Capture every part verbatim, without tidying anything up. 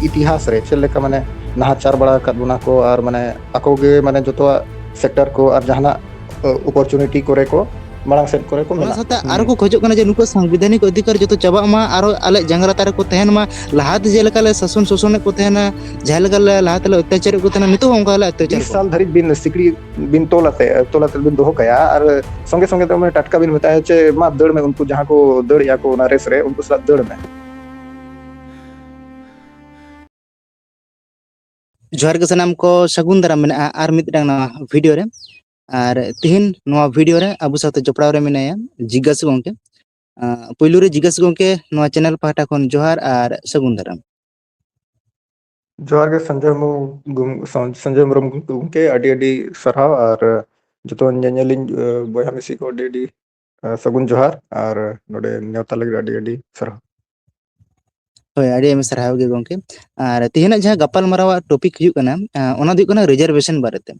ᱤᱛᱤᱦᱟᱥ ᱨᱮ ᱪᱮᱫ ᱞᱮᱠᱟ ᱢᱟᱱᱮ ᱱᱟᱦᱟᱪᱟᱨ ᱵᱟᱲᱟ ᱟᱠᱟᱫ ᱵᱚᱱᱟ ᱠᱚ, ᱟᱨ ᱢᱟᱱᱮ ᱟᱠᱚ ᱜᱮ ᱢᱟᱱᱮ ᱡᱚᱛᱚᱣᱟᱜ ᱥᱮᱠᱴᱟᱨ ᱠᱚ ᱟᱨ ᱡᱟᱦᱟᱱᱟᱜ ᱚᱯᱚᱨᱪᱩᱱᱤᱴᱤ ᱠᱚᱨᱮ ᱠᱚ ᱢᱟᱲᱟᱝ ᱥᱮᱫ ᱠᱚᱨᱮ ᱠᱚ ᱚᱱᱟ ᱢᱮᱱᱟᱜ ᱥᱟᱶᱛᱮ ᱠᱚᱣᱟ᱾ ᱟᱨᱚ ᱠᱚ ᱠᱷᱚᱡᱚᱜ ᱠᱟᱱᱟ ᱡᱮ ᱱᱩᱠᱩᱣᱟᱜ ᱥᱟᱝᱵᱤᱫᱷᱟᱱᱤᱠ ᱚᱫᱷᱤᱠᱟᱨ ᱡᱚᱛᱚ ᱪᱟᱵᱟᱜ ᱢᱟ, ᱟᱨᱚ ᱟᱞᱮᱭᱟᱜ ᱡᱟᱸᱜᱟ ᱞᱟᱛᱟᱨ ᱨᱮᱠᱚ ᱛᱟᱦᱮᱱ ᱢᱟ᱾ ᱞᱟᱦᱟᱛᱮ ᱡᱮᱞᱮᱠᱟ ᱞᱮ ᱥᱟᱥᱚᱱ ᱥᱳᱥᱚᱱᱮᱫ ᱠᱚ ᱛᱟᱦᱮᱱᱟ, ᱡᱟᱦᱟᱸ ᱞᱮᱠᱟ ᱞᱮ ᱞᱟᱦᱟ ᱛᱮᱞᱮ ᱚᱛᱛᱟᱪᱟᱨᱮᱫ ᱠᱚ ᱛᱟᱦᱮᱱᱟ, ᱱᱤᱛᱚᱜ ᱦᱚᱸ ᱚᱱᱠᱟ ᱞᱮ ᱚᱛᱛᱟᱪᱟᱨ ᱵᱤᱥ ᱠᱚᱣᱟ᱾ ᱥᱟᱞ ᱫᱷᱟᱹᱨᱤᱡ ᱵᱤᱱ ᱥᱤᱠᱲᱤ ᱵᱤᱱ ᱛᱚᱞ ᱟᱛᱮ, ᱛᱚᱞ ᱟᱛᱮ ᱵᱤᱱ ᱫᱚᱦᱚ ᱠᱟᱭᱟ, ᱟᱨ ᱥᱚᱸᱜᱮ ᱥᱚᱸᱜᱮ ᱛᱮ ᱢᱟᱱᱮ ᱴᱟᱴᱠᱟ ᱵᱤᱱ ᱢᱮᱛᱟᱭᱟ ᱪᱮ, "ᱢᱟ ᱫᱟᱹᱲ ᱢᱮ, ᱩᱱᱠᱩ ᱡᱟᱦᱟᱸ ᱠᱚ ᱫᱟᱹᱲ ᱮᱜᱼᱟ ᱠᱚ ᱚᱱᱟ ᱨᱮᱥ ᱨᱮ, ᱩᱱᱠᱩ ᱥᱟᱞᱟᱜ ᱫᱟᱹᱲ ᱢᱮ᱾" ᱡᱚᱦᱟᱨ ᱜᱮ ᱥᱟᱱᱟᱢ ᱠᱚ, ᱥᱟᱹᱜᱩᱱ ᱫᱟᱨᱟᱢ ᱢᱮᱱᱟᱜᱼᱟ ᱟᱨ ᱢᱤᱫᱴᱟᱝ ᱱᱟᱣᱟ ᱵᱷᱤᱰᱤᱭᱳ ᱨᱮ᱾ ᱟᱨ ᱛᱤᱦᱤᱧ ᱱᱚᱣᱟ ᱵᱷᱤᱰᱤᱭᱳ ᱨᱮ ᱟᱵᱚ ᱥᱟᱶᱛᱮ ᱡᱚᱯᱲᱟᱣ ᱨᱮ ᱢᱮᱱᱟᱭᱟ ᱡᱤᱜᱽᱜᱟᱥᱩ ᱜᱚᱢᱠᱮ᱾ ᱟᱸ, ᱯᱳᱭᱞᱳ ᱨᱮ ᱡᱤᱜᱽᱜᱟᱥᱩ ᱜᱚᱢᱠᱮ, ᱱᱚᱣᱟ ᱪᱮᱱᱮᱞ ᱯᱟᱦᱴᱟ ᱠᱷᱚᱱ ᱡᱚᱦᱟᱨ ᱟᱨ ᱥᱟᱹᱜᱩᱱ ᱫᱟᱨᱟᱢ᱾ ᱡᱚᱦᱟᱨ ᱜᱮ ᱥᱚᱧᱡᱚᱭ ᱢᱩᱨᱢᱩ ᱜᱚᱢ-, ᱥᱚᱧ-, ᱥᱚᱧᱡᱚᱭ ᱢᱩᱨᱢᱩ ᱜᱚᱢᱠᱮ, ᱟᱹᱰᱤ ᱟᱹᱰᱤ ᱥᱟᱨᱦᱟᱣ, ᱟᱨ ᱡᱚᱛᱚ ᱧᱮᱧᱮᱞᱤᱧ, ᱮ, ᱵᱚᱭᱦᱟ ᱢᱤᱥᱤ ᱠᱚ ᱟᱹᱰᱤ ᱟᱹᱰᱤ, ᱮ, ᱥᱟᱹᱜᱩᱱ ᱡᱚᱦᱟᱨ, ᱟᱨ ᱱᱚᱰᱮ ᱱᱮᱣᱛᱟ ᱞᱟᱹᱜᱤᱫ ᱟᱹᱰᱤ ᱟᱹᱰᱤ ᱥᱟᱨᱦᱟᱣ᱾ ᱦᱳᱭ, ᱟᱹᱰᱤ ᱟᱭᱢᱟ ᱥᱟᱨᱦᱟᱣ ᱜᱮ ᱜᱚᱢᱠᱮ᱾ ᱟᱨ ᱛᱮᱦᱮᱧᱟᱜ ᱡᱟᱦᱟᱸ ᱜᱟᱯᱟᱞ ᱢᱟᱨᱟᱣᱟᱜ ᱴᱚᱯᱤᱠ ᱦᱩᱭᱩᱜ ᱠᱟᱱᱟ, ᱮ, ᱚᱱᱟ ᱫᱚ ᱦᱩᱭᱩᱜ ᱠᱟᱱᱟ ᱨᱤᱡᱟᱨᱵᱷᱮᱥᱚᱱ ᱵᱟᱨᱮᱛᱮ᱾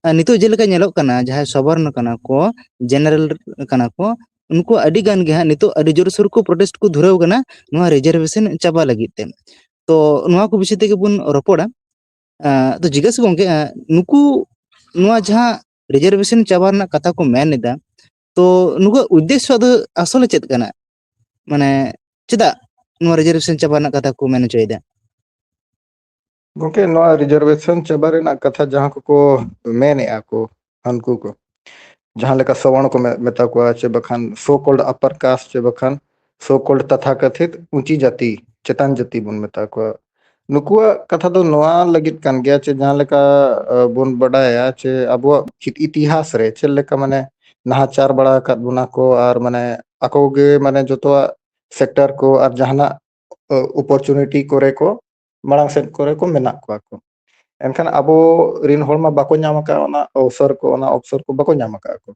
ᱟᱨ ᱱᱤᱛᱚᱜ ᱡᱮᱞᱮᱠᱟ ᱧᱮᱞᱚᱜ ᱠᱟᱱᱟ, ᱡᱟᱦᱟᱸᱭ ᱥᱚᱵᱚᱨᱱᱚ ᱠᱟᱱᱟ ᱠᱚ, ᱡᱮᱱᱟᱨᱮᱞ ᱠᱟᱱᱟ ᱠᱚ, ᱩᱱᱠᱩ ᱟᱹᱰᱤ ᱜᱟᱱ ᱜᱮ ᱦᱟᱸᱜ ᱱᱤᱛᱚᱜ ᱟᱹᱰᱤ ᱡᱳᱨᱥᱳᱨ ᱠᱚ ᱯᱨᱚᱴᱮᱥᱴ ᱠᱚ ᱫᱷᱩᱨᱟᱹᱣ ᱠᱟᱱᱟ ᱱᱚᱣᱟ ᱨᱤᱡᱟᱨᱵᱷᱮᱥᱚᱱ ᱪᱟᱵᱟ ᱞᱟᱹᱜᱤᱫ ᱛᱮ᱾ ᱛᱚ ᱱᱚᱣᱟ ᱠᱚ ᱵᱤᱥᱚᱭ ᱛᱮᱜᱮ ᱵᱚᱱ ᱨᱚᱯᱚᱲᱟ᱾ ᱟᱸ, ᱛᱚ ᱡᱤᱜᱽᱜᱟᱥᱩ ᱜᱚᱢᱠᱮ, ᱟᱸ, ᱱᱩᱠᱩ ᱱᱚᱣᱟ ᱡᱟᱦᱟᱸ ᱨᱤᱡᱟᱨᱵᱷᱮᱥᱚᱱ ᱪᱟᱵᱟ ᱨᱮᱱᱟᱜ ᱠᱟᱛᱷᱟ ᱠᱚ ᱢᱮᱱ ᱮᱫᱟ, ᱛᱚ ᱱᱩᱠᱩᱣᱟᱜ ᱩᱫᱽᱫᱮᱥᱥᱚ ᱫᱚ ᱟᱥᱚᱞᱮ ᱪᱮᱫ ᱠᱟᱱᱟ? ᱢᱟᱱᱮ ᱪᱮᱫᱟᱜ ᱱᱚᱣᱟ ᱨᱤᱡᱟᱨᱵᱷᱮᱥᱚᱱ ᱪᱟᱵᱟ ᱨᱮᱱᱟᱜ ᱠᱟᱛᱷᱟ ᱠᱚ ᱢᱮᱱ ᱦᱚᱪᱚᱭᱮᱫᱟ? ᱜᱚᱢᱠᱮ, ᱱᱚᱣᱟ ᱨᱤᱡᱟᱨᱵᱷᱮᱥᱚᱱ ᱪᱟᱵᱟ ᱨᱮᱱᱟᱜ ᱠᱟᱛᱷᱟ ᱡᱟᱦᱟᱸ ᱠᱚᱠᱚ ᱢᱮᱱᱮᱜᱼᱟ ᱠᱚ, ᱦᱟᱹᱱᱠᱩ ᱠᱚ, ᱡᱟᱦᱟᱸ ᱞᱮᱠᱟ ᱥᱚᱵᱚᱨᱱᱚ ᱠᱚ ᱢᱮ-, ᱢᱮᱛᱟ ᱠᱚᱣᱟ, ᱪᱮ ᱵᱟᱠᱷᱟᱱ so called upper caste, ᱪᱮ ᱵᱟᱠᱷᱟᱱ so called ᱛᱟᱛᱷᱟᱠᱟᱛᱷᱤᱛ ᱩᱸᱪᱤ ᱡᱟᱹᱛᱤ, ᱪᱮᱛᱟᱱ ᱡᱟᱹᱛᱤ ᱵᱚᱱ ᱢᱮᱛᱟ ᱠᱚᱣᱟ᱾ ᱱᱩᱠᱩᱣᱟᱜ ᱠᱟᱛᱷᱟ ᱫᱚ ᱱᱚᱣᱟ ᱞᱟᱹᱜᱤᱫ ᱠᱟᱱ ᱜᱮᱭᱟ, ᱪᱮ ᱡᱟᱦᱟᱸ ᱞᱮᱠᱟ, ᱟ, ᱵᱚᱱ ᱵᱟᱰᱟᱭᱟ, ᱪᱮ ᱟᱵᱚᱣᱟᱜ ᱤᱛᱤᱦᱟᱥ ᱨᱮ ᱪᱮᱫ ᱞᱮᱠᱟ ᱢᱟᱱᱮ ᱱᱟᱦᱟᱪᱟᱨ ᱵᱟᱲᱟ ᱟᱠᱟᱫ ᱵᱚᱱᱟ ᱠᱚ, ᱟᱨ ᱢᱟᱱᱮ ᱟᱠᱚ ᱜᱮ ᱢᱟᱱᱮ ᱡᱚᱛᱚᱣᱟᱜ ᱥᱮᱠᱴᱟᱨ ᱠᱚ ᱟᱨ ᱡᱟᱦᱟᱱᱟᱜ, ᱟ, ᱚᱯᱚᱨᱪᱩᱱᱤᱴᱤ ᱠᱚᱨᱮ ᱠᱚ ᱢᱟᱲᱟᱝ ᱥᱮᱫ ᱠᱚᱨᱮ ᱠᱚ ᱢᱮᱱᱟᱜ ᱠᱚᱣᱟ ᱠᱚ᱾ ᱮᱱᱠᱷᱟᱱ ᱟᱵᱚ ᱨᱤᱱ ᱦᱚᱲ ᱢᱟ ᱵᱟᱠᱚ ᱧᱟᱢ ᱟᱠᱟᱫ ᱚᱱᱟ ᱚᱵᱥᱚᱨ ᱠᱚ, ᱚᱱᱟ ᱚᱯᱥᱚᱨ ᱠᱚ ᱵᱟᱠᱚ ᱧᱟᱢ ᱟᱠᱟᱫ ᱠᱚ᱾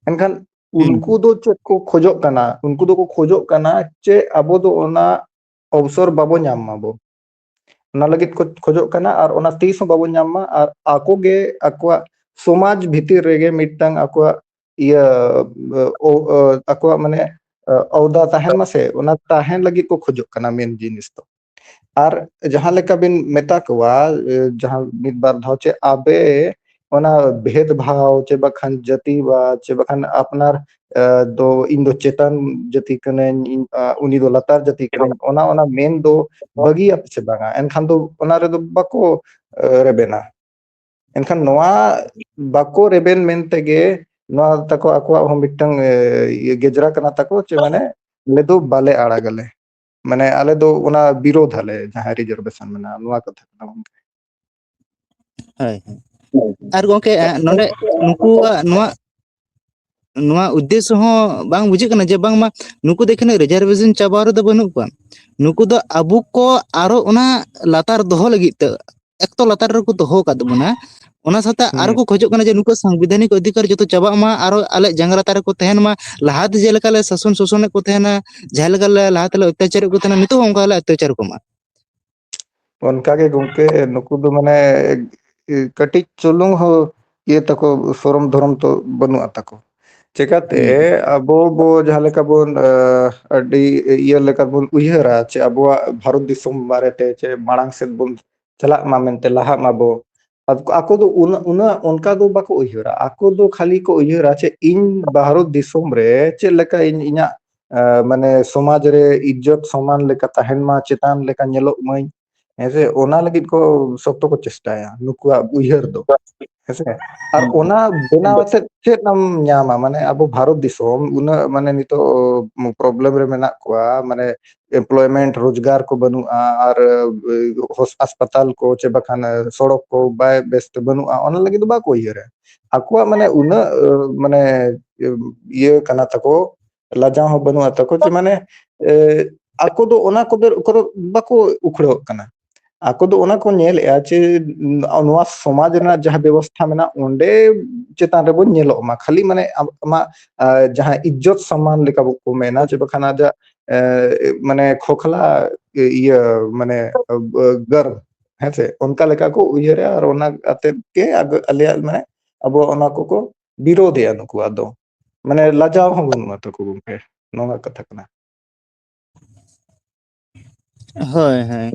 ᱮᱱᱠᱷᱟᱱ ᱦᱩᱸ᱾ ᱩᱱᱠᱩ ᱫᱚ ᱪᱮᱫ ᱠᱚ ᱠᱷᱚᱡᱚᱜ ᱠᱟᱱᱟ? ᱩᱱᱠᱩ ᱫᱚᱠᱚ ᱠᱷᱚᱡᱚᱜ ᱠᱟᱱᱟ ᱪᱮ ᱟᱵᱚ ᱫᱚ ᱚᱱᱟ ᱚᱵᱥᱚᱨ ᱵᱟᱵᱚ ᱧᱟᱢ ᱢᱟᱵᱚ᱾ ᱚᱱᱟ ᱞᱟᱹᱜᱤᱫ ᱠᱚ ᱠᱷᱚᱡᱚᱜ ᱠᱟᱱᱟ, ᱟᱨ ᱚᱱᱟ ᱛᱤᱥ ᱦᱚᱸ ᱵᱟᱵᱚ ᱧᱟᱢ ᱢᱟ, ᱟᱨ ᱟᱠᱚ ᱜᱮ ᱟᱠᱚᱣᱟᱜ ᱥᱚᱢᱟᱡᱽ ᱵᱷᱤᱛᱤᱨ ᱨᱮᱜᱮ ᱢᱤᱫᱴᱟᱝ ᱟᱠᱚᱣᱟᱜ ᱤᱭᱟᱹ, ᱚ-, ᱚ-, ᱟᱠᱚᱣᱟᱜ ᱢᱟᱱᱮ, ᱚ-, ᱚᱣᱫᱟ ᱛᱟᱦᱮᱱ ᱢᱟᱥᱮ, ᱚᱱᱟ ᱛᱟᱦᱮᱱ ᱞᱟᱹᱜᱤᱫ ᱠᱚ ᱠᱷᱚᱡᱚᱜ ᱠᱟᱱᱟ ᱢᱮᱱ ᱡᱤᱱᱤᱥ ᱫᱚ᱾ ᱟᱨ ᱡᱟᱦᱟᱸ ᱞᱮᱠᱟ ᱵᱤᱱ ᱢᱮᱛᱟ ᱠᱚᱣᱟ, ᱮ, ᱡᱟᱦᱟᱸ ᱢᱤᱫ ᱵᱟᱨ ᱫᱷᱟᱣ ᱪᱮ ᱟᱵᱮ ᱚᱱᱟ ᱵᱷᱮᱫᱽ ᱵᱷᱟᱣ ᱪᱮ ᱵᱟᱠᱷᱟᱱ ᱡᱟᱹᱛᱤ ᱵᱟ ᱪᱮ ᱵᱟᱠᱷᱟᱱ ᱟᱯᱱᱟᱨ, ᱮ, ᱫᱚ ᱤᱧ ᱫᱚ ᱪᱮᱛᱟᱱ ᱡᱟᱹᱛᱤ ᱠᱟᱹᱱᱟᱹᱧ, ᱤᱧ, ᱟ, ᱩᱱᱤ ᱫᱚ ᱞᱟᱛᱟᱨ ᱡᱟᱹᱛᱤ ᱠᱟᱹᱱᱟᱹᱧ, ᱚᱱᱟ, ᱚᱱᱟ ᱢᱮᱱ ᱫᱚ ᱵᱟᱹᱜᱤᱭᱟᱯᱮ ᱥᱮ ᱵᱟᱝᱟ? ᱮᱱᱠᱷᱟᱱ ᱫᱚ ᱚᱱᱟ ᱨᱮᱫᱚ ᱵᱟᱠᱚ, ᱮ, ᱨᱮᱵᱮᱱᱟ᱾ ᱮᱱᱠᱷᱟᱱ ᱱᱚᱣᱟ ᱵᱟᱠᱚ ᱨᱮᱵᱮᱱ ᱢᱮᱱ ᱛᱮᱜᱮ ᱱᱚᱣᱟ ᱛᱟᱠᱚ ᱟᱠᱚᱣᱟᱜ ᱦᱚᱸ ᱢᱤᱫᱴᱟᱝ, ᱮ, ᱤᱭᱟᱹ ᱜᱮᱡᱽᱨᱟ ᱠᱟᱱᱟ ᱛᱟᱠᱚ ᱪᱮ ᱢᱟᱱᱮ ᱟᱞᱮ ᱫᱚ ᱵᱟᱞᱮ ᱟᱲᱟᱜᱟᱞᱮ, ᱢᱟᱱᱮ ᱟᱞᱮ ᱫᱚ ᱚᱱᱟ ᱵᱤᱨᱳᱫᱷ ᱟᱞᱮ ᱡᱟᱦᱟᱸ ᱨᱤᱡᱟᱨᱵᱷᱮᱥᱚᱱ ᱢᱮᱱᱟᱜᱼᱟ, ᱱᱚᱣᱟ ᱠᱟᱛᱷᱟ ᱠᱟᱱᱟ ᱜᱚᱝᱠᱮ᱾ ᱦᱳᱭ, ᱦᱳᱭ᱾ ᱟᱨ ᱜᱚᱝᱠᱮ, ᱮ, ᱱᱚᱰᱮ ᱱᱩᱠᱩᱣᱟᱜ ᱱᱚᱣᱟ, ᱱᱚᱣᱟ ᱩᱫᱽᱫᱮᱥᱥᱚ ᱦᱚᱸ ᱵᱟᱝ ᱵᱩᱡᱷᱟᱹᱜ ᱠᱟᱱᱟ ᱡᱮ ᱵᱟᱝᱢᱟ ᱱᱩᱠᱩ ᱫᱚ ᱮᱠᱷᱮᱱ ᱨᱤᱡᱟᱨᱵᱷᱮᱥᱚᱱ ᱪᱟᱵᱟ ᱨᱮᱫᱚ ᱵᱟᱹᱱᱩᱜ ᱠᱚᱣᱟ᱾ ᱱᱩᱠᱩ ᱫᱚ ᱟᱵᱚ ᱠᱚ ᱟᱨᱚ ᱚᱱᱟ ᱞᱟᱛᱟᱨ ᱫᱚᱦᱚ ᱞᱟᱹᱜᱤᱫ ᱛᱮ, ᱮᱠᱛᱚ ᱞᱟᱛᱟᱨ ᱨᱮᱠᱚ ᱫᱚᱦᱚ ᱟᱠᱟᱫ ᱵᱚᱱᱟ᱾ ᱚᱱᱟ ᱥᱟᱶᱛᱮ ᱟᱨᱚ ᱦᱩᱸ᱾ ᱠᱚ ᱠᱷᱚᱡᱚᱜ ᱠᱟᱱᱟ ᱡᱮ ᱱᱩᱠᱩᱣᱟᱜ ᱥᱟᱝᱵᱤᱫᱷᱟᱱᱤᱠ ᱚᱫᱷᱤᱠᱟᱨ ᱡᱚᱛᱚ ᱪᱟᱵᱟᱜ ᱢᱟ, ᱟᱨᱚ ᱟᱞᱮᱭᱟᱜ ᱡᱟᱸᱜᱟ ᱞᱟᱛᱟᱨ ᱨᱮᱠᱚ ᱛᱟᱦᱮᱱ ᱢᱟ᱾ ᱞᱟᱦᱟᱛᱮ ᱡᱮᱞᱮᱠᱟ ᱞᱮ ᱥᱟᱥᱚᱱ ᱥᱳᱥᱚᱱᱮᱫ ᱠᱚ ᱛᱟᱦᱮᱱᱟ, ᱡᱟᱦᱟᱸ ᱞᱮᱠᱟ ᱞᱮ ᱞᱟᱦᱟ ᱛᱮᱞᱮ ᱚᱛᱛᱟᱪᱟᱨᱮᱫ ᱠᱚ ᱛᱟᱦᱮᱱᱟ, ᱱᱤᱛᱚᱜ ᱦᱚᱸ ᱚᱱᱠᱟ ᱞᱮ ᱚᱛᱛᱟᱪᱟᱨ ᱠᱚᱢᱟ᱾ ᱚᱱᱠᱟᱜᱮ ᱜᱚᱝᱠᱮ, ᱱᱩᱠᱩ ᱫᱚ ᱢᱟᱱᱮ ᱠᱟᱹᱴᱤᱡ ᱪᱩᱞᱩᱝ ᱦᱚᱸ ᱤᱭᱟᱹ ᱛᱟᱠᱚ, ᱥᱚᱨᱚᱢ ᱫᱷᱚᱨᱚᱢ ᱛᱚ ᱵᱟᱹᱱᱩᱜᱼᱟ ᱛᱟᱠᱚ᱾ ᱪᱮᱠᱟᱛᱮ ᱦᱩᱸ᱾ ᱟᱵᱚ ᱵᱚ ᱡᱟᱦᱟᱸ ᱞᱮᱠᱟ ᱵᱚᱱ, ᱟᱹ, ᱟᱹᱰᱤ ᱤᱭᱟᱹ ᱞᱮᱠᱟ ᱵᱚᱱ ᱩᱭᱦᱟᱹᱨᱟ ᱪᱮ ᱟᱵᱚᱣᱟᱜ ᱵᱷᱟᱨᱚᱛ ᱫᱤᱥᱚᱢ ᱵᱟᱨᱮᱛᱮ ᱪᱮ ᱢᱟᱲᱟᱝ ᱥᱮᱫ ᱵᱚᱱ ᱪᱟᱞᱟᱜ ᱢᱟ ᱢᱮᱱᱛᱮ, ᱞᱟᱦᱟᱜ ᱢᱟᱵᱚ, ᱟᱠ-, ᱟᱠᱚ ᱫᱚ ᱩᱱᱟᱹᱜ, ᱩᱱᱟᱹᱜ ᱚᱱᱠᱟ ᱫᱚ ᱵᱟᱠᱚ ᱩᱭᱦᱟᱹᱨᱟ᱾ ᱟᱠᱚ ᱫᱚ ᱠᱷᱟᱹᱞᱤ ᱠᱚ ᱩᱭᱦᱟᱹᱨᱟ ᱪᱮ ᱤᱧ ᱵᱷᱟᱨᱚᱛ ᱫᱤᱥᱚᱢ ᱨᱮ ᱪᱮᱫ ᱞᱮᱠᱟ ᱤᱧ ᱤᱧᱟᱹᱜ, ᱟᱹ, ᱢᱟᱱᱮ ᱥᱚᱢᱟᱡᱽ ᱨᱮ ᱤᱡᱽᱡᱚᱛ ᱥᱚᱢᱟᱱ ᱞᱮᱠᱟ ᱛᱟᱦᱮᱱ ᱢᱟ, ᱪᱮᱛᱟᱱ ᱞᱮᱠᱟ ᱧᱮᱞᱚᱜ ᱢᱟᱹᱧ, ᱦᱮᱸ ᱥᱮ? ᱚᱱᱟ ᱞᱟᱹᱜᱤᱫ ᱠᱚ ᱥᱚᱠᱛᱚ ᱠᱚ ᱪᱮᱥᱴᱟᱭᱟ ᱱᱩᱠᱩᱣᱟᱜ ᱩᱭᱦᱟᱹᱨ ᱫᱚ, ᱦᱮᱸ ᱥᱮ? ᱟᱨ ᱚᱱᱟ ᱵᱮᱱᱟᱣ ᱟᱛᱮᱫ ᱪᱮᱫ ᱮᱢ ᱧᱟᱢᱟ? ᱢᱟᱱᱮ ᱟᱵᱚ ᱵᱷᱟᱨᱚᱛ ᱫᱤᱥᱚᱢ ᱩᱱᱟᱹᱜ ᱢᱟᱱᱮ ᱱᱤᱛᱚᱜ problem ᱨᱮ ᱢᱮᱱᱟᱜ ᱠᱚᱣᱟ, ᱢᱟᱱᱮ employment, ᱨᱳᱡᱽᱜᱟᱨ ᱠᱚ ᱵᱟᱹᱱᱩᱜᱼᱟ, ᱟᱨ, ᱮ, ᱦᱚᱥ-, ᱦᱟᱥᱯᱟᱛᱟᱞ ᱠᱚ ᱪᱮ ᱵᱟᱠᱷᱟᱱ, ᱮ, ᱥᱚᱲᱚᱠ ᱠᱚ ᱵᱟᱭ ᱵᱮᱥᱛᱮ ᱵᱟᱹᱱᱩᱜᱼᱟ, ᱚᱱᱟ ᱞᱟᱹᱜᱤᱫ ᱫᱚ ᱵᱟᱠᱚ ᱩᱭᱦᱟᱹᱨᱟ᱾ ᱟᱠᱚᱣᱟᱜ ᱢᱟᱱᱮ ᱩᱱᱟᱹᱜ, ᱮ, ᱢᱟᱱᱮ, ᱮ, ᱤᱭᱟᱹ ᱠᱟᱱᱟ ᱛᱟᱠᱚ, ᱞᱟᱡᱟᱣ ᱦᱚᱸ ᱵᱟᱹᱱᱩᱜᱼᱟ ᱛᱟᱠᱚ ᱡᱮ ᱢᱟᱱᱮ, ᱮ, ᱟᱠᱚ ᱫᱚ ᱚᱱᱟ ᱠᱚᱫᱚ ᱠᱚᱫᱚ ᱵᱟᱠᱚ ᱩᱠᱷᱲᱟᱹᱣᱟᱜ ᱠᱟᱱᱟ᱾ ᱟᱠᱚ ᱫᱚ ᱚᱱᱟ ᱠᱚ ᱧᱮᱞᱮᱜᱼᱟ ᱡᱮ, ᱱᱚᱣᱟ ᱥᱚᱢᱟᱡᱽ ᱨᱮᱱᱟᱜ ᱡᱟᱦᱟᱸ ᱵᱮᱵᱚᱥᱛᱷᱟ ᱢᱮᱱᱟᱜᱼᱟ, ᱚᱸᱰᱮ ᱪᱮᱛᱟᱱ ᱨᱮᱵᱚᱱ ᱧᱮᱞᱚᱜ ᱢᱟ᱾ ᱠᱷᱟᱹᱞᱤ ᱢᱟᱱᱮ ᱟᱢ-, ᱟᱢᱟᱜ, ᱟ, ᱡᱟᱦᱟᱸ ᱤᱡᱽᱡᱚᱛ ᱥᱚᱢᱢᱟᱱ ᱞᱮᱠᱟ ᱵᱚ-, ᱠᱚ ᱢᱮᱱᱟ, ᱪᱮ ᱵᱟᱠᱷᱟᱱ ᱟᱡᱟᱜ, ᱮ, ᱢᱟᱱᱮ ᱠᱷᱚᱠᱷᱞᱟ, ᱤᱭᱟᱹ, ᱢᱟᱱᱮ, ᱟ, ᱜᱚᱨᱵ, ᱦᱮᱸ ᱥᱮ? ᱚᱱᱠᱟ ᱞᱮᱠᱟ ᱠᱚ ᱩᱭᱦᱟᱹᱨᱟ ᱟᱨ ᱚᱱᱟ ᱟᱛᱮᱫ ᱜᱮ ᱟᱫᱚ ᱟᱞᱮᱭᱟᱜ ᱢᱟᱱᱮ ᱟᱵᱚᱣᱟᱜ ᱚᱱᱟ ᱠᱚᱠᱚ ᱵᱤᱨᱳᱫᱷᱮᱜᱼᱟ ᱱᱩᱠᱩᱣᱟᱜ ᱫᱚ᱾ ᱢᱟᱱᱮ ᱞᱟᱡᱟᱣ ᱦᱚᱸ ᱵᱟᱹᱱᱩᱜᱼᱟ ᱛᱟᱠᱚ ᱜᱚᱝᱠᱮ, ᱱᱚᱣᱟ ᱠᱟᱛᱷᱟ ᱠᱟᱱᱟ᱾ ᱦᱳᱭ, ᱦᱳᱭ᱾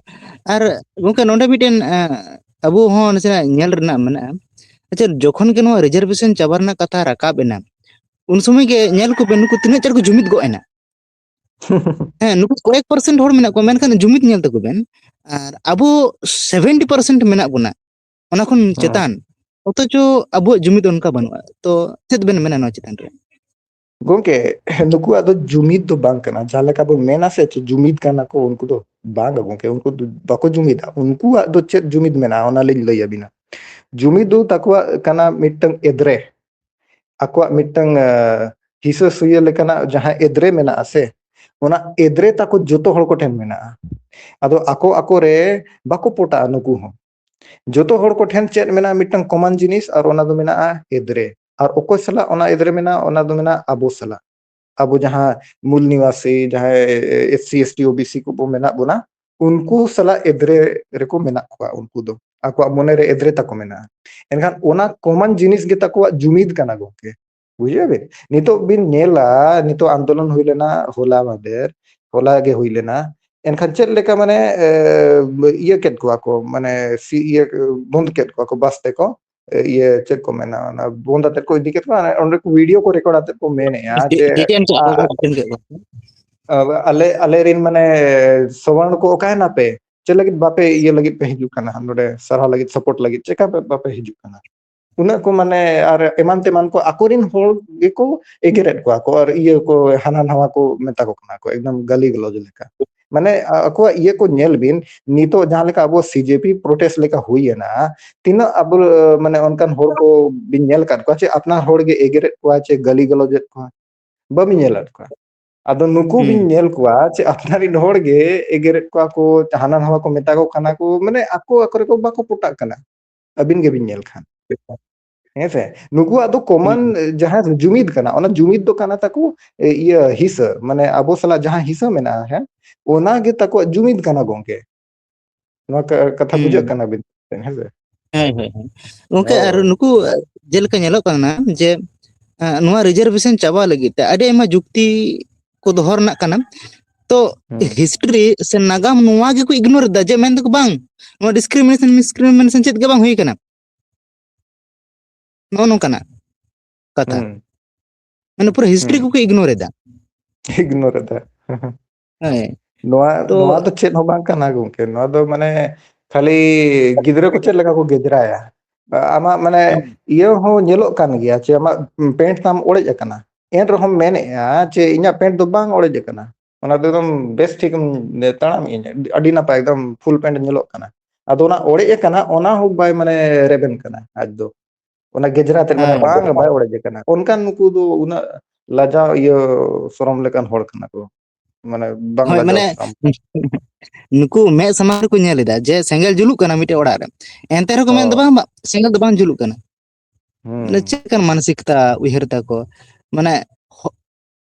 ᱟᱨ ᱜᱚᱝᱠᱮ, ᱱᱚᱰᱮ ᱢᱤᱫᱴᱮᱱ, ᱮᱸ, ᱟᱵᱚ ᱦᱚᱸ ᱱᱟᱥᱮᱱᱟᱜ ᱧᱮᱞ ᱨᱮᱱᱟᱜ ᱢᱮᱱᱟᱜᱼᱟ᱾ ᱟᱪᱪᱷᱟ, ᱡᱚᱠᱷᱚᱱ ᱜᱮ ᱱᱚᱣᱟ reservation ᱪᱟᱵᱟ ᱨᱮᱱᱟᱜ ᱠᱟᱛᱷᱟ ᱨᱟᱠᱟᱵ ᱮᱱᱟ, ᱩᱱ ᱥᱚᱢᱚᱭ ᱜᱮ ᱧᱮᱞ ᱠᱚᱵᱮᱱ, ᱱᱩᱠᱩ ᱛᱤᱱᱟᱹᱜ ᱪᱟᱲ ᱠᱚ ᱡᱩᱢᱤᱫ ᱜᱚᱫ ᱮᱱᱟ᱾ ᱦᱮᱸ, ᱱᱩᱠᱩ ᱠᱚᱭᱮᱠ percent ᱦᱚᱲ ᱢᱮᱱᱟᱜ ᱠᱚᱣᱟ, ᱢᱮᱱᱠᱷᱟᱱ ᱡᱩᱢᱤᱫ ᱧᱮᱞ ᱛᱟᱠᱚ ᱵᱮᱱ᱾ ᱟᱨ ᱟᱵᱚ seventy percent ᱢᱮᱱᱟᱜ ᱵᱚᱱᱟ, ᱚᱱᱟ ᱠᱷᱚᱱ ᱦᱮᱸ᱾ ᱪᱮᱛᱟᱱ, ᱚᱛᱷᱚᱪᱚ ᱟᱵᱚᱣᱟᱜ ᱡᱩᱢᱤᱫ ᱚᱱᱠᱟ ᱵᱟᱹᱱᱩᱜᱼᱟ᱾ ᱛᱚ, ᱪᱮᱫ ᱵᱮᱱ ᱢᱮᱱᱟ ᱱᱚᱣᱟ ᱪᱮᱛᱟᱱ ᱨᱮ? ᱜᱚᱝᱠᱮ, ᱱᱩᱠᱩᱣᱟᱜ ᱫᱚ ᱡᱩᱢᱤᱫ ᱫᱚ ᱵᱟᱝ ᱠᱟᱱᱟ᱾ ᱡᱟᱦᱟᱸ ᱞᱮᱠᱟ ᱵᱚᱱ ᱢᱮᱱᱟ ᱥᱮ, ᱪᱮ ᱡᱩᱢᱤᱫ ᱠᱟᱱᱟ ᱠᱚ, ᱩᱱᱠᱩ ᱫᱚ ᱵᱟᱝ ᱜᱚᱝᱠᱮ, ᱩᱱᱠᱩ ᱫᱚ ᱵᱟᱠᱚ ᱡᱩᱢᱤᱫᱟ᱾ ᱩᱱᱠᱩᱣᱟᱜ ᱫᱚ ᱪᱮᱫ ᱡᱩᱢᱤᱫ ᱢᱮᱱᱟᱜᱼᱟ, ᱚᱱᱟ ᱞᱤᱧ ᱞᱟᱹᱭ ᱟᱵᱤᱱᱟ᱾ ᱡᱩᱢᱤᱫ ᱫᱚ ᱛᱟᱠᱚᱣᱟᱜ ᱠᱟᱱᱟ ᱢᱤᱫᱴᱟᱝ ᱮᱫᱽᱨᱮ, ᱟᱠᱚᱣᱟᱜ ᱢᱤᱫᱴᱟᱝ, ᱟᱸ, ᱦᱤᱥᱟᱹ ᱥᱩᱭᱟᱹ ᱞᱮᱠᱟᱱᱟᱜ ᱡᱟᱦᱟᱸ ᱮᱫᱽᱨᱮ ᱢᱮᱱᱟᱜᱼᱟ ᱥᱮ, ᱚᱱᱟ ᱮᱫᱽᱨᱮ ᱛᱟᱠᱚ ᱡᱚᱛᱚ ᱦᱚᱲ ᱠᱚᱴᱷᱮᱱ ᱢᱮᱱᱟᱜᱼᱟ᱾ ᱟᱫᱚ ᱟᱠᱚ ᱟᱠᱚ ᱨᱮ ᱵᱟᱠᱚ ᱯᱚᱴᱟᱜᱼᱟ ᱱᱩᱠᱩ ᱦᱚᱸ᱾ ᱡᱚᱛᱚ ᱦᱚᱲ ᱠᱚᱴᱷᱮᱱ ᱪᱮᱫ ᱢᱮᱱᱟᱜᱼᱟ? ᱢᱤᱫᱴᱟᱝ common ᱡᱤᱱᱤᱥ, ᱟᱨ ᱚᱱᱟ ᱫᱚ ᱢᱮᱱᱟᱜᱼᱟ ᱮᱫᱽᱨᱮ᱾ ᱟᱨ ᱚᱠᱚᱭ ᱥᱟᱞᱟᱜ ᱚᱱᱟ ᱮᱫᱽᱨᱮ ᱢᱮᱱᱟᱜᱼᱟ? ᱚᱱᱟ ᱫᱚ ᱢᱮᱱᱟᱜᱼᱟ ᱟᱵᱚ ᱥᱟᱞᱟᱜ᱾ ᱟᱵᱚ ᱡᱟᱦᱟᱸ ᱢᱩᱞ ᱱᱤᱵᱟᱥᱤ, ᱡᱟᱦᱟᱸᱭ S C, S T, O B C ᱠᱚᱵᱚ ᱢᱮᱱᱟᱜ ᱵᱚᱱᱟ, ᱩᱱᱠᱩ ᱥᱟᱞᱟᱜ ᱮᱫᱽᱨᱮ ᱨᱮᱠᱚ ᱢᱮᱱᱟᱜ ᱠᱚᱣᱟ᱾ ᱩᱱᱠᱩ ᱫᱚ ᱟᱠᱚᱣᱟᱜ ᱢᱚᱱᱮ ᱨᱮ ᱮᱫᱽᱨᱮ ᱛᱟᱠᱚ ᱢᱮᱱᱟᱜᱼᱟ᱾ ᱮᱱᱠᱷᱟᱱ ᱚᱱᱟ common ᱡᱤᱱᱤᱥ ᱜᱮ ᱛᱟᱠᱚᱣᱟᱜ ᱡᱩᱢᱤᱫ ᱠᱟᱱᱟ ᱜᱚᱝᱠᱮ, ᱵᱩᱡᱷᱟᱹᱣ ᱵᱤᱱ? ᱱᱤᱛᱚᱜ ᱵᱤᱱ ᱧᱮᱞᱟ, ᱱᱤᱛᱚᱜ ᱟᱱᱫᱳᱞᱚᱱ ᱦᱩᱭ ᱞᱮᱱᱟ ᱦᱚᱞᱟ ᱢᱟᱫᱷᱮᱨ, ᱦᱚᱞᱟ ᱜᱮ ᱦᱩᱭ ᱞᱮᱱᱟ᱾ ᱮᱱᱠᱷᱟᱱ ᱪᱮᱫ ᱞᱮᱠᱟ ᱢᱟᱱᱮ, ᱮ, ᱤᱭᱟᱹ ᱠᱮᱫ ᱠᱚᱣᱟ ᱠᱚ, ᱢᱟᱱᱮ ᱥᱤ-, ᱤᱭᱟᱹ, ᱵᱚᱱᱫ ᱠᱮᱫ ᱠᱚᱣᱟ ᱠᱚ ᱵᱟᱥ ᱛᱮᱠᱚ, ᱮ, ᱤᱭᱟᱹ, ᱪᱮᱫ ᱠᱚ ᱢᱮᱱᱟ, ᱚᱱᱟ ᱵᱚᱱᱫ ᱟᱛᱮᱫ ᱠᱚ ᱤᱫᱤ ᱠᱮᱫ ᱠᱚᱣᱟ᱾ ᱚᱸᱰᱮ ᱠᱚ video ᱠᱚ record ᱟᱛᱮᱫ ᱠᱚ ᱢᱮᱱᱮᱫᱼᱟ ᱡᱮ, ᱰᱤ-, ᱰᱤᱴᱮᱱ ᱠᱮᱫ ᱠᱚᱣᱟ ᱠᱚ, ᱟ-, ᱰᱤᱴᱮᱱ ᱠᱮᱫ ᱠᱚᱣᱟ ᱠᱚ᱾ ᱟ-, ᱟᱞᱮ, ᱟᱞᱮ ᱨᱮᱱ ᱢᱟᱱᱮ ᱥᱚᱵᱚᱨᱱ ᱠᱚ ᱚᱠᱟᱭᱮᱱᱟ ᱯᱮ? ᱪᱮᱫ ᱞᱟᱹᱜᱤᱫ ᱵᱟᱯᱮ ᱤᱭᱟᱹ ᱞᱟᱹᱜᱤᱫ ᱯᱮ ᱦᱤᱡᱩᱜ ᱠᱟᱱᱟ ᱱᱚᱰᱮ ᱥᱟᱨᱦᱟᱣ ᱞᱟᱹᱜᱤᱫ, support ᱞᱟᱹᱜᱤᱫ? ᱪᱮᱠᱟ ᱯᱮ ᱵᱟᱯᱮ ᱦᱤᱡᱩᱜ ᱠᱟᱱᱟ? ᱩᱱᱟᱹᱜ ᱠᱚ ᱢᱟᱱᱮ ᱟᱨ ᱮᱢᱟᱱ ᱛᱮᱢᱟᱱ ᱠᱚ ᱟᱠᱚᱨᱮᱱ ᱦᱚᱲ ᱜᱮᱠᱚ ᱮᱜᱮᱨᱮᱫ ᱠᱚᱣᱟ ᱠᱚ ᱟᱨ ᱤᱭᱟᱹ ᱠᱚ ᱦᱟᱱᱟ ᱱᱟᱣᱟ ᱠᱚ ᱢᱮᱛᱟ ᱠᱚ ᱠᱟᱱᱟ ᱠᱚ, ᱮᱠᱫᱚᱢ ᱜᱟᱹᱞᱤ ᱜᱟᱞᱚᱪ ᱞᱮᱠᱟ᱾ ᱢᱟᱱᱮ ᱟ-, ᱟᱠᱚᱣᱟᱜ ᱤᱭᱟᱹ ᱠᱚ ᱧᱮᱞ ᱵᱤᱱ, ᱱᱤᱛᱚᱜ ᱡᱟᱦᱟᱸ ᱞᱮᱠᱟ ᱟᱵᱚ C J P protest ᱞᱮᱠᱟ ᱦᱩᱭᱮᱱᱟ, ᱛᱤᱱᱟᱹᱜ ᱟᱵᱚ, ᱢᱟᱱᱮ ᱚᱱᱠᱟᱱ ᱦᱚᱲ ᱠᱚ ᱵᱤᱱ ᱧᱮᱞ ᱟᱠᱟᱫ ᱠᱚᱣᱟ ᱪᱮ ᱟᱯᱱᱟᱨ ᱦᱚᱲ ᱜᱮ ᱮᱜᱮᱨᱮᱫ ᱠᱚᱣᱟ ᱪᱮ ᱜᱟᱹᱞᱤ ᱜᱟᱞᱚᱪᱮᱫ ᱠᱚᱣᱟ? ᱵᱟᱹᱵᱤᱱ ᱧᱮᱞ ᱟᱠᱟᱫ ᱠᱚᱣᱟ᱾ ᱟᱫᱚ ᱱᱩᱠᱩ ᱵᱤᱱ ᱦᱩᱸ᱾ ᱧᱮᱞ ᱠᱚᱣᱟ ᱪᱮ ᱟᱯᱱᱟᱨ ᱨᱮᱱ ᱦᱚᱲ ᱜᱮ ᱮᱜᱮᱨᱮᱫ ᱠᱚᱣᱟ ᱠᱚ, ᱦᱟᱱᱟ ᱱᱟᱣᱟ ᱠᱚ ᱢᱮᱛᱟ ᱠᱚ ᱠᱟᱱᱟ ᱠᱚ, ᱢᱟᱱᱮ ᱟᱠᱚ ᱟᱠᱚ ᱨᱮᱠᱚ ᱵᱟᱠᱚ ᱯᱚᱴᱟᱜ ᱠᱟᱱᱟ᱾ ᱟᱹᱵᱤᱱ ᱜᱮᱵᱤᱱ ᱧᱮᱞ ᱠᱷᱟᱱ᱾ ᱦᱮᱸ ᱥᱮ? ᱱᱩᱠᱩᱣᱟᱜ ᱫᱚ common ᱦᱩᱸ᱾ ᱡᱟᱦᱟᱸ ᱡᱩᱢᱤᱫ ᱠᱟᱱᱟ, ᱚᱱᱟ ᱡᱩᱢᱤᱫ ᱫᱚ ᱠᱟᱱᱟ ᱛᱟᱠᱚ, ᱮ, ᱤᱭᱟᱹ, ᱦᱤᱥᱟᱹ, ᱢᱟᱱᱮ ᱟᱵᱚ ᱥᱟᱞᱟᱜ ᱡᱟᱦᱟᱸ ᱦᱤᱥᱟᱹ ᱢᱮᱱᱟᱜᱼᱟ, ᱦᱮᱸ, ᱚᱱᱟ ᱜᱮ ᱛᱟᱠᱚᱣᱟᱜ ᱡᱩᱢᱤᱫ ᱠᱟᱱᱟ ᱜᱚᱝᱠᱮ᱾ ᱱᱚᱣᱟ ᱠᱟ-, ᱠᱟᱛᱷᱟ ᱵᱩᱡᱷᱟᱹᱜ ᱦᱩᱸ᱾ ᱠᱟᱱᱟ ᱵᱤᱱ, ᱦᱮᱸ ᱥᱮ? ᱦᱳᱭ, ᱦᱳᱭ, ᱦᱳᱭ᱾ ᱜᱚᱝᱠᱮ, ᱟᱨ ᱦᱳᱭ᱾ ᱱᱩᱠᱩ, ᱡᱮᱞᱮᱠᱟ ᱧᱮᱞᱚᱜ ᱠᱟᱱᱟ ᱡᱮ, ᱮᱸ, ᱱᱚᱣᱟ reservation ᱪᱟᱵᱟ ᱞᱟᱹᱜᱤᱫ ᱛᱮ ᱟᱹᱰᱤ ᱟᱭᱢᱟ ᱡᱩᱠᱛᱤ ᱠᱚ ᱫᱚᱦᱚ ᱨᱮᱱᱟᱜ ᱠᱟᱱᱟ᱾ ᱛᱚ ᱦᱩᱸ᱾ History ᱥᱮ ᱱᱟᱜᱟᱢ ᱱᱚᱣᱟ ᱜᱮᱠᱚ ignore ᱮᱫᱟ, ᱡᱮ ᱢᱮᱱ ᱫᱚᱠᱚ ᱵᱟᱝ, ᱱᱚᱣᱟ discrimination, miscrimination ᱪᱮᱫ ᱜᱮ ᱵᱟᱝ ᱦᱩᱭ ᱠᱟᱱᱟ᱾ ᱱᱚᱜᱼᱚ ᱱᱚᱝᱠᱟᱱᱟᱜ ᱠᱟᱛᱷᱟ᱾ ᱦᱩᱸ᱾ ᱢᱟᱱᱮ ᱯᱩᱨᱟᱹ history ᱦᱩᱸ᱾ ᱠᱚᱠᱚ ignore ᱮᱫᱟ᱾ Ignore ᱮᱫᱟ᱾ ᱦᱮᱸ᱾ ᱱᱚᱣᱟ, ᱛᱚ ᱱᱚᱣᱟ ᱫᱚ ᱪᱮᱫ ᱦᱚᱸ ᱵᱟᱝ ᱠᱟᱱᱟ ᱜᱚᱝᱠᱮ᱾ ᱱᱚᱣᱟ ᱫᱚ ᱢᱟᱱᱮ ᱠᱷᱟᱹᱞᱤ ᱜᱤᱫᱽᱨᱟᱹ ᱠᱚ ᱪᱮᱫ ᱞᱮᱠᱟ ᱠᱚ ᱜᱮᱡᱽᱨᱟᱭᱟ᱾ ᱟᱢᱟᱜ ᱢᱟᱱᱮ ᱦᱮᱸ᱾ ᱤᱭᱟᱹ ᱦᱚᱸ ᱧᱮᱞᱚᱜ ᱠᱟᱱ ᱜᱮᱭᱟ ᱡᱮ ᱟᱢᱟᱜ ᱯᱮᱱᱴ ᱛᱟᱢ ᱚᱲᱮᱡ ᱟᱠᱟᱱᱟ᱾ ᱮᱱ ᱨᱮᱦᱚᱸᱢ ᱢᱮᱱᱮᱫᱼᱟ ᱡᱮ ᱤᱧᱟᱹᱜ ᱯᱮᱱᱴ ᱫᱚ ᱵᱟᱝ ᱚᱲᱮᱡ ᱟᱠᱟᱱᱟ᱾ ᱚᱱᱟ ᱫᱚ ᱮᱠᱫᱚᱢ ᱵᱮᱥ ᱴᱷᱤᱠ ᱮᱢ ᱛᱟᱲᱟᱢᱮᱫᱼᱟ, ᱟᱹᱰᱤ ᱱᱟᱯᱟᱭ ᱮᱠᱫᱚᱢ full pant ᱧᱮᱞᱚᱜ ᱠᱟᱱᱟ᱾ ᱟᱫᱚ ᱚᱱᱟ ᱚᱲᱮᱡ ᱟᱠᱟᱱᱟ, ᱚᱱᱟ ᱦᱚᱸ ᱵᱟᱭ ᱢᱟᱱᱮ ᱨᱮᱵᱮᱱ ᱠᱟᱱᱟ ᱟᱡ ᱫᱚ᱾ ᱚᱱᱟ ᱜᱮᱡᱽᱨᱟ ᱛᱮᱫ ᱢᱟᱱᱮ ᱦᱮᱸ᱾ ᱵᱟᱝ, ᱵᱟᱭ ᱚᱲᱮᱡ ᱟᱠᱟᱱᱟ᱾ ᱚᱱᱠᱟᱱ ᱱᱩᱠᱩ ᱫᱚ ᱩᱱᱟᱹᱜ ᱞᱟᱡᱟᱣ ᱤᱭᱟᱹ ᱥᱚᱨᱚᱢ ᱞᱮᱠᱟᱱ ᱦᱚᱲ ᱠᱟᱱᱟ ᱠᱚ᱾ ᱢᱟᱱᱮ ᱵᱟᱝ ᱦᱳᱭ, ᱞᱟᱡᱟᱣ ᱢᱟᱱᱮ ᱥᱚᱨᱚᱢ᱾ ᱱᱩᱠᱩ ᱢᱮᱫ ᱥᱟᱢᱟᱝ ᱨᱮᱠᱚ ᱧᱮᱞ ᱮᱫᱟ ᱡᱮ ᱥᱮᱸᱜᱮᱞ ᱡᱩᱞᱩᱜ ᱠᱟᱱᱟ ᱢᱤᱫᱴᱮᱡ ᱚᱲᱟᱜ ᱨᱮ, ᱮᱱᱛᱮ ᱨᱮᱦᱚᱸ ᱠᱚ ᱢᱮᱱᱫᱟ, ᱦᱳᱭ᱾ "ᱵᱟᱝ, ᱵᱟᱝ, ᱥᱮᱸᱜᱮᱞ ᱫᱚ ᱵᱟᱝ ᱡᱩᱞᱩᱜ ᱠᱟᱱᱟ᱾" ᱢᱟᱱᱮ ᱦᱩᱸ᱾ ᱪᱮᱫ ᱞᱮᱠᱟᱱ ᱢᱟᱱᱚᱥᱤᱠᱚᱛᱟ ᱩᱭᱦᱟᱹᱨ ᱛᱟᱠᱚ? ᱢᱟᱱᱮ ᱦᱚ-,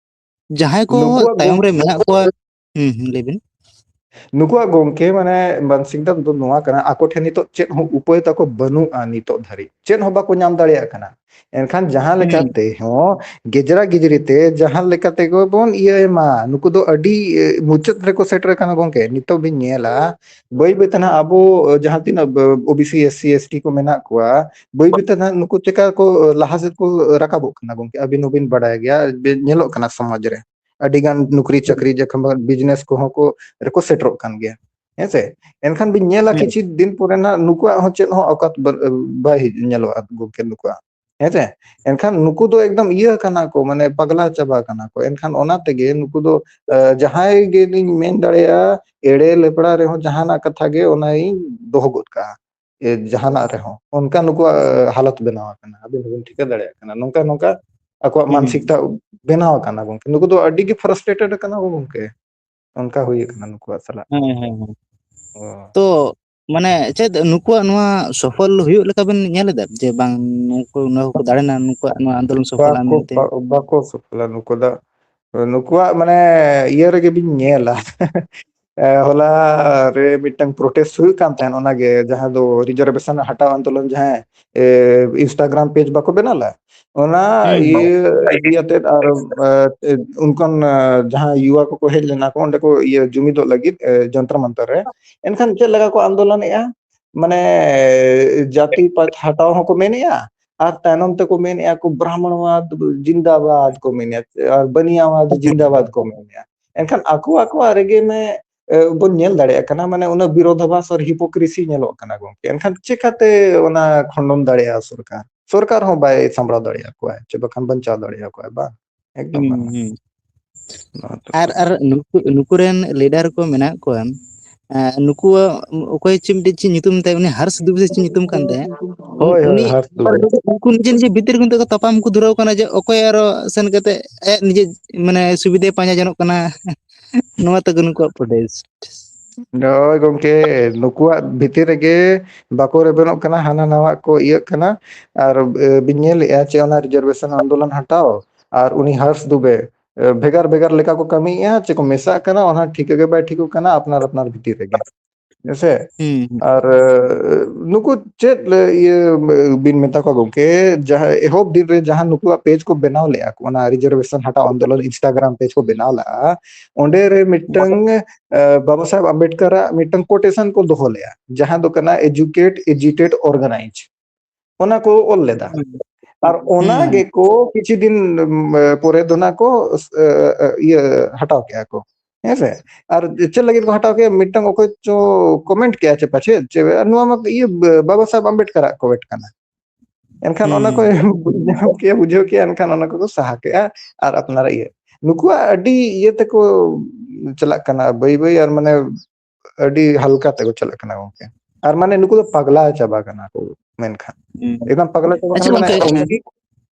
ᱡᱟᱦᱟᱸᱭ ᱠᱚ ᱱᱩᱠᱩᱣᱟᱜ ᱛᱟᱭᱚᱢ ᱜᱚᱝ-, ᱨᱮ ᱢᱮᱱᱟᱜ ᱠᱚᱣᱟ, ᱦᱩᱸ, ᱦᱩᱸ, ᱞᱟᱹᱭ ᱵᱤᱱ᱾ ᱱᱩᱠᱩᱣᱟᱜ ᱜᱚᱝᱠᱮ ᱢᱟᱱᱮ ᱢᱟᱱᱚᱥᱤᱠᱚᱛᱟ ᱫᱚ ᱱᱚᱣᱟ ᱠᱟᱱᱟ, ᱟᱠᱚ ᱴᱷᱮᱱ ᱱᱤᱛᱚᱜ ᱪᱮᱫ ᱦᱚᱸ ᱩᱯᱟᱹᱭ ᱛᱟᱠᱚ ᱵᱟᱹᱱᱩᱜᱼᱟ ᱱᱤᱛᱚᱜ ᱫᱷᱟᱹᱨᱤᱡ᱾ ᱪᱮᱫ ᱦᱚᱸ ᱵᱟᱠᱚ ᱧᱟᱢ ᱫᱟᱲᱮᱭᱟᱜ ᱠᱟᱱᱟ᱾ ᱮᱱᱠᱷᱟᱱ ᱡᱟᱦᱟᱸ ᱞᱮᱠᱟ ᱦᱩᱸ᱾ ᱛᱮᱦᱚᱸ ᱜᱮᱡᱽᱨᱟ ᱜᱮᱡᱽᱨᱤ ᱛᱮ ᱡᱟᱦᱟᱸ ᱞᱮᱠᱟ ᱛᱮᱜᱮ ᱵᱚᱱ ᱤᱭᱟᱹᱭ ᱢᱟ, ᱱᱩᱠᱩ ᱫᱚ ᱟᱹᱰᱤ, ᱮ, ᱢᱩᱪᱟᱹᱫ ᱨᱮᱠᱚ ᱥᱮᱴᱮᱨ ᱟᱠᱟᱱᱟ ᱜᱚᱝᱠᱮ᱾ ᱱᱤᱛᱚᱜ ᱵᱤᱱ ᱧᱮᱞᱟ, ᱵᱟᱹᱭ ᱵᱟᱹᱭ ᱛᱮ ᱱᱟᱦᱟᱜ ᱟᱵᱚ, ᱮ, ᱡᱟᱦᱟᱸ ᱛᱤᱱᱟᱹᱜ, ᱮ, O B C, S C, S T ᱠᱚ ᱢᱮᱱᱟᱜ ᱠᱚᱣᱟ, ᱵᱟᱹᱭ ᱵᱟᱹᱭ ᱛᱮ ᱱᱟᱦᱟᱜ ᱱᱩᱠᱩ ᱪᱮᱠᱟ ᱠᱚ ᱞᱟᱦᱟ ᱥᱮᱫ ᱠᱚ ᱨᱟᱠᱟᱵᱚᱜ ᱠᱟᱱᱟ ᱜᱚᱝᱠᱮ, ᱟᱹᱵᱤᱱ ᱦᱚᱸᱵᱤᱱ ᱵᱟᱰᱟᱭ ᱜᱮᱭᱟ, ᱵᱤᱱ ᱧᱮᱞᱚᱜ ᱠᱟᱱᱟ ᱥᱚᱢᱟᱡᱽ ᱨᱮ᱾ ᱟᱹᱰᱤ ᱜᱟᱱ ᱱᱩᱠᱨᱤ ᱦᱩᱸ᱾ ᱪᱟᱹᱠᱨᱤ ᱡᱚᱠᱷᱚᱱ business ᱠᱚᱦᱚᱸ ᱠᱚ, ᱨᱮᱠᱚ ᱥᱮᱴᱮᱨᱚᱜ ᱠᱟᱱ ᱜᱮᱭᱟ᱾ ᱦᱮᱸ ᱥᱮ? ᱮᱱᱠᱷᱟᱱ ᱵᱤᱱ ᱧᱮᱞᱟ ᱦᱩᱸ᱾ ᱠᱤᱪᱷᱩ ᱫᱤᱱ ᱯᱚᱨᱮ ᱱᱟᱦᱟᱜ ᱱᱩᱠᱩᱣᱟᱜ ᱦᱚᱸ ᱪᱮᱫ ᱦᱚᱸ ᱚᱠᱟᱛ ᱵᱟᱹᱱ-, ᱵᱟᱭ ᱧᱮᱞᱚᱜᱼᱟ ᱜᱚᱝᱠᱮ ᱱᱩᱠᱩᱣᱟᱜ᱾ ᱦᱮᱸ ᱥᱮ? ᱮᱱᱠᱷᱟᱱ ᱱᱩᱠᱩ ᱫᱚ ᱮᱠᱫᱚᱢ ᱤᱭᱟᱹ ᱠᱟᱱᱟ ᱠᱚ, ᱢᱟᱱᱮ ᱯᱟᱜᱽᱞᱟ ᱪᱟᱵᱟ ᱠᱟᱱᱟ ᱠᱚ᱾ ᱮᱱᱠᱷᱟᱱ ᱚᱱᱟ ᱛᱮᱜᱮ ᱱᱩᱠᱩ ᱫᱚ, ᱮ, ᱡᱟᱦᱟᱸᱭ ᱜᱮᱞᱤᱧ ᱢᱮᱱ ᱫᱟᱲᱮᱭᱟᱜᱼᱟ, ᱮᱲᱮ ᱞᱮᱯᱲᱟ ᱨᱮᱦᱚᱸ ᱡᱟᱦᱟᱱᱟᱜ ᱠᱟᱛᱷᱟ ᱜᱮ ᱚᱱᱟᱧ ᱫᱚᱦᱚ ᱜᱚᱫ ᱠᱟᱜᱼᱟ᱾ ᱮ, ᱡᱟᱦᱟᱱᱟᱜ ᱨᱮᱦᱚᱸ᱾ ᱚᱱᱠᱟ ᱱᱩᱠᱩᱣᱟᱜ, ᱮ, ᱦᱟᱞᱚᱛ ᱵᱮᱱᱟᱣ ᱟᱠᱟᱱᱟ᱾ ᱟᱵᱤᱱ ᱦᱚᱸᱵᱤᱱ ᱴᱷᱤᱠᱟᱹ ᱫᱟᱲᱮᱭᱟᱜ ᱠᱟᱱᱟ᱾ ᱱᱚᱝᱠᱟ, ᱱᱚᱝᱠᱟ ᱟᱠᱚᱣᱟᱜ ᱦᱩᱸ᱾ ᱢᱟᱱᱥᱤᱠᱛᱟ ᱵᱮᱱᱟᱣ ᱟᱠᱟᱱᱟ ᱜᱚᱝᱠᱮ᱾ ᱱᱩᱠᱩ ᱫᱚ ᱟᱹᱰᱤ ᱜᱮ frustrated ᱟᱠᱟᱱᱟ ᱠᱚ ᱜᱚᱝᱠᱮ᱾ ᱚᱱᱠᱟ ᱦᱩᱭ ᱟᱠᱟᱱᱟ ᱱᱩᱠᱩᱣᱟᱜ ᱥᱟᱞᱟᱜ᱾ ᱦᱮᱸ, ᱦᱮᱸ, ᱦᱮᱸ᱾ ᱚ᱾ ᱛᱚ, ᱢᱟᱱᱮ ᱪᱮᱫ ᱱᱩᱠᱩᱣᱟᱜ ᱱᱚᱣᱟ ᱥᱚᱯᱷᱚᱞ ᱦᱩᱭᱩᱜ ᱞᱮᱠᱟ ᱵᱮᱱ ᱧᱮᱞ ᱮᱫᱟ? ᱡᱮ ᱵᱟᱝ, ᱱᱩᱠᱩ, ᱱᱩᱠᱩ ᱫᱟᱲᱮᱱᱟ, ᱱᱩᱠᱩᱣᱟᱜ ᱱᱚᱣᱟ ᱟᱱᱫᱳᱞᱚᱱ ᱥᱚᱯᱷᱚᱞᱟ ᱵᱟᱠᱚ, ᱢᱮᱱᱛᱮ? ᱵᱟ-, ᱵᱟᱠᱚ ᱥᱚᱯᱷᱚᱞᱟ ᱱᱩᱠᱩ ᱫᱚ᱾ ᱱᱩᱠᱩᱣᱟᱜ ᱢᱟᱱᱮ ᱤᱭᱟᱹ ᱨᱮᱜᱮ ᱵᱤᱱ ᱧᱮᱞᱟ᱾ ᱮ, ᱦᱚᱞᱟ ᱨᱮ ᱢᱤᱫᱴᱟᱝ ᱯᱨᱚᱴᱮᱥᱴ ᱦᱩᱭᱩᱜ ᱠᱟᱱ ᱛᱟᱦᱮᱸᱱ, ᱚᱱᱟᱜᱮ ᱡᱟᱦᱟᱸ ᱫᱚ ᱨᱤᱡᱟᱨᱵᱷᱮᱥᱚᱱ ᱦᱟᱴᱟᱣ ᱟᱱᱫᱳᱞᱚᱱ, ᱡᱟᱦᱟᱸ, ᱮ, Instagram ᱯᱮᱡᱽ ᱵᱟᱠᱚ ᱵᱮᱱᱟᱣ ᱞᱮᱫ, ᱚᱱᱟ ᱦᱩᱸ, ᱦᱩᱸ᱾ ᱤᱭᱟᱹ ᱤᱫᱤ ᱟᱛᱮᱫ ᱟᱨ, ᱮ, ᱚᱱᱠᱟᱱ, ᱮ, ᱡᱟᱦᱟᱸ ᱭᱩᱣᱟ ᱠᱚᱠᱚ ᱦᱮᱡ ᱞᱮᱱᱟ ᱠᱚ ᱚᱸᱰᱮ ᱠᱚ ᱤᱭᱟᱹ ᱡᱩᱢᱤᱫᱚᱜ ᱞᱟᱹᱜᱤᱫ, ᱮ, ᱡᱚᱱᱛᱚᱨ ᱢᱚᱱᱛᱚᱨ ᱨᱮ᱾ ᱮᱱᱠᱷᱟᱱ ᱪᱮᱫ ᱞᱮᱠᱟ ᱠᱚ ᱟᱱᱫᱳᱞᱚᱱᱮᱜᱼᱟ? ᱢᱟᱱᱮ, ᱡᱟᱹᱛᱤ ᱯᱟᱛ ᱦᱟᱴᱟᱣ ᱦᱚᱸᱠᱚ ᱢᱮᱱᱮᱜᱼᱟ, ᱟᱨ ᱛᱟᱭᱱᱚᱢ ᱛᱮᱠᱚ ᱢᱮᱱᱮᱜᱼᱟ ᱠᱚ, "ᱵᱨᱟᱦᱢᱚᱬᱣᱟᱫ ᱡᱤᱱᱫᱟᱵᱟᱫ" ᱠᱚ ᱢᱮᱱᱮᱜᱼᱟ, ᱟᱨ "ᱵᱟᱹᱱᱤᱭᱟᱣᱟᱫ ᱡᱤᱱᱫᱟᱵᱟᱫ" ᱠᱚ ᱢᱮᱱᱮᱜᱼᱟ᱾ ᱮᱱᱠᱷᱟᱱ ᱟᱠᱚ ᱟᱠᱚᱣᱟᱜ ᱨᱮᱜᱮ ᱢᱮ, ᱮ, ᱵᱚᱱ ᱧᱮᱞ ᱫᱟᱲᱮᱭᱟᱜ ᱠᱟᱱᱟ, ᱢᱟᱱᱮ ᱚᱱᱟ ᱵᱤᱨᱳᱫᱷᱟᱵᱷᱟᱥ ᱟᱨ ᱦᱤᱯᱳᱠᱨᱤᱥᱤ ᱧᱮᱞᱚᱜ ᱠᱟᱱᱟ ᱜᱚᱝᱠᱮ᱾ ᱮᱱᱠᱷᱟᱱ ᱪᱮᱠᱟᱛᱮ ᱚᱱᱟ ᱠᱷᱚᱸᱰᱚᱱ ᱫᱟᱲᱮᱭᱟᱜᱼᱟ ᱥᱚᱨᱠᱟᱨ? ᱥᱚᱨᱠᱟᱨ ᱦᱚᱸ ᱵᱟᱭ ᱥᱟᱢᱵᱲᱟᱣ ᱫᱟᱲᱮᱭᱟᱠᱚᱣᱟ, ᱪᱮ ᱵᱟᱠᱷᱟᱱ ᱵᱟᱧᱪᱟᱣ ᱫᱟᱲᱮᱭᱟᱠᱚᱣᱟ, ᱵᱟᱝ? ᱮᱠᱫᱚᱢ ᱦᱩᱸ, ᱵᱟᱝ᱾ ᱦᱩᱸ᱾ ᱱᱚᱣᱟ ᱫᱚ ᱟᱨ, ᱟᱨ ᱱᱩᱠᱩ, ᱱᱩᱠᱩ ᱨᱮᱱ ᱞᱤᱰᱟᱨ ᱠᱚ ᱢᱮᱱᱟᱜ ᱠᱚᱣᱟ, ᱮ, ᱱᱩᱠᱩᱣᱟᱜ ᱚᱠᱚᱭ ᱪᱮᱫ ᱢᱤᱫᱴᱮᱡ ᱪᱮᱫ ᱧᱩᱛᱩᱢ ᱛᱟᱭ, ᱩᱱᱤ ᱦᱟᱨᱥ ᱫᱩᱵᱮ ᱥᱮ ᱪᱮᱫ ᱧᱩᱛᱩᱢ ᱠᱟᱱ ᱛᱟᱭᱟ? ᱩᱱ-, ᱦᱳᱭ, ᱦᱳᱭ, ᱩᱱᱤ, ᱦᱟᱨᱥ ᱫᱩᱵᱮ᱾ ᱩᱱᱠᱩ ᱱᱤᱡᱮ ᱱᱤᱡᱮ ᱵᱷᱤᱛᱤᱨ ᱨᱮ ᱠᱤᱱᱛᱩ ᱠᱚ ᱛᱟᱯᱟᱢ ᱠᱚ ᱫᱷᱩᱨᱟᱹᱣ ᱠᱟᱱᱟ ᱡᱮ ᱚᱠᱚᱭ ᱟᱨᱚ ᱥᱮᱱ ᱠᱟᱛᱮ ᱟᱭᱟᱜ ᱱᱤᱡᱮ, ᱢᱟᱱᱮ, ᱥᱩᱵᱤᱫᱷᱟᱭ ᱯᱟᱸᱡᱟ ᱡᱚᱱᱚᱜ ᱠᱟᱱᱟ᱾ ᱱᱚᱣᱟ ᱛᱟᱠᱚ ᱱᱩᱠᱩᱣᱟᱜ ᱯᱨᱚᱴᱮᱥᱴ᱾ ᱦᱳᱭ ᱜᱚᱝᱠᱮ, ᱱᱩᱠᱩᱣᱟᱜ ᱵᱷᱤᱛᱤᱨ ᱨᱮᱜᱮ ᱵᱟᱠᱚ ᱨᱮᱵᱮᱱᱚᱜ ᱠᱟᱱᱟ, ᱦᱟᱱᱟ ᱱᱟᱣᱟ ᱠᱚ ᱤᱭᱟᱹᱜ ᱠᱟᱱᱟ᱾ ᱟᱨ, ᱮ, ᱵᱤᱱ ᱧᱮᱞᱮᱜᱼᱟ ᱪᱮ ᱚᱱᱟ ᱨᱤᱡᱟᱨᱵᱷᱮᱥᱚᱱ ᱟᱱᱫᱳᱞᱚᱱ ᱦᱟᱴᱟᱣ ᱟᱨ ᱩᱱᱤ ᱦᱟᱨᱥ ᱫᱩᱵᱮ, ᱮ, ᱵᱷᱮᱜᱟᱨ ᱵᱷᱮᱜᱟᱨ ᱞᱮᱠᱟ ᱠᱚ ᱠᱟᱹᱢᱤᱭᱮᱜᱼᱟ, ᱪᱮ ᱠᱚ ᱢᱮᱥᱟᱜ ᱠᱟᱱᱟ, ᱚᱱᱟ ᱴᱷᱤᱠᱟᱹ ᱜᱮ ᱵᱟᱭ ᱴᱷᱤᱠᱚᱜ ᱠᱟᱱᱟ ᱟᱯᱱᱟᱨ ᱟᱯᱱᱟᱨ ᱵᱷᱤᱛᱤᱨ ᱨᱮᱜᱮ᱾ ᱦᱮᱸᱥᱮ? ᱦᱩᱸ, ᱦᱩᱸ᱾ ᱟᱨ, ᱮ, ᱱᱩᱠᱩ ᱪᱮᱫ ᱞᱮ-, ᱤᱭᱟᱹ, ᱵᱤᱱ ᱢᱮᱛᱟ ᱠᱚᱣᱟ ᱜᱚᱝᱠᱮ, ᱡᱟᱦᱟᱸ ᱮᱦᱚᱵ ᱫᱤᱱ ᱨᱮ ᱡᱟᱦᱟᱸ ᱱᱩᱠᱩᱣᱟᱜ ᱯᱮᱡᱽ ᱠᱚ ᱵᱮᱱᱟᱣ ᱞᱮᱜᱼᱟ ᱠᱚ, ᱚᱱᱟ ᱨᱤᱡᱟᱨᱵᱷᱮᱥᱚᱱ ᱦᱟᱴᱟᱣ ᱟᱱᱫᱳᱞᱚᱱ Instagram ᱯᱮᱡᱽ ᱠᱚ ᱵᱮᱱᱟᱣ ᱞᱮᱜᱼᱟ, ᱚᱸᱰᱮ ᱨᱮ ᱢᱤᱫᱴᱟᱝ, ᱮ, ᱵᱟᱵᱟ ᱥᱟᱦᱮᱵᱽ ᱟᱢᱵᱮᱰᱠᱟᱨᱟᱜ ᱢᱤᱫᱴᱟᱝ quotation ᱠᱚ ᱫᱚᱦᱚ ᱞᱮᱜᱼᱟ, ᱡᱟᱦᱟᱸ ᱫᱚ ᱠᱟᱱᱟ, "Educate, agitate, organize", ᱚᱱᱟ ᱠᱚ ᱚᱞ ᱞᱮᱫᱟ᱾ ᱦᱩᱸ᱾ ᱟᱨ ᱚᱱᱟ ᱦᱩᱸ᱾ ᱜᱮᱠᱚ ᱠᱤᱪᱷᱩ ᱫᱤᱱ, ᱩᱢ, ᱯᱚᱨᱮ ᱫᱚ ᱱᱟᱜ ᱠᱚ, ᱮ, ᱮ, ᱤᱭᱟᱹ, ᱦᱟᱴᱟᱣ ᱠᱮᱜᱼᱟ ᱠᱚ᱾ ᱦᱮᱸ ᱥᱮ? ᱟᱨ ᱪᱮᱫ ᱞᱟᱹᱜᱤᱫ ᱠᱚ ᱦᱟᱴᱟᱣ ᱠᱮᱜᱼᱟ? ᱢᱤᱫᱴᱟᱝ ᱚᱠᱚᱭ ᱪᱚ comment ᱠᱮᱜᱼᱟ ᱪᱮ ᱯᱟᱪᱮᱫ, ᱪᱮ ᱱᱚᱣᱟ ᱢᱟ ᱤᱭᱟᱹ, ᱵᱟᱵᱟ ᱥᱟᱦᱮᱵᱽ ᱟᱢᱵᱮᱰᱠᱟᱨᱟᱜ quote ᱠᱟᱱᱟ᱾ ᱮᱱᱠᱷᱟᱱ ᱚᱱᱟ ᱠᱚ ᱦᱩᱸ᱾ ᱧᱟᱢ ᱠᱮᱜᱼᱟ, ᱵᱩᱡᱷᱟᱹᱣ ᱠᱮᱜᱼᱟ, ᱮᱱᱠᱷᱟᱱ ᱚᱱᱟ ᱠᱚᱠᱚ ᱥᱟᱦᱟ ᱠᱮᱜᱼᱟ ᱟᱨ ᱟᱯᱱᱟᱨᱟᱜ ᱤᱭᱟᱹ᱾ ᱱᱩᱠᱩᱣᱟᱜ ᱟᱹᱰᱤ ᱤᱭᱟᱹ ᱛᱮᱠᱚ ᱪᱟᱞᱟᱜ ᱠᱟᱱᱟ, ᱵᱟᱹᱭ ᱵᱟᱹᱭ, ᱟᱨ ᱢᱟᱱᱮ ᱟᱹᱰᱤ ᱦᱟᱞᱠᱟ ᱛᱮᱠᱚ ᱪᱟᱞᱟᱜ ᱠᱟᱱᱟ ᱜᱚᱝᱠᱮ᱾ ᱟᱨ ᱢᱟᱱᱮ ᱱᱩᱠᱩ ᱫᱚ ᱯᱟᱜᱽᱞᱟ ᱪᱟᱵᱟ ᱠᱟᱱᱟ ᱠᱚ ᱢᱮᱱᱠᱷᱟᱱ᱾ ᱦᱩᱸ᱾ ᱮᱠᱫᱚᱢ ᱯᱟᱜᱽᱞᱟ ᱪᱟᱵᱟ ᱟᱪᱪᱷᱟ ᱠᱟᱱᱟ, ᱢᱟᱱᱮ ᱜᱚᱝᱠᱮ, ᱩᱱᱠᱤ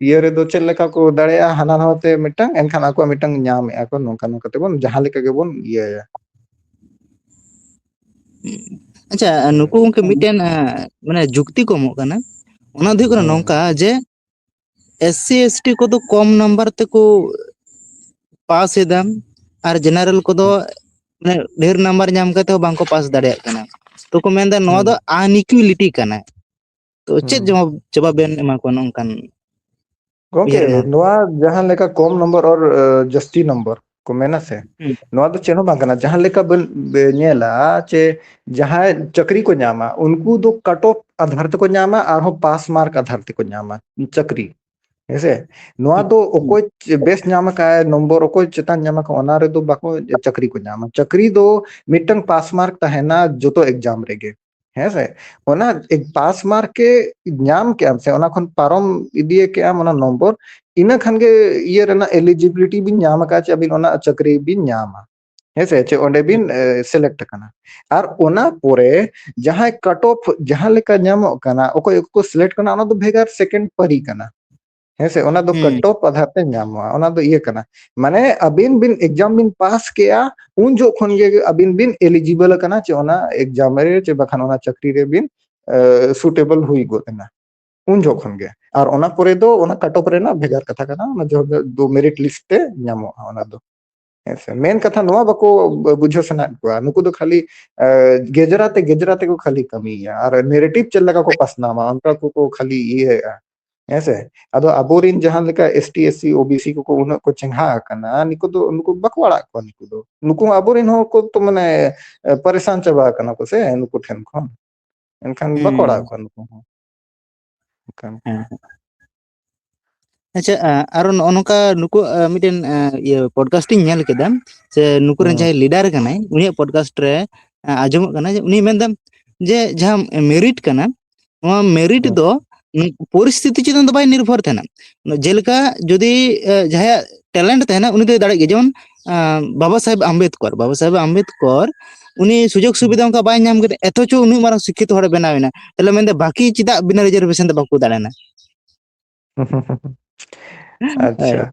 ᱤᱭᱟᱹ ᱨᱮᱫᱚ ᱪᱮᱫ ᱞᱮᱠᱟ ᱠᱚ ᱫᱟᱲᱮᱭᱟᱜᱼᱟ ᱦᱟᱱᱟ ᱱᱟᱣᱟ ᱛᱮ ᱢᱤᱫᱴᱟᱝ, ᱮᱱᱠᱷᱟᱱ ᱟᱠᱚᱣᱟᱜ ᱢᱤᱫᱴᱟᱝ ᱧᱟᱢᱮᱜᱼᱟ ᱠᱚ, ᱱᱚᱝᱠᱟ ᱱᱚᱝᱠᱟ ᱛᱮᱵᱚᱱ ᱡᱟᱦᱟᱸ ᱞᱮᱠᱟ ᱜᱮᱵᱚᱱ ᱤᱭᱟᱹᱭᱟ᱾ ᱟᱪᱪᱷᱟ, ᱱᱩᱠᱩ ᱜᱚᱝᱠᱮ ᱢᱤᱫᱴᱮᱱ, ᱮ, ᱢᱟᱱᱮ ᱡᱩᱠᱛᱤ ᱠᱚ ᱮᱢᱚᱜ ᱠᱟᱱᱟ, ᱚᱱᱟ ᱫᱚ ᱦᱩᱭᱩᱜ ᱠᱟᱱᱟ ᱦᱩᱸ᱾ ᱱᱚᱝᱠᱟ ᱡᱮ SC ST ᱠᱚᱫᱚ ᱠᱚᱢ ᱱᱟᱢᱵᱟᱨ ᱛᱮᱠᱚ ᱯᱟᱥ ᱮᱫᱟ ᱟᱨ general ᱠᱚᱫᱚ ᱢᱟᱱᱮ ᱰᱷᱮᱨ ᱱᱟᱢᱵᱟᱨ ᱧᱟᱢ ᱠᱟᱛᱮ ᱦᱚᱸ ᱵᱟᱝᱠᱚ ᱯᱟᱥ ᱫᱟᱲᱮᱭᱟᱜ ᱠᱟᱱᱟ᱾ ᱛᱚ ᱠᱚ ᱢᱮᱱᱫᱟ ᱱᱚᱣᱟ ᱫᱚ ᱟᱱᱤᱠᱩᱭᱤᱞᱤᱴᱤ ᱠᱟᱱᱟ᱾ ᱛᱚ ᱪᱮᱫ ᱡᱚᱵᱟᱵ ᱡᱚᱵᱟᱵ ᱵᱮᱱ ᱮᱢᱟ ᱠᱚᱣᱟ ᱱᱚᱝᱠᱟᱱ? ᱜᱚᱝᱠᱮ, ᱱᱚᱣᱟ ᱡᱟᱦᱟᱸ ᱞᱮᱠᱟ ᱠᱚᱢ ᱱᱚᱢᱵᱚᱨ ᱟᱨ ᱡᱟᱹᱥᱛᱤ ᱱᱚᱢᱵᱚᱨ ᱠᱚ ᱢᱮᱱᱟ ᱥᱮ, ᱱᱚᱣᱟ ᱫᱚ ᱪᱮᱫ ᱦᱚᱸ ᱵᱟᱝ ᱠᱟᱱᱟ᱾ ᱡᱟᱦᱟᱸ ᱞᱮᱠᱟ ᱵᱚᱱ ᱧᱮᱞᱟ ᱡᱮ ᱡᱟᱦᱟᱸᱭ ᱪᱟᱹᱠᱨᱤ ᱠᱚ ᱧᱟᱢᱟ, ᱩᱱᱠᱩ ᱫᱚ ᱠᱟᱴ ᱚᱯᱷ ᱟᱫᱷᱟᱨ ᱛᱮᱠᱚ ᱧᱟᱢᱟ, ᱟᱨᱦᱚᱸ ᱯᱟᱥ ᱢᱟᱨᱠ ᱟᱫᱷᱟᱨ ᱛᱮᱠᱚ ᱧᱟᱢᱟ ᱪᱟᱹᱠᱨᱤ᱾ ᱦᱮᱸᱥᱮ? ᱱᱚᱣᱟ ᱫᱚ ᱚᱠᱚᱭ ᱵᱮᱥ ᱧᱟᱢ ᱟᱠᱟᱫ, ᱱᱚᱢᱵᱚᱨ ᱚᱠᱚᱭ ᱪᱮᱛᱟᱱ ᱧᱟᱢ ᱟᱠᱟᱫ, ᱚᱱᱟ ᱨᱮᱫᱚ ᱵᱟᱠᱚ ᱪᱟᱹᱠᱨᱤ ᱠᱚ ᱧᱟᱢᱟ᱾ ᱪᱟᱹᱠᱨᱤ ᱫᱚ ᱢᱤᱫᱴᱟᱝ ᱯᱟᱥ ᱢᱟᱨᱠ ᱛᱟᱦᱮᱱᱟ ᱡᱚᱛᱚ ᱮᱠᱡᱟᱢ ᱨᱮᱜᱮ᱾ ᱦᱮᱸ ᱥᱮ? ᱚᱱᱟ ᱯᱟᱥ ᱢᱟᱨᱠ ᱮ ᱧᱟᱢ ᱠᱮᱜᱼᱟᱢ ᱥᱮ, ᱚᱱᱟ ᱠᱷᱚᱱ ᱯᱟᱨᱚᱢ ᱤᱫᱤᱭᱮ ᱠᱮᱜᱼᱟᱢ ᱚᱱᱟ ᱱᱚᱢᱵᱚᱨ, ᱤᱱᱟᱹ ᱠᱷᱟᱱ ᱜᱮ ᱤᱭᱟᱹ ᱨᱮᱱᱟᱜ eligibility ᱵᱤᱱ ᱧᱟᱢ ᱟᱠᱟᱫ, ᱪᱮ ᱟᱹᱵᱤᱱ ᱚᱱᱟ ᱪᱟᱹᱠᱨᱤ ᱵᱤᱱ ᱧᱟᱢᱟ᱾ ᱦᱮᱸ ᱥᱮ? ᱪᱮ ᱚᱸᱰᱮ ᱵᱤᱱ ᱥᱤᱞᱮᱠᱴ ᱟᱠᱟᱱᱟ᱾ ᱟᱨ ᱚᱱᱟ ᱯᱚᱨᱮ ᱡᱟᱦᱟᱸᱭ ᱠᱟᱴ ᱚᱯᱷ ᱡᱟᱦᱟᱸ ᱞᱮᱠᱟ ᱧᱟᱢᱚᱜ ᱠᱟᱱᱟ, ᱚᱠᱚᱭ ᱠᱚᱠᱚ ᱥᱤᱞᱮᱠᱴ ᱠᱟᱱᱟ, ᱚᱱᱟ ᱫᱚ ᱵᱷᱮᱜᱟᱨ ᱥᱮᱠᱮᱱᱰ ᱯᱟᱹᱨᱤ ᱠᱟᱱᱟ᱾ ᱦᱮᱸ ᱥᱮ? ᱚᱱᱟ ᱫᱚ ᱠᱟᱴ ᱚᱯᱷ ᱟᱫᱷᱟᱨ ᱛᱮ ᱧᱟᱢᱚᱜᱼᱟ᱾ ᱚᱱᱟ ᱫᱚ ᱤᱭᱟᱹ ᱠᱟᱱᱟ, ᱢᱟᱱᱮ ᱟᱹᱵᱤᱱ ᱵᱤᱱ ᱮᱠᱡᱟᱢ ᱵᱤᱱ ᱯᱟᱥ ᱠᱮᱜᱼᱟ, ᱩᱱ ᱡᱚᱠᱷᱚᱱ ᱜᱮ ᱟᱹᱵᱤᱱ ᱵᱤᱱ eligible ᱟᱠᱟᱱᱟ ᱪᱮ ᱚᱱᱟ ᱮᱠᱡᱟᱢ ᱨᱮ ᱪᱮ ᱵᱟᱠᱷᱟᱱ ᱚᱱᱟ ᱪᱟᱹᱠᱨᱤ ᱨᱮ ᱵᱤᱱ ᱥᱩᱴᱮᱵᱚᱞ ᱦᱩᱭ ᱜᱚᱫ ᱮᱱᱟ᱾ ᱩᱱ ᱡᱚᱠᱷᱚᱱ ᱜᱮ᱾ ᱟᱨ ᱚᱱᱟ ᱯᱚᱨᱮ ᱫᱚ ᱚᱱᱟ ᱠᱟᱴ ᱚᱯᱷ ᱨᱮᱱᱟᱜ ᱵᱷᱮᱜᱟᱨ ᱠᱟᱛᱷᱟ ᱠᱟᱱᱟ, ᱚᱱᱟ ᱡᱟᱦᱟᱸ ᱫᱚ ᱢᱮᱨᱤᱴ ᱞᱤᱥᱴ ᱛᱮ ᱧᱟᱢᱚᱜᱼᱟ ᱚᱱᱟ ᱫᱚ᱾ ᱦᱮᱸ ᱥᱮ? ᱢᱮᱱ ᱠᱟᱛᱷᱟ ᱱᱚᱣᱟ ᱵᱟᱠᱚ ᱵᱩᱡᱷᱟᱹᱣ ᱥᱟᱱᱟᱭᱮᱫ ᱠᱚᱣᱟ᱾ ᱱᱩᱠᱩ ᱫᱚ ᱠᱷᱟᱹᱞᱤ, ᱮ, ᱜᱮᱡᱽᱨᱟ ᱛᱮ, ᱜᱮᱡᱽᱨᱟ ᱛᱮᱠᱚ ᱠᱷᱟᱹᱞᱤ ᱠᱟᱹᱢᱤᱭᱟ᱾ ᱟᱨ ᱱᱮᱨᱮᱴᱤᱵᱷ ᱪᱮᱫ ᱞᱮᱠᱟ ᱠᱚ ᱯᱟᱥᱱᱟᱣᱟ, ᱚᱱᱠᱟ ᱠᱚᱠᱚ ᱠᱷᱟᱹᱞᱤ ᱤᱭᱟᱹᱭᱮᱫᱼᱟ᱾ ᱦᱮᱸ ᱥᱮ? ᱟᱫᱚ ᱟᱵᱚᱨᱮᱱ ᱡᱟᱦᱟᱸ ᱞᱮᱠᱟ S T, S C, O B C ᱠᱚᱠᱚ ᱩᱱᱟᱹᱜ ᱠᱚ ᱪᱮᱸᱜᱷᱟ ᱟᱠᱟᱱᱟ, ᱱᱩᱠᱩ ᱫᱚ, ᱱᱩᱠᱩ ᱵᱟᱠᱚ ᱟᱲᱟᱜ ᱠᱚᱣᱟ᱾ ᱱᱩᱠᱩ ᱫᱚ, ᱱᱩᱠᱩ ᱦᱚᱸ ᱟᱵᱚᱨᱮᱱ ᱦᱚᱲ ᱠᱚ ᱛᱚ, ᱢᱟᱱᱮ, ᱮ, ᱯᱟᱨᱤᱥᱟᱱ ᱪᱟᱵᱟ ᱟᱠᱟᱱᱟ ᱠᱚ ᱥᱮ ᱱᱩᱠᱩ ᱴᱷᱮᱱ ᱠᱷᱚᱱ᱾ ᱮᱱᱠᱷᱟᱱ ᱵᱟᱠᱚ ᱟᱲᱟᱜ ᱦᱩᱸ᱾ ᱠᱚᱣᱟ ᱱᱩᱠᱩ ᱦᱚᱸ᱾ ᱮᱱᱠᱷᱟᱱ ᱦᱮᱸ᱾ ᱟᱪᱪᱷᱟ, ᱟ-, ᱟᱨᱚ ᱱᱚᱜᱼᱚ ᱱᱚᱝᱠᱟ ᱱᱩᱠᱩ, ᱟ, ᱢᱤᱫᱴᱮᱱ, ᱟ, ᱤᱭᱟᱹ, ᱯᱚᱰᱠᱟᱥᱴ ᱤᱧ ᱧᱮᱞ ᱠᱮᱫᱟ, ᱥᱮ ᱱᱩᱠᱩ ᱨᱮᱱ ᱦᱩᱸ᱾ ᱡᱟᱦᱟᱸᱭ ᱞᱤᱰᱟᱨ ᱠᱟᱱᱟᱭ, ᱩᱱᱤᱭᱟᱜ ᱯᱚᱰᱠᱟᱥᱴ ᱨᱮ, ᱟ, ᱟᱸᱡᱚᱢᱚᱜ ᱠᱟᱱᱟ ᱡᱮ ᱩᱱᱤ ᱢᱮᱱᱫᱟ ᱡᱮ ᱡᱟᱦᱟᱸ ᱢᱮᱨᱤᱴ ᱠᱟᱱᱟ, ᱱᱚᱣᱟ ᱢᱮᱨᱤᱴ ᱦᱩᱸ᱾ ᱫᱚ ᱱᱩ-, ᱯᱚᱨᱤᱥᱛᱷᱤᱛᱤ ᱪᱮᱛᱟᱱ ᱫᱚ ᱵᱟᱭ ᱱᱤᱨᱵᱷᱚᱨ ᱛᱟᱦᱮᱱᱟ᱾ ᱡᱮᱞᱮᱠᱟ ᱡᱩᱫᱤ, ᱟ, ᱡᱟᱦᱟᱸᱭᱟᱜ ᱴᱮᱞᱮᱱᱴ ᱛᱟᱦᱮᱱᱟ, ᱩᱱᱤ ᱫᱚᱭ ᱫᱟᱲᱮᱭᱟᱜ ᱜᱮᱭᱟ᱾ ᱡᱮᱢᱚᱱ, ᱟ, ᱵᱟᱵᱟ ᱥᱟᱦᱮᱵᱽ ᱟᱢᱵᱮᱫᱠᱚᱨ, ᱵᱟᱵᱟ ᱥᱟᱦᱮᱵᱽ ᱟᱢᱵᱮᱫᱠᱚᱨ ᱩᱱᱤ ᱥᱩᱡᱳᱜᱽ ᱦᱩᱸ᱾ ᱥᱩᱵᱤᱫᱷᱟ ᱚᱱᱠᱟ ᱵᱟᱭ ᱧᱟᱢ ᱠᱮᱫᱟ, ᱚᱛᱷᱚᱪᱚ ᱩᱱᱟᱹᱜ ᱢᱟᱨᱟᱝ ᱥᱤᱠᱠᱷᱤᱛᱚ ᱦᱚᱲᱮ ᱵᱮᱱᱟᱣ ᱮᱱᱟ᱾ ᱛᱟᱦᱞᱮ ᱢᱮᱱᱫᱟ ᱵᱟᱹᱠᱤ ᱪᱮᱫᱟᱜ ᱵᱤᱱᱟᱹ ᱨᱤᱡᱟᱨᱵᱷᱮᱥᱚᱱ ᱛᱮ ᱵᱟᱠᱚ ᱫᱟᱲᱟᱱᱟ? ᱟᱪᱪᱷᱟ᱾ ᱦᱳᱭ᱾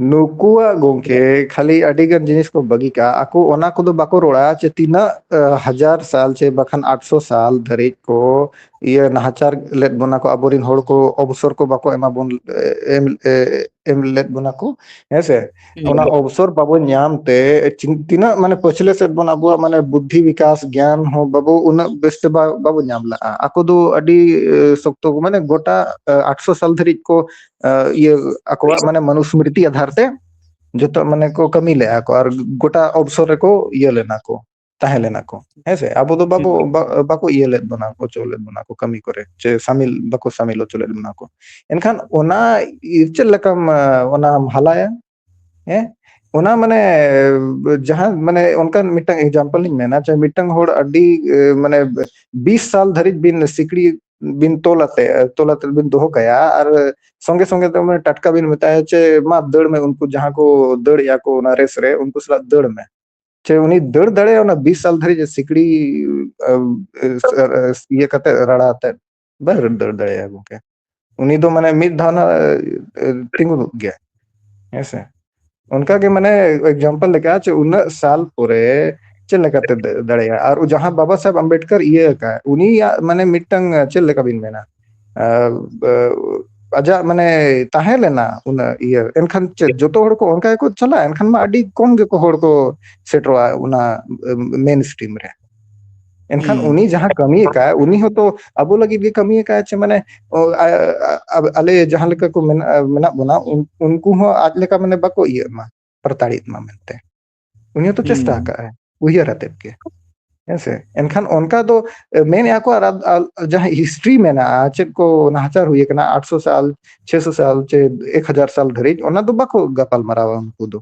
ᱱᱩᱠᱩᱣᱟᱜ ᱜᱚᱝᱠᱮ ᱠᱷᱟᱹᱞᱤ ᱟᱹᱰᱤ ᱜᱟᱱ ᱡᱤᱱᱤᱥ ᱠᱚ ᱵᱟᱹᱜᱤ ᱠᱟᱜᱼᱟ᱾ ᱟᱠᱚ ᱚᱱᱟ ᱠᱚᱫᱚ ᱵᱟᱠᱚ ᱨᱚᱲᱟ ᱡᱮ ᱛᱤᱱᱟᱹᱜ, ᱟ, ᱦᱟᱡᱟᱨ ᱥᱟᱞ ᱪᱮ ᱵᱟᱠᱷᱟᱱ ᱟᱴᱥᱚ ᱥᱟᱞ ᱫᱷᱟᱹᱨᱤᱡ ᱠᱚ ᱤᱭᱟᱹ ᱱᱟᱦᱟᱪᱟᱨ ᱞᱮᱫ ᱵᱚᱱᱟ ᱠᱚ, ᱟᱵᱚᱨᱮᱱ ᱦᱚᱲ ᱠᱚ ᱚᱵᱚᱥᱚᱨ ᱠᱚ ᱵᱟᱠᱚ ᱮᱢᱟ ᱵᱚᱱ, ᱮ-, ᱮᱢ, ᱮ-, ᱮᱢ ᱞᱮᱫ ᱵᱚᱱᱟ ᱠᱚ, ᱦᱮᱸ ᱥᱮ? ᱦᱩᱸ᱾ ᱚᱱᱟ ᱚᱵᱚᱥᱚᱨ ᱵᱟᱵᱚ ᱧᱟᱢ ᱛᱮ, ᱪᱤᱱ-, ᱛᱤᱱᱟᱹᱜ ᱢᱟᱱᱮ ᱯᱟᱹᱪᱷᱞᱟᱹ ᱥᱮᱫ ᱵᱚᱱ, ᱟᱵᱚᱣᱟᱜ ᱢᱟᱱᱮ ᱵᱩᱫᱽᱫᱷᱤ ᱵᱤᱠᱟᱥ, ᱜᱮᱭᱟᱱ ᱦᱚᱸ ᱵᱟᱵᱚ, ᱩᱱᱟᱹᱜ ᱵᱮᱥ ᱛᱮ ᱵᱟ-, ᱵᱟᱵᱚ ᱧᱟᱢ ᱞᱟᱜᱼᱟ᱾ ᱟᱠᱚ ᱫᱚ ᱟᱹᱰᱤ, ᱮ, ᱥᱚᱠᱛᱚ ᱠᱚ, ᱢᱟᱱᱮ ᱜᱚᱴᱟ, ᱮ, ᱟᱴᱥᱚ ᱥᱟᱞ ᱫᱷᱟᱹᱨᱤᱡ ᱠᱚ, ᱮ, ᱤᱭᱟᱹ, ᱟᱠᱚᱣᱟᱜ ᱢᱟᱱᱮ ᱢᱟᱱᱩᱥᱢᱨᱤᱛᱤ ᱟᱫᱷᱟᱨ ᱛᱮ ᱡᱚᱛᱚ ᱢᱟᱱᱮ ᱠᱚ ᱠᱟᱹᱢᱤ ᱞᱮᱜᱼᱟ ᱠᱚ, ᱟᱨ ᱜᱚᱴᱟ ᱚᱵᱚᱥᱚᱨ ᱨᱮᱠᱚ ᱤᱭᱟᱹ ᱞᱮᱱᱟ ᱠᱚ, ᱛᱟᱦᱮᱸ ᱞᱮᱱᱟ ᱠᱚ, ᱦᱮᱸ ᱥᱮ? ᱟᱵᱚ ᱫᱚ ᱵᱟᱵᱚ, ᱦᱩᱸ᱾ ᱵᱟ-, ᱵᱟᱠᱚ ᱤᱭᱟᱹ ᱞᱮᱫ ᱵᱚᱱᱟ, ᱚᱪᱚ ᱞᱮᱫ ᱵᱚᱱᱟ ᱠᱚ ᱠᱟᱹᱢᱤ ᱠᱚᱨᱮ, ᱪᱮ ᱥᱟᱢᱤᱞ, ᱵᱟᱠᱚ ᱥᱟᱢᱤᱞ ᱚᱪᱚ ᱞᱮᱫ ᱵᱚᱱᱟ ᱠᱚ᱾ ᱮᱱᱠᱷᱟᱱ ᱚᱱᱟ ᱤ-, ᱪᱮᱫ ᱞᱮᱠᱟᱢ, ᱟ, ᱚᱱᱟᱢ ᱦᱟᱞᱟᱭᱟ? ᱦᱮᱸ? ᱚᱱᱟ ᱢᱟᱱᱮ, ᱡᱟᱦᱟᱸ ᱢᱟᱱᱮ ᱚᱱᱠᱟᱱ ᱢᱤᱫᱴᱟᱝ example ᱤᱧ ᱢᱮᱱᱟ, ᱡᱮ ᱢᱤᱫᱴᱟᱝ ᱦᱚᱲ ᱟᱹᱰᱤ, ᱮ, ᱢᱟᱱᱮ ᱵᱤᱥ ᱥᱟᱞ ᱫᱷᱟᱹᱨᱤᱡ ᱵᱤᱱ ᱥᱤᱠᱲᱤ ᱵᱤᱱ ᱛᱚᱞ ᱟᱛᱮ, ᱛᱚᱞ ᱟᱛᱮ ᱵᱤᱱ ᱫᱚᱦᱚ ᱠᱟᱭᱟ, ᱟᱨ ᱥᱚᱸᱜᱮ ᱥᱚᱸᱜᱮ ᱛᱮ ᱢᱟᱱᱮ ᱴᱟᱴᱠᱟ ᱵᱤᱱ ᱢᱮᱛᱟᱭᱟ ᱪᱮ, "ᱢᱟ ᱫᱟᱹᱲ ᱢᱮ, ᱩᱱᱠᱩ ᱡᱟᱦᱟᱸ ᱠᱚ ᱫᱟᱹᱲ ᱮᱜᱼᱟ ᱠᱚ ᱚᱱᱟ ᱨᱮᱥ ᱨᱮ, ᱩᱱᱠᱩ ᱥᱟᱞᱟᱜ ᱫᱟᱹᱲ ᱢᱮ᱾" ᱪᱮ ᱩᱱᱤ ᱫᱟᱹᱲ ᱫᱟᱲᱮᱭᱟᱜᱼᱟ ᱚᱱᱟ ᱵᱤᱥ ᱥᱟᱞ ᱫᱷᱟᱹᱨᱤᱡ ᱥᱤᱠᱲᱤ, ᱟ, ᱟ, ᱤᱭᱟᱹ ᱠᱟᱛᱮ, ᱨᱟᱲᱟ ᱟᱛᱮ? ᱵᱟᱭ ᱫᱟᱹᱲ ᱫᱟᱲᱮᱭᱟᱜᱼᱟ ᱜᱚᱝᱠᱮ᱾ ᱩᱱᱤ ᱫᱚ ᱢᱟᱱᱮ ᱢᱤᱫ ᱫᱷᱟᱣ ᱱᱟᱜ, ᱮ, ᱛᱤᱸᱜᱩᱱ ᱜᱮᱭᱟ᱾ ᱦᱮᱸ ᱥᱮ? ᱚᱱᱠᱟ ᱜᱮ ᱢᱟᱱᱮ example ᱞᱮᱠᱟ ᱪᱮ ᱩᱱᱟᱹᱜ ᱥᱟᱞ ᱯᱚᱨᱮ ᱪᱮᱫ ᱞᱮᱠᱟᱛᱮ ᱫᱟᱹᱲ ᱫᱟᱲᱮᱭᱟᱜᱼᱟ? ᱟᱨ ᱡᱟᱦᱟᱸ ᱵᱟᱵᱟ ᱥᱟᱦᱮᱵᱽ ᱟᱢᱵᱮᱰᱠᱟᱨ ᱤᱭᱟᱹ ᱟᱠᱟᱫ, ᱩᱱᱤᱭᱟᱜ ᱢᱟᱱᱮ ᱢᱤᱫᱴᱟᱝ, ᱪᱮᱫ ᱞᱮᱠᱟ ᱵᱤᱱ ᱢᱮᱱᱟ? ᱟ, ᱟ, ᱟᱡᱟᱜ ᱢᱟᱱᱮ ᱛᱟᱦᱮᱸ ᱞᱮᱱᱟ ᱩᱱᱟᱹᱜ ᱤᱭᱟᱹ᱾ ᱮᱱᱠᱷᱟᱱ ᱪᱮᱫ ᱡᱚᱛᱚ ᱦᱚᱲ ᱠᱚ ᱚᱱᱠᱟ ᱜᱮᱠᱚ ᱪᱟᱞᱟᱜᱼᱟ? ᱮᱱᱠᱷᱟᱱ ᱢᱟ ᱟᱹᱰᱤ ᱠᱚᱢ ᱜᱮᱠᱚ ᱦᱚᱲ ᱠᱚ ᱥᱮᱴᱮᱨᱚᱜᱼᱟ ᱚᱱᱟ, ᱮ, main stream ᱨᱮ᱾ ᱮᱱᱠᱷᱟᱱ ᱦᱩᱸ᱾ ᱩᱱᱤ ᱡᱟᱦᱟᱸ ᱠᱟᱹᱢᱤ ᱟᱠᱟᱫ, ᱩᱱᱤ ᱦᱚᱸᱛᱚ ᱟᱵᱚ ᱞᱟᱹᱜᱤᱫ ᱜᱮ ᱠᱟᱹᱢᱤ ᱟᱠᱟᱫ, ᱪᱮ ᱢᱟᱱᱮ, ᱚ, ᱟ-, ᱟ-, ᱟ-, ᱟᱞᱮ ᱡᱟᱦᱟᱸ ᱞᱮᱠᱟ ᱠᱚ ᱢᱮᱱᱟᱜ, ᱢᱮᱱᱟᱜ ᱵᱚᱱᱟ, ᱩᱱ-, ᱩᱱᱠᱩ ᱦᱚᱸ ᱟᱡ ᱞᱮᱠᱟ ᱢᱟᱱᱮ ᱵᱟᱠᱚ ᱤᱭᱟᱹᱜ ᱢᱟ, ᱯᱨᱚᱛᱟᱲᱤᱛ ᱢᱟ ᱢᱮᱱᱛᱮ᱾ ᱩᱱᱤ ᱦᱚᱸᱛᱚ ᱪᱮᱥᱴᱟ ᱦᱩᱸ᱾ ᱟᱠᱟᱫ ᱟᱭ, ᱩᱭᱦᱟᱹᱨ ᱟᱛᱮᱫ ᱜᱮ᱾ ᱦᱮᱸ ᱥᱮ? ᱮᱱᱠᱷᱟᱱ ᱚᱱᱠᱟ ᱫᱚ, ᱮ, ᱢᱮᱱᱮᱜᱼᱟ ᱠᱚ, ᱟᱨ ᱟ-, ᱟ-, ᱡᱟᱦᱟᱸ history ᱢᱮᱱᱟᱜᱼᱟ, ᱪᱮᱫ ᱠᱚ ᱱᱟᱦᱟᱪᱟᱨ ᱦᱩᱭ ᱟᱠᱟᱱᱟ ᱟᱴᱥᱚ ᱥᱟᱞ, ᱪᱷᱮᱥᱚ ᱥᱟᱞ, ᱪᱮ ᱮᱠ ᱦᱟᱡᱟᱨ ᱥᱟᱞ ᱫᱷᱟᱹᱨᱤᱡ, ᱚᱱᱟ ᱫᱚ ᱵᱟᱠᱚ ᱜᱟᱯᱟᱞ ᱢᱟᱨᱟᱣᱟ ᱩᱱᱠᱩ ᱫᱚ᱾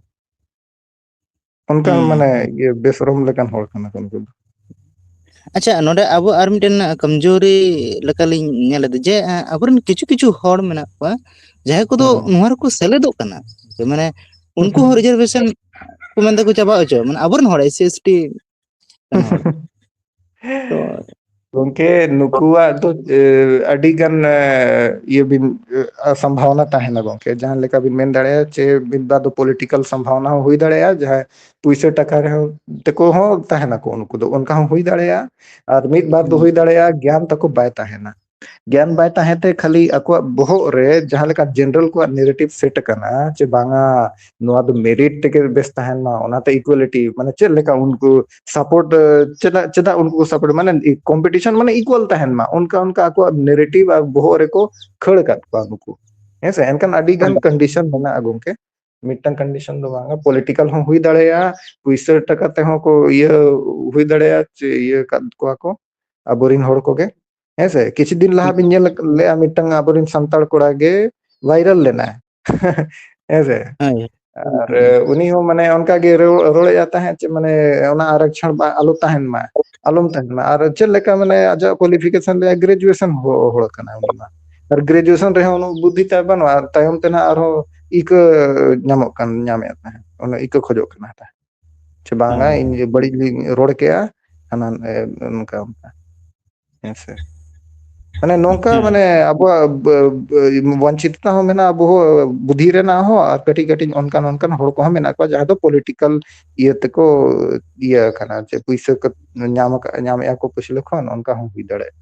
ᱚᱱᱠᱟᱱ ᱦᱩᱸ᱾ ᱢᱟᱱᱮ ᱤᱭᱟᱹ ᱵᱮᱥᱚᱨᱚᱢ ᱞᱮᱠᱟᱱ ᱦᱚᱲ ᱠᱟᱱᱟ ᱠᱚ ᱩᱱᱠᱩ ᱫᱚ᱾ ᱟᱪᱪᱷᱟ, ᱱᱚᱰᱮ ᱟᱵᱚ ᱟᱨ ᱢᱤᱫᱴᱮᱱ ᱠᱚᱢᱡᱳᱨᱤ ᱞᱮᱠᱟᱞᱤᱧ ᱧᱮᱞ ᱮᱫᱟ ᱡᱮ, ᱮᱸ, ᱟᱵᱚᱨᱮᱱ ᱠᱤᱪᱷᱩ ᱠᱤᱪᱷᱩ ᱦᱚᱲ ᱢᱮᱱᱟᱜ ᱠᱚᱣᱟ ᱡᱟᱦᱟᱸᱭ ᱠᱚᱫᱚ ᱦᱩᱸ᱾ ᱱᱚᱣᱟ ᱨᱮᱠᱚ ᱥᱮᱞᱮᱫᱚᱜ ᱠᱟᱱᱟ᱾ ᱢᱟᱱᱮ ᱩᱱᱠᱩ ᱦᱚᱸ reservation ᱠᱚ ᱢᱮᱱᱫᱟ ᱠᱚ ᱪᱟᱵᱟ ᱦᱚᱪᱚ, ᱢᱟᱱᱮ ᱟᱵᱚᱨᱮᱱ ᱦᱚᱲ SC ST ᱠᱟᱱᱟ᱾ ᱛᱚ ᱜᱚᱝᱠᱮ, ᱱᱩᱠᱩᱣᱟᱜ ᱫᱚ, ᱮ, ᱟᱹᱰᱤ ᱜᱟᱱ, ᱮ, ᱤᱭᱟᱹ ᱵᱤᱱ, ᱮ, ᱥᱚᱢᱵᱷᱟᱵᱚᱱᱟ ᱛᱟᱦᱮᱱᱟ ᱜᱚᱝᱠᱮ᱾ ᱡᱟᱦᱟᱸ ᱞᱮᱠᱟ ᱵᱤᱱ ᱢᱮᱱ ᱫᱟᱲᱮᱭᱟᱜᱼᱟ, ᱪᱮ ᱢᱤᱫ ᱵᱟᱨ ᱫᱚ ᱯᱚᱞᱤᱴᱤᱠᱟᱞ ᱥᱚᱢᱵᱷᱟᱵᱚᱱᱟ ᱦᱚᱸ ᱦᱩᱭ ᱫᱟᱲᱮᱭᱟᱜᱼᱟ, ᱡᱟᱦᱟᱸᱭ ᱯᱩᱭᱥᱟᱹ ᱴᱟᱠᱟ ᱨᱮᱦᱚᱸ ᱛᱮᱠᱚ ᱦᱚᱸ ᱛᱟᱦᱮᱱᱟᱠᱚ, ᱩᱱᱠᱩ ᱫᱚ ᱚᱱᱠᱟ ᱦᱚᱸ ᱦᱩᱭ ᱫᱟᱲᱮᱭᱟᱜᱼᱟ᱾ ᱟᱨ ᱢᱤᱫ ᱵᱟᱨ ᱫᱚ ᱦᱩᱸ᱾ ᱦᱩᱭ ᱫᱟᱲᱮᱭᱟᱜᱼᱟ, ᱜᱮᱭᱟᱱ ᱛᱟᱠᱚ ᱵᱟᱭ ᱛᱟᱦᱮᱱᱟ᱾ ᱜᱮᱭᱟᱱ ᱵᱟᱭ ᱛᱟᱦᱮᱸ ᱛᱮ ᱠᱷᱟᱹᱞᱤ ᱟᱠᱚᱣᱟᱜ ᱵᱚᱦᱚᱜ ᱨᱮ ᱡᱟᱦᱟᱸ ᱞᱮᱠᱟ ᱡᱮᱱᱟᱨᱮᱞ ᱠᱚᱣᱟᱜ ᱱᱮᱨᱮᱴᱤᱵᱷ ᱥᱮᱴ ᱟᱠᱟᱱᱟ, ᱪᱮ ᱵᱟᱝᱟ, ᱱᱚᱣᱟ ᱫᱚ ᱢᱮᱨᱤᱴ ᱛᱮᱜᱮ ᱵᱮᱥ ᱛᱟᱦᱮᱱ ᱢᱟ, ᱚᱱᱟᱛᱮ ᱤᱠᱩᱣᱟᱞᱤᱴᱤ, ᱢᱟᱱᱮ ᱪᱮᱫ ᱞᱮᱠᱟ ᱩᱱᱠᱩ ᱥᱟᱯᱳᱨᱴ, ᱪᱮᱫᱟᱜ, ᱪᱮᱫᱟᱜ ᱩᱱᱠᱩ ᱠᱚ ᱥᱟᱯᱳᱨᱴ, ᱢᱟᱱᱮ ᱠᱚᱢᱯᱤᱴᱤᱥᱚᱱ ᱢᱟᱱᱮ ᱤᱠᱩᱣᱟᱞ ᱛᱟᱦᱮᱱ ᱢᱟ, ᱚᱱᱠᱟ, ᱚᱱᱠᱟ ᱟᱠᱚᱣᱟᱜ ᱱᱮᱨᱮᱴᱤᱵᱷ ᱟᱨ ᱵᱚᱦᱚᱜ ᱨᱮᱠᱚ ᱠᱷᱟᱹᱲ ᱟᱠᱟᱫ ᱠᱚᱣᱟ ᱱᱩᱠᱩ᱾ ᱦᱮᱸ ᱥᱮ? ᱮᱱᱠᱷᱟᱱ ᱟᱹᱰᱤ ᱜᱟᱱ ᱦᱩᱸ᱾ ᱠᱚᱱᱰᱤᱥᱚᱱ ᱢᱮᱱᱟᱜᱼᱟ ᱜᱚᱝᱠᱮ᱾ ᱢᱤᱫᱴᱟᱝ ᱠᱚᱱᱰᱤᱥᱚᱱ ᱫᱚ ᱵᱟᱝᱟ, ᱯᱚᱞᱤᱴᱤᱠᱟᱞ ᱦᱚᱸ ᱦᱩᱭ ᱫᱟᱲᱮᱭᱟᱜᱼᱟ, ᱯᱩᱭᱥᱟᱹ ᱴᱟᱠᱟ ᱛᱮᱦᱚᱸ ᱠᱚ ᱤᱭᱟᱹ ᱦᱩᱭ ᱫᱟᱲᱮᱭᱟᱜᱼᱟ, ᱪᱮ ᱤᱭᱟᱹ ᱠᱟᱫ ᱠᱚᱣᱟ ᱠᱚ ᱟᱵᱚᱨᱮᱱ ᱦᱚᱲ ᱠᱚᱜᱮ᱾ ᱦᱮᱸ ᱥᱮ? ᱠᱤᱪᱷᱩ ᱫᱤᱱ ᱞᱟᱦᱟ ᱦᱩᱸ᱾ ᱵᱤᱱ ᱧᱮᱞ ᱞᱮᱜᱼᱟ, ᱢᱤᱫᱴᱟᱝ ᱟᱵᱚᱨᱮᱱ ᱥᱟᱱᱛᱟᱲ ᱠᱚᱲᱟ ᱜᱮ ᱵᱷᱟᱭᱨᱟᱞ ᱞᱮᱱᱟᱭ᱾ ᱦᱮᱸ ᱥᱮ? ᱦᱳᱭ᱾ ᱟᱨ ᱦᱩᱸ᱾ ᱩᱱᱤ ᱦᱚᱸ ᱢᱟᱱᱮ ᱚᱱᱠᱟ ᱜᱮ ᱨᱚ-, ᱨᱚᱲᱮᱫᱼᱟ ᱛᱟᱦᱮᱸᱫ, ᱪᱮ ᱢᱟᱱᱮ ᱚᱱᱟ ᱟᱨᱚᱠᱪᱷᱚᱱ ᱵᱟ-, ᱟᱞᱚ ᱛᱟᱦᱮᱱ ᱢᱟ, ᱟᱞᱚᱢ ᱛᱟᱦᱮᱱ ᱢᱟ᱾ ᱟᱨ ᱪᱮᱫ ᱞᱮᱠᱟ ᱢᱟᱱᱮ ᱟᱡᱟᱜ ᱠᱳᱣᱟᱞᱤᱯᱷᱤᱠᱮᱥᱚᱱ ᱨᱮᱭᱟᱜ ᱜᱨᱮᱡᱩᱭᱮᱥᱚᱱ ᱦᱚ-, ᱦᱚᱲ ᱠᱟᱱᱟᱭ ᱩᱱᱤ ᱢᱟ᱾ ᱟᱨ ᱜᱨᱮᱡᱩᱭᱮᱥᱚᱱ ᱨᱮᱦᱚᱸ ᱩᱱᱟᱹᱜ ᱵᱩᱫᱽᱫᱷᱤ ᱛᱟᱭ ᱵᱟᱹᱱᱩᱜᱼᱟ, ᱟᱨ ᱛᱟᱭᱚᱢ ᱛᱮ ᱱᱟᱦᱟᱜ ᱟᱨᱦᱚᱸ ᱤᱠᱟᱹ ᱧᱟᱢᱚᱜ ᱠᱟᱱ, ᱧᱟᱢᱮᱫ ᱛᱟᱦᱮᱸᱫ, ᱚᱱᱟ ᱤᱠᱟᱹ ᱠᱷᱚᱡᱚᱜ ᱠᱟᱱᱟ ᱛᱟᱦᱮᱸᱫ᱾ ᱪᱮ ᱵᱟᱝᱟ, ᱦᱳᱭ᱾ ᱤᱧ ᱵᱟᱹᱲᱤᱡ ᱞᱤᱧ ᱨᱚᱲ ᱠᱮᱜᱼᱟ, ᱦᱟᱱᱟ, ᱮ, ᱱᱚᱝᱠᱟ ᱚᱱᱠᱟ᱾ ᱦᱮᱸ ᱥᱮ? ᱢᱟᱱᱮ ᱱᱚᱝᱠᱟ ᱦᱩᱸ᱾ ᱢᱟᱱᱮ ᱟᱵᱚᱣᱟᱜ ᱵ-, ᱵ-, ᱵᱚᱧᱪᱤᱛ ᱦᱚᱸ ᱢᱮᱱᱟᱜᱼᱟ, ᱟᱵᱚ ᱦᱚᱸ ᱵᱩᱫᱷᱤ ᱨᱮᱱᱟᱜ ᱦᱚᱸ, ᱟᱨ ᱠᱟᱹᱴᱤᱡ ᱠᱟᱹᱴᱤᱡ ᱚᱱᱠᱟᱱ ᱚᱱᱠᱟᱱ ᱦᱚᱲ ᱠᱚᱦᱚᱸ ᱢᱮᱱᱟᱜ ᱠᱚᱣᱟ, ᱡᱟᱦᱟᱸ ᱫᱚ ᱯᱚᱞᱤᱴᱤᱠᱟᱞ ᱤᱭᱟᱹ ᱠᱟᱱᱟ, ᱡᱮ ᱯᱩᱭᱥᱟᱹ ᱠᱚ ᱧᱟᱢ ᱟᱠᱟᱫ, ᱧᱟᱢᱮᱫᱼᱟ ᱠᱚ ᱯᱟᱹᱪᱷᱞᱟᱹ ᱠᱷᱚᱱ, ᱚᱱᱠᱟ ᱦᱚᱸ ᱦᱩᱭ ᱫᱟᱲᱮᱭᱟᱜᱼᱟ᱾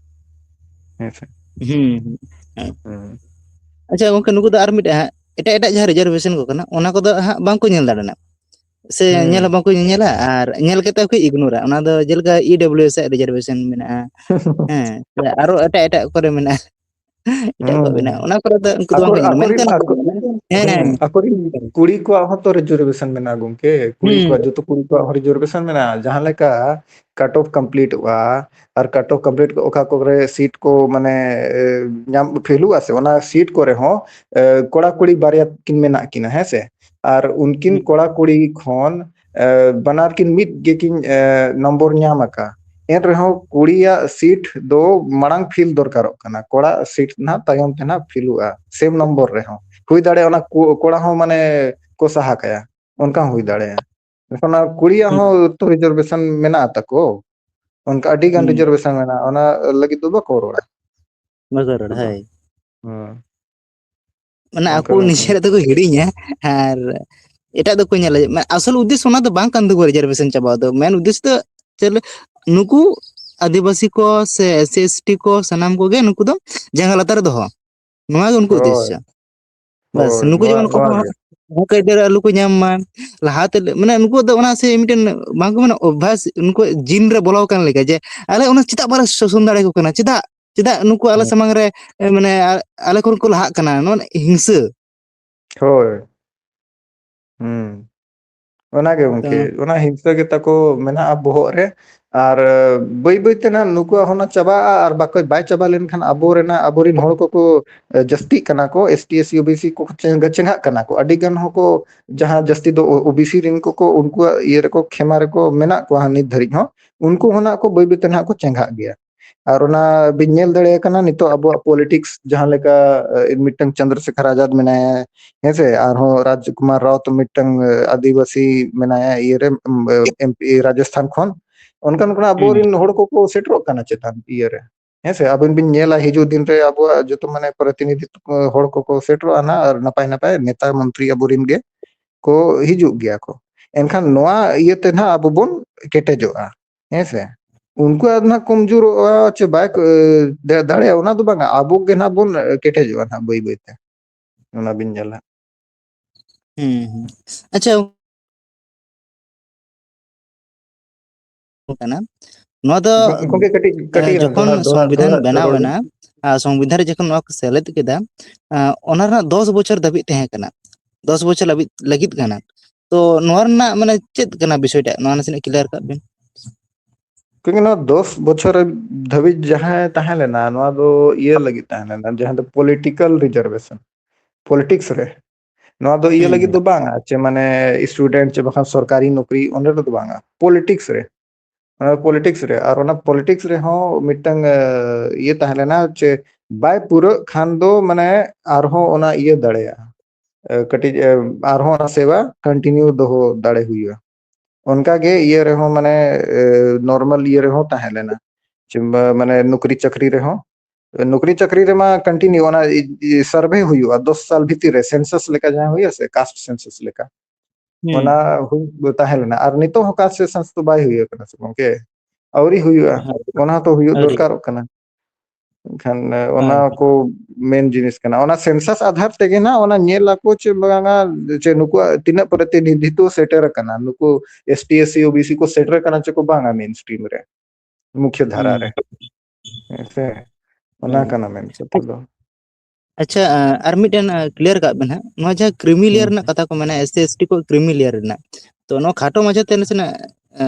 ᱦᱮᱸ ᱥᱮ? ᱦᱩᱸ, ᱦᱩᱸ᱾ ᱦᱮᱸ᱾ ᱦᱩᱸ᱾ ᱟᱪᱪᱷᱟ ᱜᱚᱝᱠᱮ, ᱱᱩᱠᱩ ᱫᱚ ᱟᱨ ᱢᱤᱫᱴᱟᱝ ᱦᱟᱸᱜ, ᱮᱴᱟᱜ ᱮᱴᱟᱜ ᱡᱟᱦᱟᱸ ᱨᱤᱡᱟᱨᱵᱷᱮᱥᱚᱱ ᱠᱚ ᱠᱟᱱᱟ, ᱚᱱᱟ ᱠᱚᱫᱚ ᱦᱟᱸᱜ ᱵᱟᱝᱠᱚ ᱧᱮᱞ ᱫᱟᱲᱮᱭᱟᱜᱼᱟ᱾ ᱥᱮ ᱦᱩᱸ᱾ ᱧᱮᱞ ᱦᱚᱸ ᱵᱟᱝᱠᱚ ᱧᱮᱧᱮᱞᱟ ᱟᱨ ᱧᱮᱞ ᱠᱟᱛᱮ ᱦᱚᱸᱠᱚ ᱤᱜᱱᱳᱨᱟ᱾ ᱚᱱᱟ ᱫᱚ ᱡᱮᱞᱮᱠᱟ ᱤ ᱰᱟᱵᱞᱤᱭᱩ ᱮᱥ ᱟᱜ ᱨᱤᱡᱟᱨᱵᱷᱮᱥᱚᱱ ᱢᱮᱱᱟᱜᱼᱟ, ᱦᱮᱸ, ᱥᱮ ᱟᱨᱚ ᱮᱴᱟᱜ ᱮᱴᱟᱜ ᱠᱚᱨᱮ ᱢᱮᱱᱟᱜᱼᱟ, ᱮᱴᱟᱜ ᱠᱚᱣᱟᱜ ᱦᱩᱸ᱾ ᱢᱮᱱᱟᱜᱼᱟ, ᱚᱱᱟ ᱠᱚᱨᱮ ᱫᱚ ᱩᱱᱠᱩ ᱫᱚ ᱟᱠᱚ, ᱵᱟᱝᱠᱚ ᱧᱮᱞᱟ᱾ ᱟᱠᱚᱨᱮᱱ, ᱢᱮᱱᱠᱷᱟᱱ ᱟᱠᱚ, ᱦᱮᱸ, ᱦᱩᱸ, ᱟᱠᱚᱨᱮᱱ ᱠᱩᱲᱤ ᱠᱚᱣᱟᱜ ᱦᱚᱸᱛᱚ ᱨᱤᱡᱟᱨᱵᱷᱮᱥᱚᱱ ᱢᱮᱱᱟᱜᱼᱟ ᱜᱚᱝᱠᱮ, ᱠᱩᱲᱤ ᱦᱩᱸ, ᱠᱚᱣᱟᱜ, ᱡᱚᱛᱚ ᱠᱩᱲᱤ ᱠᱚᱣᱟᱜ ᱦᱚᱸ ᱨᱤᱡᱟᱨᱵᱷᱮᱥᱚᱱ ᱢᱮᱱᱟᱜᱼᱟ᱾ ᱡᱟᱦᱟᱸ ᱞᱮᱠᱟ ᱠᱟᱴ ᱚᱯᱷ ᱠᱚᱢᱯᱞᱤᱴᱚᱜᱼᱟ, ᱟᱨ ᱠᱟᱴ ᱚᱯᱷ ᱠᱚᱢᱯᱞᱤᱴ ᱚᱠᱟ ᱠᱚᱨᱮ ᱥᱤᱴ ᱠᱚ ᱢᱟᱱᱮ, ᱮ, ᱧᱟᱢ ᱯᱷᱤᱞᱩᱜᱼᱟ ᱥᱮ, ᱚᱱᱟ ᱥᱤᱴ ᱠᱚᱨᱮ ᱦᱚᱸ, ᱮ, ᱠᱚᱲᱟ ᱠᱩᱲᱤ ᱵᱟᱨᱭᱟ ᱠᱤᱱ ᱢᱮᱱᱟᱜ ᱠᱤᱱᱟ, ᱦᱮᱸ ᱥᱮ? ᱟᱨ ᱩᱱᱠᱤᱱ ᱦᱩᱸ, ᱠᱚᱲᱟ ᱠᱩᱲᱤ ᱠᱷᱚᱱ, ᱮ, ᱵᱟᱱᱟᱨ ᱠᱤᱱ ᱢᱤᱫ ᱜᱮᱠᱤᱱ, ᱮ, ᱱᱚᱢᱵᱚᱨ ᱧᱟᱢ ᱟᱠᱟᱫ᱾ ᱮᱱ ᱨᱮᱦᱚᱸ ᱠᱩᱲᱤᱭᱟᱜ ᱥᱤᱴ ᱫᱚ ᱢᱟᱲᱟᱝ ᱯᱷᱤᱞ ᱫᱚᱨᱠᱟᱨᱚᱜ ᱠᱟᱱᱟ, ᱠᱚᱲᱟ ᱥᱤᱴ ᱱᱟᱦᱟᱜ ᱛᱟᱭᱚᱢ ᱛᱮ ᱱᱟᱦᱟᱜ ᱯᱷᱤᱞᱩᱜᱼᱟ, ᱥᱮᱢ ᱱᱚᱢᱵᱚᱨ ᱨᱮᱦᱚᱸ᱾ ᱦᱩᱭ ᱫᱟᱲᱮᱭᱟᱜᱼᱟ ᱚᱱᱟ ᱠᱚ-, ᱠᱚᱲᱟ ᱦᱚᱸ ᱢᱟᱱᱮ ᱠᱚ ᱥᱟᱦᱟ ᱠᱟᱭᱟ, ᱚᱱᱠᱟ ᱦᱚᱸ ᱦᱩᱭ ᱫᱟᱲᱮᱭᱟᱜᱼᱟ᱾ ᱮᱱᱠᱷᱟᱱ ᱚᱱᱟ ᱠᱩᱲᱤᱭᱟᱜ ᱦᱩᱸ, ᱦᱚᱸ ᱛᱚ ᱨᱤᱡᱟᱨᱵᱷᱮᱥᱚᱱ ᱢᱮᱱᱟᱜᱼᱟ ᱛᱟᱠᱚ᱾ ᱚᱱᱠᱟ ᱟᱹᱰᱤ ᱜᱟᱱ ᱦᱩᱸ᱾ ᱨᱤᱡᱟᱨᱵᱷᱮᱥᱚᱱ ᱢᱮᱱᱟᱜᱼᱟ, ᱚᱱᱟ ᱞᱟᱹᱜᱤᱫ ᱫᱚ ᱵᱟᱠᱚ ᱨᱚᱲᱟ᱾ ᱵᱟᱠᱚ ᱨᱚᱲᱟ, ᱩᱱᱠᱩ ᱫᱚ᱾ ᱦᱳᱭ᱾ ᱦᱮᱸ᱾ ᱢᱟᱱᱮ ᱚᱱᱠᱟ ᱟᱠᱚ ᱜᱚᱝᱠᱮ᱾ ᱱᱤᱡᱮᱨᱟᱜ ᱫᱚᱠᱚ ᱦᱤᱲᱤᱧᱟ, ᱟᱨ ᱮᱴᱟᱜ ᱫᱚᱠᱚ ᱧᱮᱞᱟ᱾ ᱢᱟ-, ᱟᱥᱚᱞ ᱩᱫᱽᱫᱮᱥᱥᱚ ᱚᱱᱟ ᱫᱚ ᱵᱟᱝ ᱠᱟᱱ ᱛᱟᱠᱚᱣᱟ ᱨᱤᱡᱟᱨᱵᱷᱮᱥᱚᱱ ᱪᱟᱵᱟ ᱫᱚ᱾ ᱢᱮᱱ ᱩᱫᱽᱫᱮᱥᱥᱚ ᱫᱚ ᱪᱮᱫ ᱞᱮ-, ᱱᱩᱠᱩ ᱟᱹᱫᱤᱵᱟᱹᱥᱤ ᱠᱚ ᱥᱮ ᱮᱥ ᱥᱤ, ᱮᱥ ᱴᱤ ᱠᱚ ᱥᱟᱱᱟᱢ ᱠᱚᱜᱮ ᱱᱩᱠᱩ ᱫᱚ ᱡᱟᱸᱜᱟ ᱞᱟᱛᱟᱨ ᱨᱮ ᱫᱚᱦᱚ᱾ ᱱᱚᱣᱟ ᱜᱮ ᱩᱱᱠᱩ ᱦᱳᱭ, ᱩᱫᱽᱫᱮᱥᱥᱚ᱾ ᱵᱟᱥ, ᱦᱳᱭ, ᱱᱩᱠᱩ ᱱᱚᱣᱟ, ᱡᱮᱢᱚᱱ ᱱᱚᱣᱟ ᱠᱚᱠᱚ ᱜᱮ᱾ ᱦᱚᱠ ᱟᱹᱭᱫᱟᱹᱨ ᱟᱞᱚ ᱠᱚ ᱧᱟᱢ ᱢᱟ᱾ ᱞᱟᱦᱟᱛᱮ, ᱢᱟᱱᱮ, ᱩᱱᱠᱩᱣᱟᱜ ᱫᱚ ᱚᱱᱟ ᱥᱮ ᱢᱤᱫᱴᱮᱱ ᱵᱟᱝ ᱠᱚ ᱢᱮᱱᱟ, ᱚᱵᱷᱟᱥ, ᱩᱱᱠᱩᱣᱟᱜ ᱡᱤᱱ ᱨᱮ ᱵᱚᱞᱚ ᱟᱠᱟᱱ ᱞᱮᱠᱟ, ᱡᱮ ᱟᱞᱮ ᱚᱱᱟ ᱪᱮᱫᱟᱜ ᱵᱟᱞᱮ ᱥᱟᱥᱚᱱ ᱫᱟᱲᱮᱭᱟᱠᱚ ᱠᱟᱱᱟ? ᱪᱮᱫᱟᱜ, ᱪᱮᱫᱟᱜ ᱱᱩᱠᱩ ᱟᱞᱮ ᱦᱩᱸ᱾ ᱥᱟᱢᱟᱝ ᱨᱮ, ᱮ, ᱢᱟᱱᱮ, ᱟ-, ᱟᱞᱮ ᱠᱷᱚᱱ ᱠᱚ ᱞᱟᱦᱟᱜ ᱠᱟᱱᱟ? ᱱᱚᱣᱟ ᱦᱤᱝᱥᱟᱹ᱾ ᱦᱳᱭ᱾ ᱦᱩᱸ᱾ ᱚᱱᱟ ᱜᱮ ᱛᱚ ᱜᱚᱝᱠᱮ, ᱚᱱᱟ ᱦᱤᱝᱥᱟᱹ ᱜᱮ ᱛᱟᱠᱚ ᱢᱮᱱᱟᱜᱼᱟ ᱵᱚᱦᱚᱜ ᱨᱮ᱾ ᱟᱨ, ᱮ, ᱵᱟᱹᱭ ᱵᱟᱹᱭ ᱛᱮ ᱱᱟᱜ ᱱᱩᱠᱩᱣᱟᱜ ᱦᱚᱸ ᱚᱱᱟ ᱪᱟᱵᱟᱜᱼᱟ, ᱟᱨ ᱵᱟᱠᱚ, ᱵᱟᱭ ᱪᱟᱵᱟ ᱞᱮᱱᱠᱷᱟᱱ ᱟᱵᱚ ᱨᱮᱱᱟᱜ, ᱟᱵᱚ ᱨᱮᱱ ᱦᱚᱲ ᱠᱚᱠᱚ, ᱮ, ᱡᱟᱹᱥᱛᱤᱜ ᱠᱟᱱᱟ ᱠᱚ, S T, S C, O B C ᱠᱚ ᱪᱮᱝ-, ᱪᱮᱸᱜᱷᱟᱜ ᱠᱟᱱᱟ ᱠᱚ᱾ ᱟᱹᱰᱤ ᱜᱟᱱ ᱦᱚᱸᱠᱚ, ᱡᱟᱦᱟᱸ ᱡᱟᱹᱥᱛᱤ ᱫᱚ ᱳ-, ᱳ ᱵᱤ ᱥᱤ ᱨᱮᱱ ᱠᱚᱠᱚ, ᱩᱱᱠᱩᱣᱟᱜ ᱤᱭᱟᱹ ᱨᱮᱠᱚ, ᱠᱷᱮᱢᱟ ᱨᱮᱠᱚ ᱢᱮᱱᱟᱜ ᱠᱚᱣᱟ ᱱᱤᱛ ᱫᱷᱟᱹᱨᱤᱡ ᱦᱚᱸ, ᱩᱱᱠᱩ ᱦᱚᱸ ᱱᱟᱜ ᱠᱚ ᱵᱟᱹᱭ ᱵᱟᱹᱭ ᱛᱮ ᱱᱟᱜ ᱠᱚ ᱪᱮᱸᱜᱷᱟᱜ ᱜᱮᱭᱟ᱾ ᱟᱨ ᱚᱱᱟ ᱵᱤᱱ ᱧᱮᱞ ᱫᱟᱲᱮᱭᱟᱜ ᱠᱟᱱᱟ ᱱᱤᱛᱚᱜ ᱟᱵᱚᱣᱟᱜ ᱯᱚᱞᱤᱴᱤᱠᱥ ᱡᱟᱦᱟᱸ ᱞᱮᱠᱟ, ᱮ, ᱢᱤᱫᱴᱟᱝ ᱪᱚᱱᱫᱨᱚ ᱥᱮᱠᱷᱚᱨ ᱟᱡᱟᱫ ᱢᱮᱱᱟᱭᱟ, ᱦᱮᱸ ᱥᱮ, ᱟᱨᱦᱚᱸ ᱨᱟᱡᱽ ᱠᱩᱢᱟᱨ ᱨᱟᱣ ᱛᱚ ᱢᱤᱫᱴᱟᱝ, ᱮ, ᱟᱹᱫᱤᱵᱟᱹᱥᱤ ᱢᱮᱱᱟᱭᱟ ᱤᱭᱟᱹ ᱨᱮ, ᱮᱢ, ᱮ, ᱮᱢ ᱯᱤ ᱨᱟᱡᱚᱥᱛᱷᱟᱱ ᱠᱷᱚᱱ᱾ ᱚᱱᱠᱟᱱ ᱚᱱᱠᱟᱱ ᱦᱩᱸ᱾ ᱟᱵᱚᱨᱮᱱ ᱦᱚᱲ ᱠᱚᱠᱚ ᱥᱮᱴᱮᱨᱚᱜ ᱠᱟᱱᱟ ᱪᱮᱛᱟᱱ ᱤᱭᱟᱹ ᱨᱮ, ᱦᱮᱸ ᱥᱮ᱾ ᱟᱵᱤᱱ ᱵᱤᱱ ᱧᱮᱞᱟ ᱦᱤᱡᱩᱜ ᱫᱤᱱ ᱨᱮ ᱟᱵᱚᱣᱟᱜ ᱡᱚᱛᱚ ᱢᱟᱱᱮ ᱯᱨᱚᱛᱤᱱᱤᱫᱷᱤ ᱦᱚᱲ ᱠᱚᱠᱚ ᱥᱮᱴᱮᱨᱚᱜᱼᱟ ᱱᱟᱜ, ᱟᱨ ᱱᱟᱯᱟᱭ ᱱᱟᱯᱟᱭ ᱱᱮᱛᱟ ᱢᱚᱱᱛᱨᱤ ᱟᱵᱚᱨᱮᱱ ᱜᱮ ᱠᱚ ᱦᱤᱡᱩᱜ ᱜᱮᱭᱟ ᱠᱚ᱾ ᱮᱱᱠᱷᱟᱱ ᱱᱚᱣᱟ ᱤᱭᱟᱹ ᱛᱮ ᱱᱟᱜ ᱟᱵᱚ ᱵᱚᱱ ᱠᱮᱴᱮᱡᱚᱜᱼᱟ, ᱦᱮᱸ ᱥᱮ᱾ ᱩᱱᱠᱩᱣᱟᱜ ᱫᱚ ᱱᱟᱜ ᱠᱚᱢᱡᱳᱨᱚᱜᱼᱟ ᱪᱮ ᱵᱟᱭ ᱠᱚ-, ᱮ, ᱫᱟ-, ᱫᱟᱲᱮᱭᱟᱜᱼᱟ, ᱚᱱᱟ ᱫᱚ ᱵᱟᱝᱟ, ᱟᱵᱚ ᱜᱮ ᱱᱟᱜ ᱵᱚᱱ, ᱮ, ᱠᱮᱴᱮᱡᱚᱜᱼᱟ ᱱᱟᱜ ᱵᱟᱹᱭ ᱵᱟᱹᱭ ᱛᱮ᱾ ᱚᱱᱟ ᱵᱤᱱ ᱧᱮᱞᱟ᱾ ᱦᱩᱸ, ᱦᱩᱸ᱾ ᱟᱪᱪᱷᱟ, ᱠᱟᱱᱟ᱾ ᱱᱚᱣᱟ ᱫᱚ, ᱜᱚ-, ᱜᱚᱝᱠᱮ ᱠᱟᱹᱴᱤᱡ, ᱮ, ᱠᱟᱹᱴᱤᱡ ᱡᱚᱠᱷᱚᱱ ᱫᱚᱦᱲᱟ, ᱫᱚᱦᱲᱟ, ᱥᱚᱝᱵᱤᱫᱷᱟᱱ ᱫᱚᱦᱲᱟ ᱵᱮᱱᱟᱣ ᱨᱚᱲ ᱵᱤᱱ᱾ ᱮᱱᱟ, ᱟᱨ ᱥᱚᱝᱵᱤᱫᱷᱟᱱ ᱨᱮ ᱡᱚᱠᱷᱚᱱ ᱱᱚᱣᱟ ᱠᱚ ᱥᱮᱞᱮᱫ ᱠᱮᱫᱟ, ᱮ, ᱚᱱᱟ ᱨᱮᱱᱟᱜ ᱫᱚᱥ ᱵᱚᱪᱷᱚᱨ ᱫᱷᱟᱹᱵᱤᱡ ᱛᱟᱦᱮᱸ ᱠᱟᱱᱟ, ᱫᱚᱥ ᱵᱚᱪᱷᱚᱨ ᱞᱟᱹᱜᱤᱫ, ᱞᱟᱹᱜᱤᱫ ᱠᱟᱱᱟ᱾ ᱛᱚ ᱱᱚᱣᱟ ᱨᱮᱱᱟᱜ, ᱢᱟᱱᱮ, ᱪᱮᱫ ᱠᱟᱱᱟ ᱵᱤᱥᱚᱭ ᱴᱟᱜ? ᱱᱚᱣᱟ ᱱᱟᱥᱮᱱᱟᱜ clear ᱠᱟᱜ ᱵᱤᱱ᱾ ᱠᱤᱱᱛᱩ ᱱᱚᱣᱟ ᱫᱚᱥ ᱵᱚᱪᱷᱚᱨ ᱫᱷᱟᱹᱵᱤᱡ ᱡᱟᱦᱟᱸ ᱛᱟᱦᱮᱸ ᱞᱮᱱᱟ, ᱱᱚᱣᱟ ᱫᱚ ᱤᱭᱟᱹ ᱞᱟᱹᱜᱤᱫ ᱛᱟᱦᱮᱸ ᱞᱮᱱᱟ, ᱡᱟᱦᱟᱸ ᱫᱚ political reservation, politics ᱨᱮ᱾ ᱱᱚᱣᱟ ᱫᱚ ᱤᱭᱟᱹ ᱦᱩᱸ, ᱞᱟᱹᱜᱤᱫ ᱦᱩᱸ᱾ ᱫᱚ ᱵᱟᱝᱟ, ᱪᱮ ᱢᱟᱱᱮ student ᱪᱮ ᱵᱟᱠᱷᱟᱱ ᱥᱚᱨᱠᱟᱨᱤ ᱱᱚᱠᱨᱤ, ᱚᱸᱰᱮ ᱫᱚ ᱵᱟᱝᱟ, politics ᱨᱮ᱾ ᱚᱱᱟ politics ᱨᱮ, ᱟᱨ ᱚᱱᱟ politics ᱨᱮᱦᱚᱸ ᱢᱤᱫᱴᱟᱝ, ᱮ, ᱤᱭᱟᱹ ᱛᱟᱦᱮᱸ ᱞᱮᱱᱟ, ᱪᱮ ᱵᱟᱭ ᱯᱩᱨᱟᱹᱜ ᱠᱷᱟᱱ ᱫᱚ, ᱢᱟᱱᱮ, ᱟᱨᱦᱚᱸ ᱚᱱᱟ ᱤᱭᱟᱹ ᱫᱟᱲᱮᱭᱟᱜᱼᱟ, ᱮ, ᱠᱟᱹᱴᱤᱡ, ᱮ, ᱟᱨᱦᱚᱸ ᱚᱱᱟ ᱥᱮᱵᱟ continue ᱫᱚᱦᱚ ᱫᱟᱲᱮ ᱦᱩᱭᱩᱜᱼᱟ᱾ ᱚᱱᱠᱟ ᱜᱮ ᱤᱭᱟᱹ ᱨᱮᱦᱚᱸ, ᱢᱟᱱᱮ ᱱᱚᱨᱢᱟᱞ ᱤᱭᱟᱹ ᱨᱮᱦᱚᱸ ᱛᱟᱦᱮᱸ ᱞᱮᱱᱟ, ᱢᱟᱱᱮ ᱱᱚᱠᱨᱤ ᱪᱟᱹᱠᱨᱤ ᱨᱮᱦᱚᱸ, ᱱᱚᱠᱨᱤ ᱪᱟᱹᱠᱨᱤ ᱨᱮᱢᱟ ᱠᱚᱱᱴᱤᱱᱤᱭᱩ ᱚᱱᱟ ᱥᱟᱨᱵᱷᱮ ᱦᱩᱭᱩᱜᱼᱟ ᱫᱚᱥ ᱥᱟᱞ ᱵᱷᱤᱛᱤᱨ ᱨᱮ, ᱥᱮᱱᱥᱟᱥ ᱞᱮᱠᱟ ᱡᱟᱦᱟᱸ ᱦᱩᱭᱩᱜᱼᱟ ᱥᱮ, ᱠᱟᱥᱴ ᱥᱮᱱᱥᱟᱥ ᱞᱮᱠᱟ, ᱚᱱᱟ ᱦᱩᱭ ᱛᱟᱦᱮᱸ ᱞᱮᱱᱟ᱾ ᱟᱨ ᱱᱤᱛᱚᱜ ᱦᱚᱸ ᱠᱟᱥᱴ ᱥᱮᱱᱥᱟᱥ ᱫᱚ ᱵᱟᱭ ᱦᱩᱭ ᱟᱠᱟᱱᱟ ᱥᱮ ᱜᱚᱝᱠᱮ? ᱟᱹᱣᱨᱤ ᱦᱩᱭᱩᱜᱼᱟ᱾ ᱚᱱᱟ ᱦᱚᱸᱛᱚ ᱦᱩᱭᱩᱜ ᱫᱚᱨᱠᱟᱨᱚᱜ ᱠᱟᱱᱟ᱾ ᱮᱱᱠᱷᱟᱱ ᱚᱱᱟ ᱠᱚ ᱢᱮᱱ ᱡᱤᱱᱤᱥ ᱠᱟᱱᱟ᱾ ᱚᱱᱟ ᱥᱮᱱᱥᱟᱥ ᱟᱫᱷᱟᱨ ᱛᱮᱜᱮ ᱱᱟᱜ ᱚᱱᱟ ᱧᱮᱞ ᱟᱠᱚ ᱪᱮ ᱵᱟᱝᱟ, ᱡᱮ ᱱᱩᱠᱩᱣᱟᱜ ᱛᱤᱱᱟᱹᱜ ᱯᱨᱚᱛᱤᱱᱤᱫᱷᱤᱛᱣᱚ ᱥᱮᱴᱮᱨ ᱟᱠᱟᱱᱟ, ᱱᱩᱠᱩ S T, S C, O B C ᱠᱚ ᱥᱮᱴᱮᱨ ᱟᱠᱟᱱᱟ ᱪᱮ ᱠᱚ ᱵᱟᱝᱟ ᱢᱮᱱ ᱥᱴᱨᱤᱢ ᱨᱮ, ᱢᱩᱠᱷᱭᱚ ᱫᱷᱟᱨᱟ ᱨᱮ᱾ ᱦᱮᱸ ᱥᱮ? ᱚᱱᱟ ᱠᱟᱱᱟ ᱢᱮᱱ ᱠᱟᱛᱷᱟ ᱫᱚ᱾ ᱟᱪᱪᱷᱟ, ᱟᱨ ᱢᱤᱫᱴᱮᱱ ᱠᱞᱤᱭᱟᱨ ᱠᱟᱜ ᱵᱮᱱ ᱦᱟᱸᱜ, ᱱᱚᱣᱟ ᱡᱟᱦᱟᱸ ᱠᱨᱤᱢᱤ ᱞᱮᱭᱟᱨ ᱨᱮᱱᱟᱜ ᱠᱟᱛᱷᱟ ᱠᱚ ᱢᱮᱱᱟ, ᱮᱥ ᱥᱤ ᱮᱥ ᱴᱤ ᱠᱚ ᱠᱨᱤᱢᱤ ᱞᱮᱭᱟᱨ ᱨᱮᱱᱟᱜ, ᱛᱚ ᱱᱚᱣᱟ ᱠᱷᱟᱴᱚ ᱢᱟᱪᱷᱟ ᱛᱮ ᱱᱟᱥᱮᱱᱟᱜ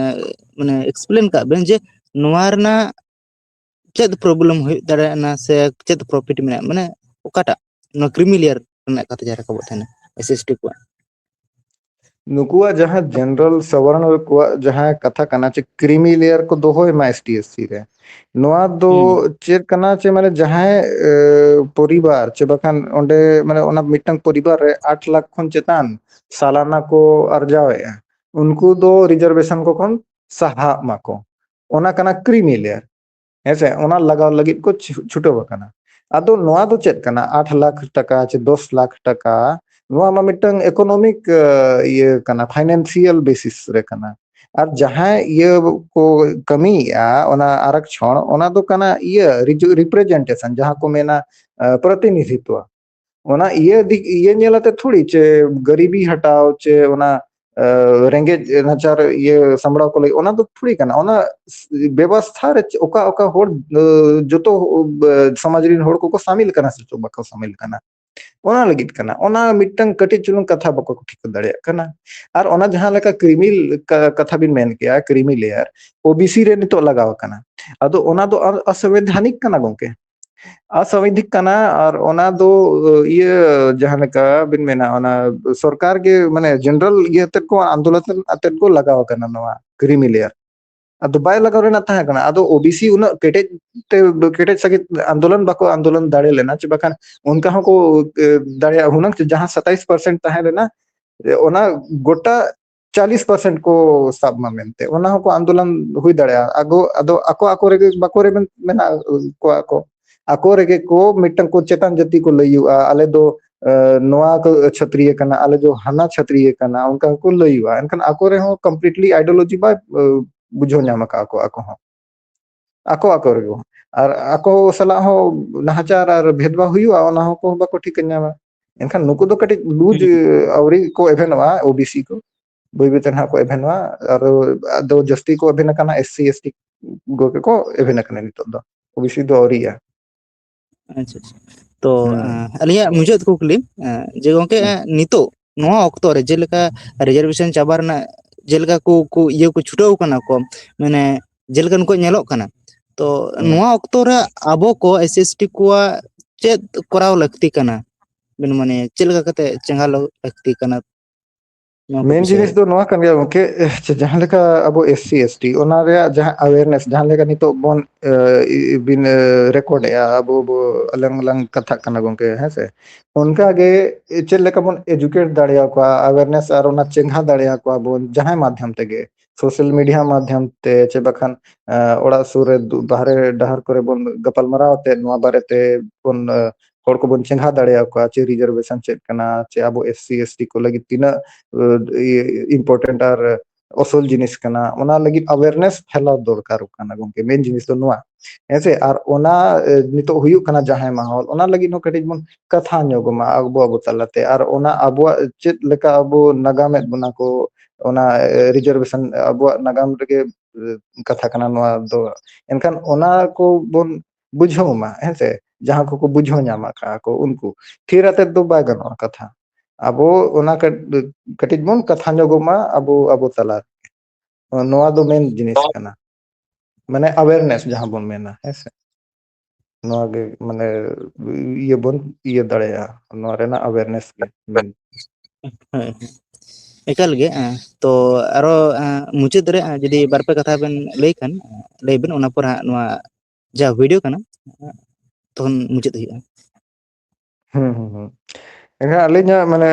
ᱢᱟᱱᱮ ᱮᱠᱥᱯᱞᱮᱱ ᱠᱟᱜ ᱵᱮᱱ ᱡᱮ ᱱᱚᱣᱟ ᱨᱮᱱᱟᱜ ᱪᱮᱫ ᱯᱨᱚᱵᱞᱮᱢ ᱦᱩᱭᱩᱜ ᱫᱟᱲᱮᱭᱟᱜᱼᱟ ᱥᱮ ᱪᱮᱫ ᱯᱨᱚᱯᱷᱤᱴ ᱢᱮᱱᱟᱜᱼᱟ, ᱢᱟᱱᱮ ᱚᱠᱟᱴᱟᱜ ᱱᱚᱣᱟ ᱠᱨᱤᱢᱤ ᱞᱮᱭᱟᱨ ᱨᱮᱱᱟᱜ ᱠᱟᱛᱷᱟ ᱡᱟᱦᱟᱸ ᱨᱟᱠᱟᱵᱚᱜ ᱛᱟᱦᱮᱱᱟ ᱮᱥ ᱥᱤ ᱮᱥ ᱴᱤ ᱠᱚᱣᱟᱜ? ᱱᱩᱠᱩᱣᱟᱜ ᱡᱟᱦᱟᱸ ᱡᱮᱱᱟᱨᱮᱞ ᱥᱚᱵᱚᱨᱱᱚ ᱠᱚᱣᱟᱜ ᱡᱟᱦᱟᱸ ᱠᱟᱛᱷᱟ ᱠᱟᱱᱟ ᱪᱮ ᱠᱨᱤᱢᱤ ᱞᱮᱭᱟᱨ ᱠᱚ ᱫᱚᱦᱚᱭ ᱢᱟ ᱮᱥ ᱴᱤ ᱮᱥ ᱥᱤ ᱨᱮ, ᱱᱚᱣᱟ ᱫᱚ ᱪᱮᱫ ᱠᱟᱱᱟ ᱪᱮ ᱢᱟᱱᱮ ᱡᱟᱦᱟᱸᱭ ᱯᱚᱨᱤᱵᱟᱨ ᱪᱮ ᱵᱟᱠᱷᱟᱱ ᱚᱸᱰᱮ ᱢᱟᱱᱮ ᱚᱱᱟ ᱢᱤᱫᱴᱟᱝ ᱯᱚᱨᱤᱵᱟᱨ ᱨᱮ ᱟᱴ ᱞᱟᱠᱷ ᱠᱷᱚᱱ ᱪᱮᱛᱟᱱ ᱥᱟᱞᱟᱱᱟ ᱠᱚ ᱟᱨᱡᱟᱣᱮᱫᱼᱟ, ᱩᱱᱠᱩ ᱫᱚ ᱨᱤᱡᱟᱨᱵᱷᱮᱥᱚᱱ ᱠᱚ ᱠᱷᱚᱱ ᱥᱟᱦᱟᱜ ᱢᱟᱠᱚ᱾ ᱚᱱᱟ ᱠᱟᱱᱟ ᱠᱨᱤᱢᱤ ᱞᱮᱭᱟᱨ᱾ ᱦᱮᱸᱥᱮ, ᱚᱱᱟ ᱞᱟᱜᱟᱣ ᱞᱟᱹᱜᱤᱫ ᱠᱚ ᱪᱷᱩ- ᱪᱷᱩᱴᱟᱹᱣ ᱟᱠᱟᱱᱟ᱾ ᱟᱫᱚ ᱱᱚᱣᱟ ᱫᱚ ᱪᱮᱫ ᱠᱟᱱᱟ? ᱟᱴ ᱞᱟᱠᱷ ᱴᱟᱠᱟ ᱪᱮ ᱫᱚᱥ ᱞᱟᱠᱷ ᱴᱟᱠᱟ, ᱱᱚᱣᱟ ᱢᱟ ᱢᱤᱫᱴᱟᱝ ᱤᱠᱳᱱᱚᱢᱤᱠ ᱤᱭᱟᱹ ᱠᱟᱱᱟ, ᱯᱷᱟᱭᱱᱟᱱᱥᱤᱭᱟᱞ ᱵᱮᱥᱤᱥ ᱨᱮ ᱠᱟᱱᱟ᱾ ᱟᱨ ᱡᱟᱦᱟᱸᱭ ᱤᱭᱟᱹ ᱠᱚ ᱠᱟᱹᱢᱤᱭᱮᱫᱼᱟ ᱚᱱᱟ ᱟᱨᱚᱠᱪᱷᱚᱬ, ᱚᱱᱟ ᱫᱚ ᱠᱟᱱᱟ ᱤᱭᱟᱹ ᱨᱤᱯᱨᱮᱡᱮᱱᱴᱮᱥᱚᱱ, ᱡᱟᱦᱟᱸ ᱠᱚ ᱢᱮᱱᱟ ᱯᱨᱚᱛᱤᱱᱤᱫᱷᱤᱛᱣᱚ᱾ ᱚᱱᱟ ᱤᱭᱟᱹ ᱫᱤᱠ ᱤᱭᱟᱹ ᱧᱮᱞ ᱟᱛᱮ ᱛᱷᱚᱲᱤ ᱪᱮ ᱜᱟᱹᱨᱤᱵᱤ ᱦᱟᱴᱟᱣ ᱪᱮ ᱚᱱᱟ ᱨᱮᱸᱜᱮᱡ ᱱᱟᱪᱟᱨ ᱤᱭᱟᱹ ᱥᱟᱢᱵᱲᱟᱣ ᱠᱚ ᱞᱟᱹᱜᱤᱫ, ᱚᱱᱟ ᱫᱚ ᱛᱷᱚᱲᱤ ᱠᱟᱱᱟ᱾ ᱚᱱᱟ ᱵᱮᱵᱚᱥᱛᱷᱟ ᱨᱮ ᱚᱠᱟ ᱚᱠᱟ ᱦᱚᱲ ᱡᱚᱛᱚ ᱥᱚᱢᱟᱡᱽ ᱨᱮᱱ ᱦᱚᱲ ᱠᱚᱠᱚ ᱥᱟᱢᱤᱞ ᱠᱟᱱᱟ ᱥᱮ ᱪᱚ ᱵᱟᱠᱚ ᱥᱟᱢᱤᱞ ᱠᱟᱱᱟ, ᱚᱱᱟ ᱞᱟᱹᱜᱤᱫ ᱠᱟᱱᱟ᱾ ᱚᱱᱟ ᱢᱤᱫᱴᱟᱝ ᱠᱟᱹᱴᱤᱡ ᱪᱩᱞᱩᱝ ᱠᱟᱛᱷᱟ ᱵᱟᱠᱚ ᱴᱷᱤᱠᱟᱹ ᱫᱟᱲᱮᱭᱟᱜ ᱠᱟᱱᱟ᱾ ᱟᱨ ᱚᱱᱟ ᱡᱟᱦᱟᱸ ᱞᱮᱠᱟ ᱠᱨᱤᱢᱤ ᱠᱟᱛᱷᱟ ᱵᱤᱱ ᱢᱮᱱ ᱠᱮᱜᱼᱟ, creamy layer O B C ᱨᱮ ᱱᱤᱛᱚᱜ ᱞᱟᱜᱟᱣ ᱟᱠᱟᱱᱟ, ᱟᱫᱚ ᱚᱱᱟ ᱫᱚ ᱚᱥᱟᱝᱵᱤᱫᱷᱟᱱᱤᱠ ᱠᱟᱱᱟ ᱜᱚᱝᱠᱮ᱾ ᱚᱥᱟᱝᱵᱤᱫᱷᱟᱱᱤᱠ ᱠᱟᱱᱟ᱾ ᱟᱨ ᱚᱱᱟ ᱫᱚ ᱤᱭᱟᱹ ᱡᱟᱦᱟᱸ ᱞᱮᱠᱟ ᱵᱤᱱ ᱢᱮᱱᱟ, ᱚᱱᱟ ᱥᱚᱨᱠᱟᱨ ᱜᱮ ᱢᱟᱱᱮ ᱡᱮᱱᱟᱨᱟᱞ ᱤᱭᱟᱹ ᱛᱮᱫ ᱠᱚ ᱟᱱᱫᱳᱞᱚᱱ ᱟᱛᱮᱫ ᱠᱚ ᱞᱟᱜᱟᱣ ᱟᱠᱟᱱᱟ ᱱᱚᱣᱟ ᱠᱨᱤᱢᱤ ᱞᱮᱭᱟᱨ᱾ ᱟᱫᱚ ᱵᱟᱭ ᱞᱟᱜᱟᱣ ᱨᱮᱱᱟᱜ ᱛᱟᱦᱮᱸ ᱠᱟᱱᱟ᱾ ᱟᱫᱚ ᱳ ᱵᱤ ᱥᱤ ᱩᱱᱟᱹᱜ ᱠᱮᱴᱮᱡ ᱛᱮ, ᱠᱮᱴᱮᱡ ᱥᱟᱹᱦᱤᱡ ᱟᱱᱫᱳᱞᱚᱱ ᱵᱟᱠᱚ ᱟᱱᱫᱳᱞᱚᱱ ᱫᱟᱲᱮ ᱞᱮᱱᱟ, ᱪᱮ ᱵᱟᱠᱷᱟᱱ ᱚᱱᱠᱟ ᱦᱚᱸᱠᱚ ᱫᱟᱲᱮᱭᱟᱜᱼᱟ ᱦᱩᱱᱟᱹᱝ, ᱡᱟᱦᱟᱸ ᱥᱟᱛᱟᱭᱤᱥ ᱯᱟᱨᱥᱮᱱᱴ ᱛᱟᱦᱮᱸ ᱞᱮᱱᱟ, ᱚᱱᱟ ᱜᱚᱴᱟ ᱪᱟᱞᱤᱥ ᱯᱟᱨᱥᱮᱱᱴ ᱠᱚ ᱥᱟᱵ ᱢᱟ ᱢᱮᱱᱛᱮ, ᱚᱱᱟ ᱦᱚᱸᱠᱚ ᱟᱱᱫᱳᱞᱚᱱ ᱦᱩᱭ ᱫᱟᱲᱮᱭᱟᱜᱼᱟ᱾ ᱟᱜᱚ-, ᱟᱫᱚ ᱟᱠᱚ ᱟᱠᱚ ᱨᱮᱜᱮ ᱵᱟᱠᱚ ᱨᱮᱵᱮᱱ ᱢᱮᱱᱟᱜ ᱠᱚᱣᱟ ᱠᱚ, ᱟᱠᱚ ᱨᱮᱜᱮ ᱠᱚ ᱢᱤᱫᱴᱟᱝ ᱠᱚ ᱪᱮᱛᱟᱱ ᱡᱟᱹᱛᱤ ᱠᱚ ᱞᱟᱹᱭᱩᱜᱼᱟ, ᱟᱞᱮ ᱫᱚ, ᱮ, ᱱᱚᱣᱟ ᱠᱚ ᱪᱷᱟᱹᱛᱨᱤᱭᱟᱹ ᱠᱟᱱᱟ, ᱟᱞᱮ ᱫᱚ ᱦᱟᱱᱟ ᱪᱷᱟᱹᱛᱨᱤᱭᱟᱹ ᱠᱟᱱᱟ, ᱚᱱᱠᱟ ᱦᱚᱸᱠᱚ ᱞᱟᱹᱭᱩᱜᱼᱟ᱾ ᱮᱱᱠᱷᱟᱱ ᱟᱠᱚ ᱨᱮᱦᱚᱸ ᱠᱚᱢᱯᱞᱤᱴᱞᱤ ᱟᱭᱰᱤᱭᱳᱞᱚᱡᱤ ᱵᱟᱭ, ᱮ, ᱵᱩᱡᱷᱟᱹᱣ ᱧᱟᱢ ᱟᱠᱟᱫ ᱟᱠᱚ, ᱟᱠᱚ ᱦᱚᱸ᱾ ᱟᱠᱚ ᱟᱠᱚ ᱨᱮᱜᱮ᱾ ᱟᱨ ᱟᱠᱚ ᱥᱟᱞᱟᱜ ᱦᱚᱸ ᱱᱟᱦᱟᱪᱟᱨ ᱟᱨ ᱵᱷᱮᱫᱽᱵᱷᱟᱣ ᱦᱩᱭᱩᱜᱼᱟ, ᱚᱱᱟ ᱦᱚᱸᱠᱚ ᱵᱟᱠᱚ ᱴᱷᱤᱠᱟᱹ ᱧᱟᱢᱟ᱾ ᱮᱱᱠᱷᱟᱱ ᱱᱩᱠᱩ ᱫᱚ ᱠᱟᱹᱴᱤᱡ ᱞᱩᱡᱽ, ᱦᱩᱸ᱾ ᱟᱹᱣᱨᱤ ᱠᱚ ᱮᱵᱷᱮᱱᱚᱜᱼᱟ, ᱳᱵᱤᱥᱤ ᱠᱚ᱾ ᱵᱟᱹᱭ ᱵᱟᱹᱭ ᱛᱮ ᱱᱟᱦᱟᱜ ᱠᱚ ᱮᱵᱷᱮᱱᱚᱜᱼᱟ᱾ ᱟᱨ ᱟᱫᱚ ᱡᱟᱹᱥᱛᱤ ᱠᱚ ᱮᱵᱷᱮᱱ ᱟᱠᱟᱱᱟ ᱮᱥ ᱥᱤ, ᱮᱥ ᱴᱤ ᱠᱚᱜᱮ ᱠᱚ ᱮᱵᱷᱮᱱ ᱟᱠᱟᱱᱟ ᱱᱤᱛᱚᱜ ᱫᱚ᱾ ᱳᱵᱤᱥᱤ ᱫᱚ ᱟᱹᱣᱨᱤᱭᱟ᱾ ᱟᱪᱪᱷᱟ, ᱟᱪᱪᱷᱟ᱾ ᱛᱚ, ᱦᱩᱸ᱾ ᱟᱸ, ᱟᱹᱞᱤᱧᱟᱜ ᱢᱩᱪᱟᱹᱫ ᱠᱩᱠᱞᱤ, ᱟᱸ, ᱡᱮ ᱜᱚᱝᱠᱮ, ᱦᱩᱸ᱾ ᱟᱸ, ᱱᱤᱛᱚᱜ ᱱᱚᱣᱟ ᱚᱠᱛᱚ ᱨᱮ ᱡᱮᱞᱮᱠᱟ ᱨᱤᱡᱟᱨᱵᱷᱮᱥᱚᱱ ᱪᱟᱵᱟ ᱨᱮᱱᱟᱜ ᱡᱮᱞᱮᱠᱟ ᱠᱚ, ᱠᱚ ᱤᱭᱟᱹ ᱠᱚ ᱪᱷᱩᱴᱟᱹᱣ ᱠᱟᱱᱟ ᱠᱚ, ᱢᱟᱱᱮ ᱡᱮᱞᱮᱠᱟ ᱱᱩᱠᱩ ᱧᱮᱞᱚᱜ ᱠᱟᱱᱟ᱾ ᱛᱚ, ᱦᱩᱸ᱾ ᱱᱚᱣᱟ ᱚᱠᱛᱚ ᱨᱮ ᱟᱵᱚ ᱠᱚ ᱮᱥ ᱥᱤ ᱮᱥ ᱴᱤ ᱠᱚᱣᱟᱜ ᱪᱮᱫ ᱠᱚᱨᱟᱣ ᱞᱟᱹᱠᱛᱤ ᱠᱟᱱᱟ? ᱵᱮᱱ ᱢᱚᱱᱮᱭᱟ ᱪᱮᱫ ᱞᱮᱠᱟ ᱠᱟᱛᱮ ᱪᱮᱸᱜᱷᱟ ᱞᱟᱹᱠᱛᱤ ᱠᱟᱱᱟ? ᱱᱚᱣᱟ ᱠᱚ ᱢᱮᱱ ᱵᱤᱥᱚᱭ ᱡᱤᱱᱤᱥ ᱨᱮ? ᱫᱚ ᱱᱚᱣᱟ ᱠᱟᱱ ᱜᱮᱭᱟ ᱜᱚᱝᱠᱮ, ᱡᱟᱦᱟᱸ ᱞᱮᱠᱟ ᱟᱵᱚ ᱮᱥ ᱥᱤ, ᱮᱥ ᱴᱤ, ᱚᱱᱟ ᱨᱮᱭᱟᱜ ᱡᱟᱦᱟᱸ awareness, ᱡᱟᱦᱟᱸ ᱞᱮᱠᱟ ᱱᱤᱛᱚᱜ ᱵᱚᱱ, ᱮ, ᱤ-, ᱵᱤᱱ, ᱮ, record ᱮᱜᱼᱟ, ᱟᱵᱚ ᱵᱚ, ᱟᱞᱟᱝ ᱞᱟᱝ ᱠᱟᱛᱷᱟᱜ ᱠᱟᱱᱟ ᱜᱚᱝᱠᱮ, ᱦᱮᱸ ᱥᱮ? ᱚᱱᱠᱟ ᱜᱮ ᱪᱮᱫ ᱞᱮᱠᱟ ᱵᱚᱱ educate ᱫᱟᱲᱮᱭᱟᱠᱚᱣᱟ, awareness ᱟᱨ ᱚᱱᱟ ᱪᱮᱸᱜᱷᱟ ᱫᱟᱲᱮᱭᱟᱠᱚᱣᱟ ᱵᱚᱱ ᱡᱟᱦᱟᱸᱭ ᱢᱟᱫᱽᱫᱷᱚᱢ ᱛᱮᱜᱮ, social media ᱢᱟᱫᱽᱫᱷᱚᱢ ᱛᱮ, ᱪᱮ ᱵᱟᱠᱷᱟᱱ, ᱮ, ᱚᱲᱟᱜ ᱥᱩᱨ ᱨᱮ ᱫᱩ-, ᱵᱟᱦᱨᱮ ᱰᱟᱦᱟᱨ ᱠᱚᱨᱮ ᱵᱚᱱ ᱜᱟᱯᱟᱞᱢᱟᱨᱟᱣ ᱟᱛᱮ ᱱᱚᱣᱟ ᱵᱟᱨᱮ ᱛᱮ ᱵᱚᱱ, ᱮ, ᱦᱚᱲ ᱠᱚᱵᱚᱱ ᱪᱮᱸᱜᱷᱟ ᱫᱟᱲᱮᱭᱟᱠᱚᱣᱟ, ᱪᱮ reservation ᱪᱮᱫ ᱠᱟᱱᱟ, ᱪᱮ ᱟᱵᱚ ᱮᱥ ᱥᱤ, ᱮᱥ ᱴᱤ ᱠᱚ ᱞᱟᱹᱜᱤᱫ ᱛᱤᱱᱟᱹᱜ, ᱮ, ᱤᱭᱟᱹ, important ᱟᱨ ᱚᱥᱚᱞ ᱡᱤᱱᱤᱥ ᱠᱟᱱᱟ, ᱚᱱᱟ ᱞᱟᱹᱜᱤᱫ awareness ᱯᱷᱮᱞᱟᱣ ᱫᱚᱨᱠᱟᱨᱚᱜ ᱠᱟᱱᱟ ᱜᱚᱝᱠᱮ, ᱢᱮᱱ ᱡᱤᱱᱤᱥ ᱫᱚ ᱱᱚᱣᱟ᱾ ᱦᱮᱸ ᱥᱮ? ᱟᱨ ᱚᱱᱟ, ᱮ, ᱱᱤᱛᱚᱜ ᱦᱩᱭᱩᱜ ᱠᱟᱱᱟ ᱡᱟᱦᱟᱸᱭ ᱢᱟᱦᱚᱞ, ᱚᱱᱟ ᱞᱟᱹᱜᱤᱫ ᱦᱚᱸ ᱠᱟᱹᱴᱤᱡ ᱵᱚᱱ ᱠᱟᱛᱷᱟ ᱧᱚᱜᱚᱜ ᱢᱟ ᱟᱵᱚ ᱟᱵᱚ ᱛᱟᱞᱟᱛᱮ, ᱟᱨ ᱚᱱᱟ ᱟᱵᱚᱣᱟᱜ ᱪᱮᱫ ᱞᱮᱠᱟ ᱟᱵᱚ ᱱᱟᱜᱟᱢᱮᱫ ᱵᱚᱱᱟ ᱠᱚ, ᱚᱱᱟ, ᱮ, reservation ᱟᱵᱚᱣᱟᱜ ᱱᱟᱜᱟᱢ ᱨᱮᱜᱮ, ᱮ, ᱠᱟᱛᱷᱟ ᱠᱟᱱᱟ ᱱᱚᱣᱟ ᱫᱚ᱾ ᱮᱱᱠᱷᱟᱱ ᱚᱱᱟ ᱠᱚ ᱵᱚᱱ ᱵᱩᱡᱷᱟᱹᱣ ᱢᱟ, ᱦᱮᱸ ᱥᱮ? ᱡᱟᱦᱟᱸ ᱠᱚᱠᱚ ᱵᱩᱡᱷᱟᱹᱣ ᱧᱟᱢ ᱟᱠᱟᱫᱼᱟ ᱠᱚ ᱩᱱᱠᱩ, ᱛᱷᱤᱨ ᱟᱛᱮᱫ ᱫᱚ ᱵᱟᱭ ᱜᱟᱱᱚᱜᱼᱟ ᱠᱟᱛᱷᱟ᱾ ᱟᱵᱚ ᱚᱱᱟ ᱠᱟᱹᱴ-, ᱠᱟᱹᱴᱤᱡ ᱵᱚᱱ ᱠᱟᱛᱷᱟ ᱧᱚᱜᱚᱜ ᱢᱟ ᱟᱵᱚ ᱟᱵᱚ ᱛᱟᱞᱟ ᱨᱮ᱾ ᱱᱚᱣᱟ ᱫᱚ ᱢᱮᱱ ᱡᱤᱱᱤᱥ ᱠᱟᱱᱟ, ᱢᱟᱱᱮ awareness ᱡᱟᱦᱟᱸ ᱵᱚᱱ ᱢᱮᱱᱟ, ᱦᱮᱸ ᱥᱮ? ᱱᱚᱣᱟ ᱜᱮ ᱢᱟᱱᱮ ᱤᱭᱟᱹ ᱵᱚᱱ ᱤᱭᱟᱹ ᱫᱟᱲᱮᱭᱟᱜᱼᱟ, ᱱᱚᱣᱟ ᱨᱮᱱᱟᱜ awareness ᱜᱮ ᱢᱮᱱ᱾ ᱦᱳᱭ, ᱦᱳᱭ᱾ ᱮᱠᱟᱞ ᱜᱮ, ᱮᱸ, ᱛᱚ ᱟᱨᱚ, ᱮᱸ, ᱢᱩᱪᱟᱹᱫ ᱨᱮ, ᱮᱸ, ᱡᱩᱫᱤ ᱵᱟᱨ ᱯᱮ ᱠᱟᱛᱷᱟ ᱵᱮᱱ ᱞᱟᱹᱭ ᱠᱷᱟᱱ, ᱮᱸ, ᱞᱟᱹᱭ ᱵᱮᱱ, ᱚᱱᱟ ᱯᱚᱨ ᱦᱟᱸᱜ ᱱᱚᱣᱟ ᱡᱟ video ᱠᱟᱱᱟ, ᱛᱚᱠᱷᱚᱱ ᱢᱩᱪᱟᱹᱫ ᱦᱩᱭᱩᱜᱼᱟ᱾ ᱦᱩᱸ, ᱦᱩᱸ, ᱦᱩᱸ᱾ ᱮᱱᱠᱷᱟᱱ ᱟᱹᱞᱤᱧᱟᱜ ᱢᱟᱱᱮ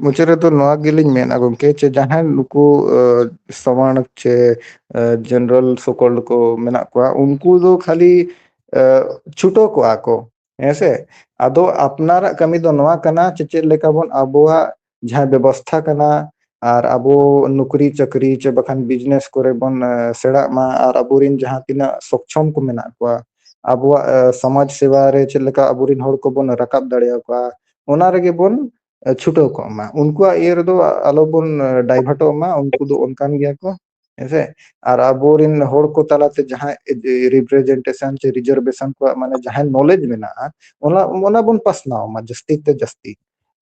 ᱢᱩᱪᱟᱹᱫ ᱨᱮᱫᱚ ᱱᱚᱣᱟ ᱜᱮᱞᱤᱧ ᱢᱮᱱᱟ ᱜᱚᱢᱠᱮ, ᱡᱮ ᱡᱟᱦᱟᱸᱭ ᱱᱩᱠᱩ, ᱟᱸ, ᱥᱚᱢᱟᱱ ᱪᱮ, ᱟᱸ, general so called ᱠᱚ ᱢᱮᱱᱟᱜ ᱠᱚᱣᱟ, ᱩᱱᱠᱩ ᱫᱚ ᱠᱷᱟᱹᱞᱤ, ᱟᱸ, ᱪᱷᱩᱴᱟᱹᱣ ᱠᱚᱜᱼᱟ ᱠᱚ, ᱦᱮᱸ ᱥᱮ? ᱟᱫᱚ ᱟᱯᱱᱟᱨᱟᱜ ᱠᱟᱹᱢᱤ ᱫᱚ ᱱᱚᱣᱟ ᱠᱟᱱᱟ, ᱪᱮ ᱪᱮᱫ ᱞᱮᱠᱟ ᱵᱚᱱ ᱟᱵᱚᱣᱟᱜ ᱡᱟᱦᱟᱸ ᱵᱮᱵᱚᱥᱛᱷᱟ ᱠᱟᱱᱟ, ᱟᱨ ᱟᱵᱚ ᱱᱩᱠᱨᱤ ᱪᱟᱹᱠᱨᱤ ᱪᱮ ᱵᱟᱠᱷᱟᱱ business ᱠᱚᱨᱮ ᱵᱚᱱ, ᱟᱸ, ᱥᱮᱬᱟᱜ ᱢᱟ, ᱟᱨ ᱟᱵᱚᱨᱮᱱ ᱡᱟᱦᱟᱸ ᱛᱤᱱᱟᱹᱜ ᱥᱚᱠᱪᱷᱚᱢ ᱠᱚ ᱢᱮᱱᱟᱜ ᱠᱚᱣᱟ, ᱟᱵᱚᱣᱟᱜ, ᱟᱸ, ᱥᱚᱢᱟᱡᱽ ᱥᱮᱵᱟ ᱨᱮ ᱪᱮᱫ ᱞᱮᱠᱟ ᱟᱵᱚᱨᱮᱱ ᱦᱚᱲ ᱠᱚᱵᱚᱱ ᱨᱟᱠᱟᱵ ᱫᱟᱲᱮᱭᱟᱠᱚᱣᱟ, ᱚᱱᱟ ᱨᱮᱜᱮ ᱵᱚᱱ, ᱟᱸ, ᱪᱷᱩᱴᱟᱹᱣ ᱠᱚᱜ ᱢᱟ᱾ ᱩᱱᱠᱩᱣᱟᱜ ᱤᱭᱟᱹ ᱨᱮᱫᱚ ᱟᱞᱚ ᱵᱚᱱ, ᱟᱸ, divert ᱚᱜ ᱢᱟ, ᱩᱱᱠᱩ ᱫᱚ ᱚᱱᱠᱟᱱ ᱜᱮᱭᱟ ᱠᱚ, ᱦᱮᱸ ᱥᱮ? ᱟᱨ ᱟᱵᱚᱨᱮᱱ ᱦᱚᱲ ᱠᱚ ᱛᱟᱞᱟᱛᱮ ᱡᱟᱦᱟᱸ ᱮ-, ᱮ-, representation ᱪᱮ reservation ᱠᱚᱣᱟᱜ ᱢᱟᱱᱮ ᱡᱟᱦᱟᱸ knowledge ᱢᱮᱱᱟᱜᱼᱟ, ᱚᱱᱟ, ᱚᱱᱟ ᱵᱚᱱ ᱯᱟᱥᱱᱟᱣ ᱢᱟ ᱡᱟᱹᱥᱛᱤ ᱛᱮ ᱡᱟᱹᱥᱛᱤ᱾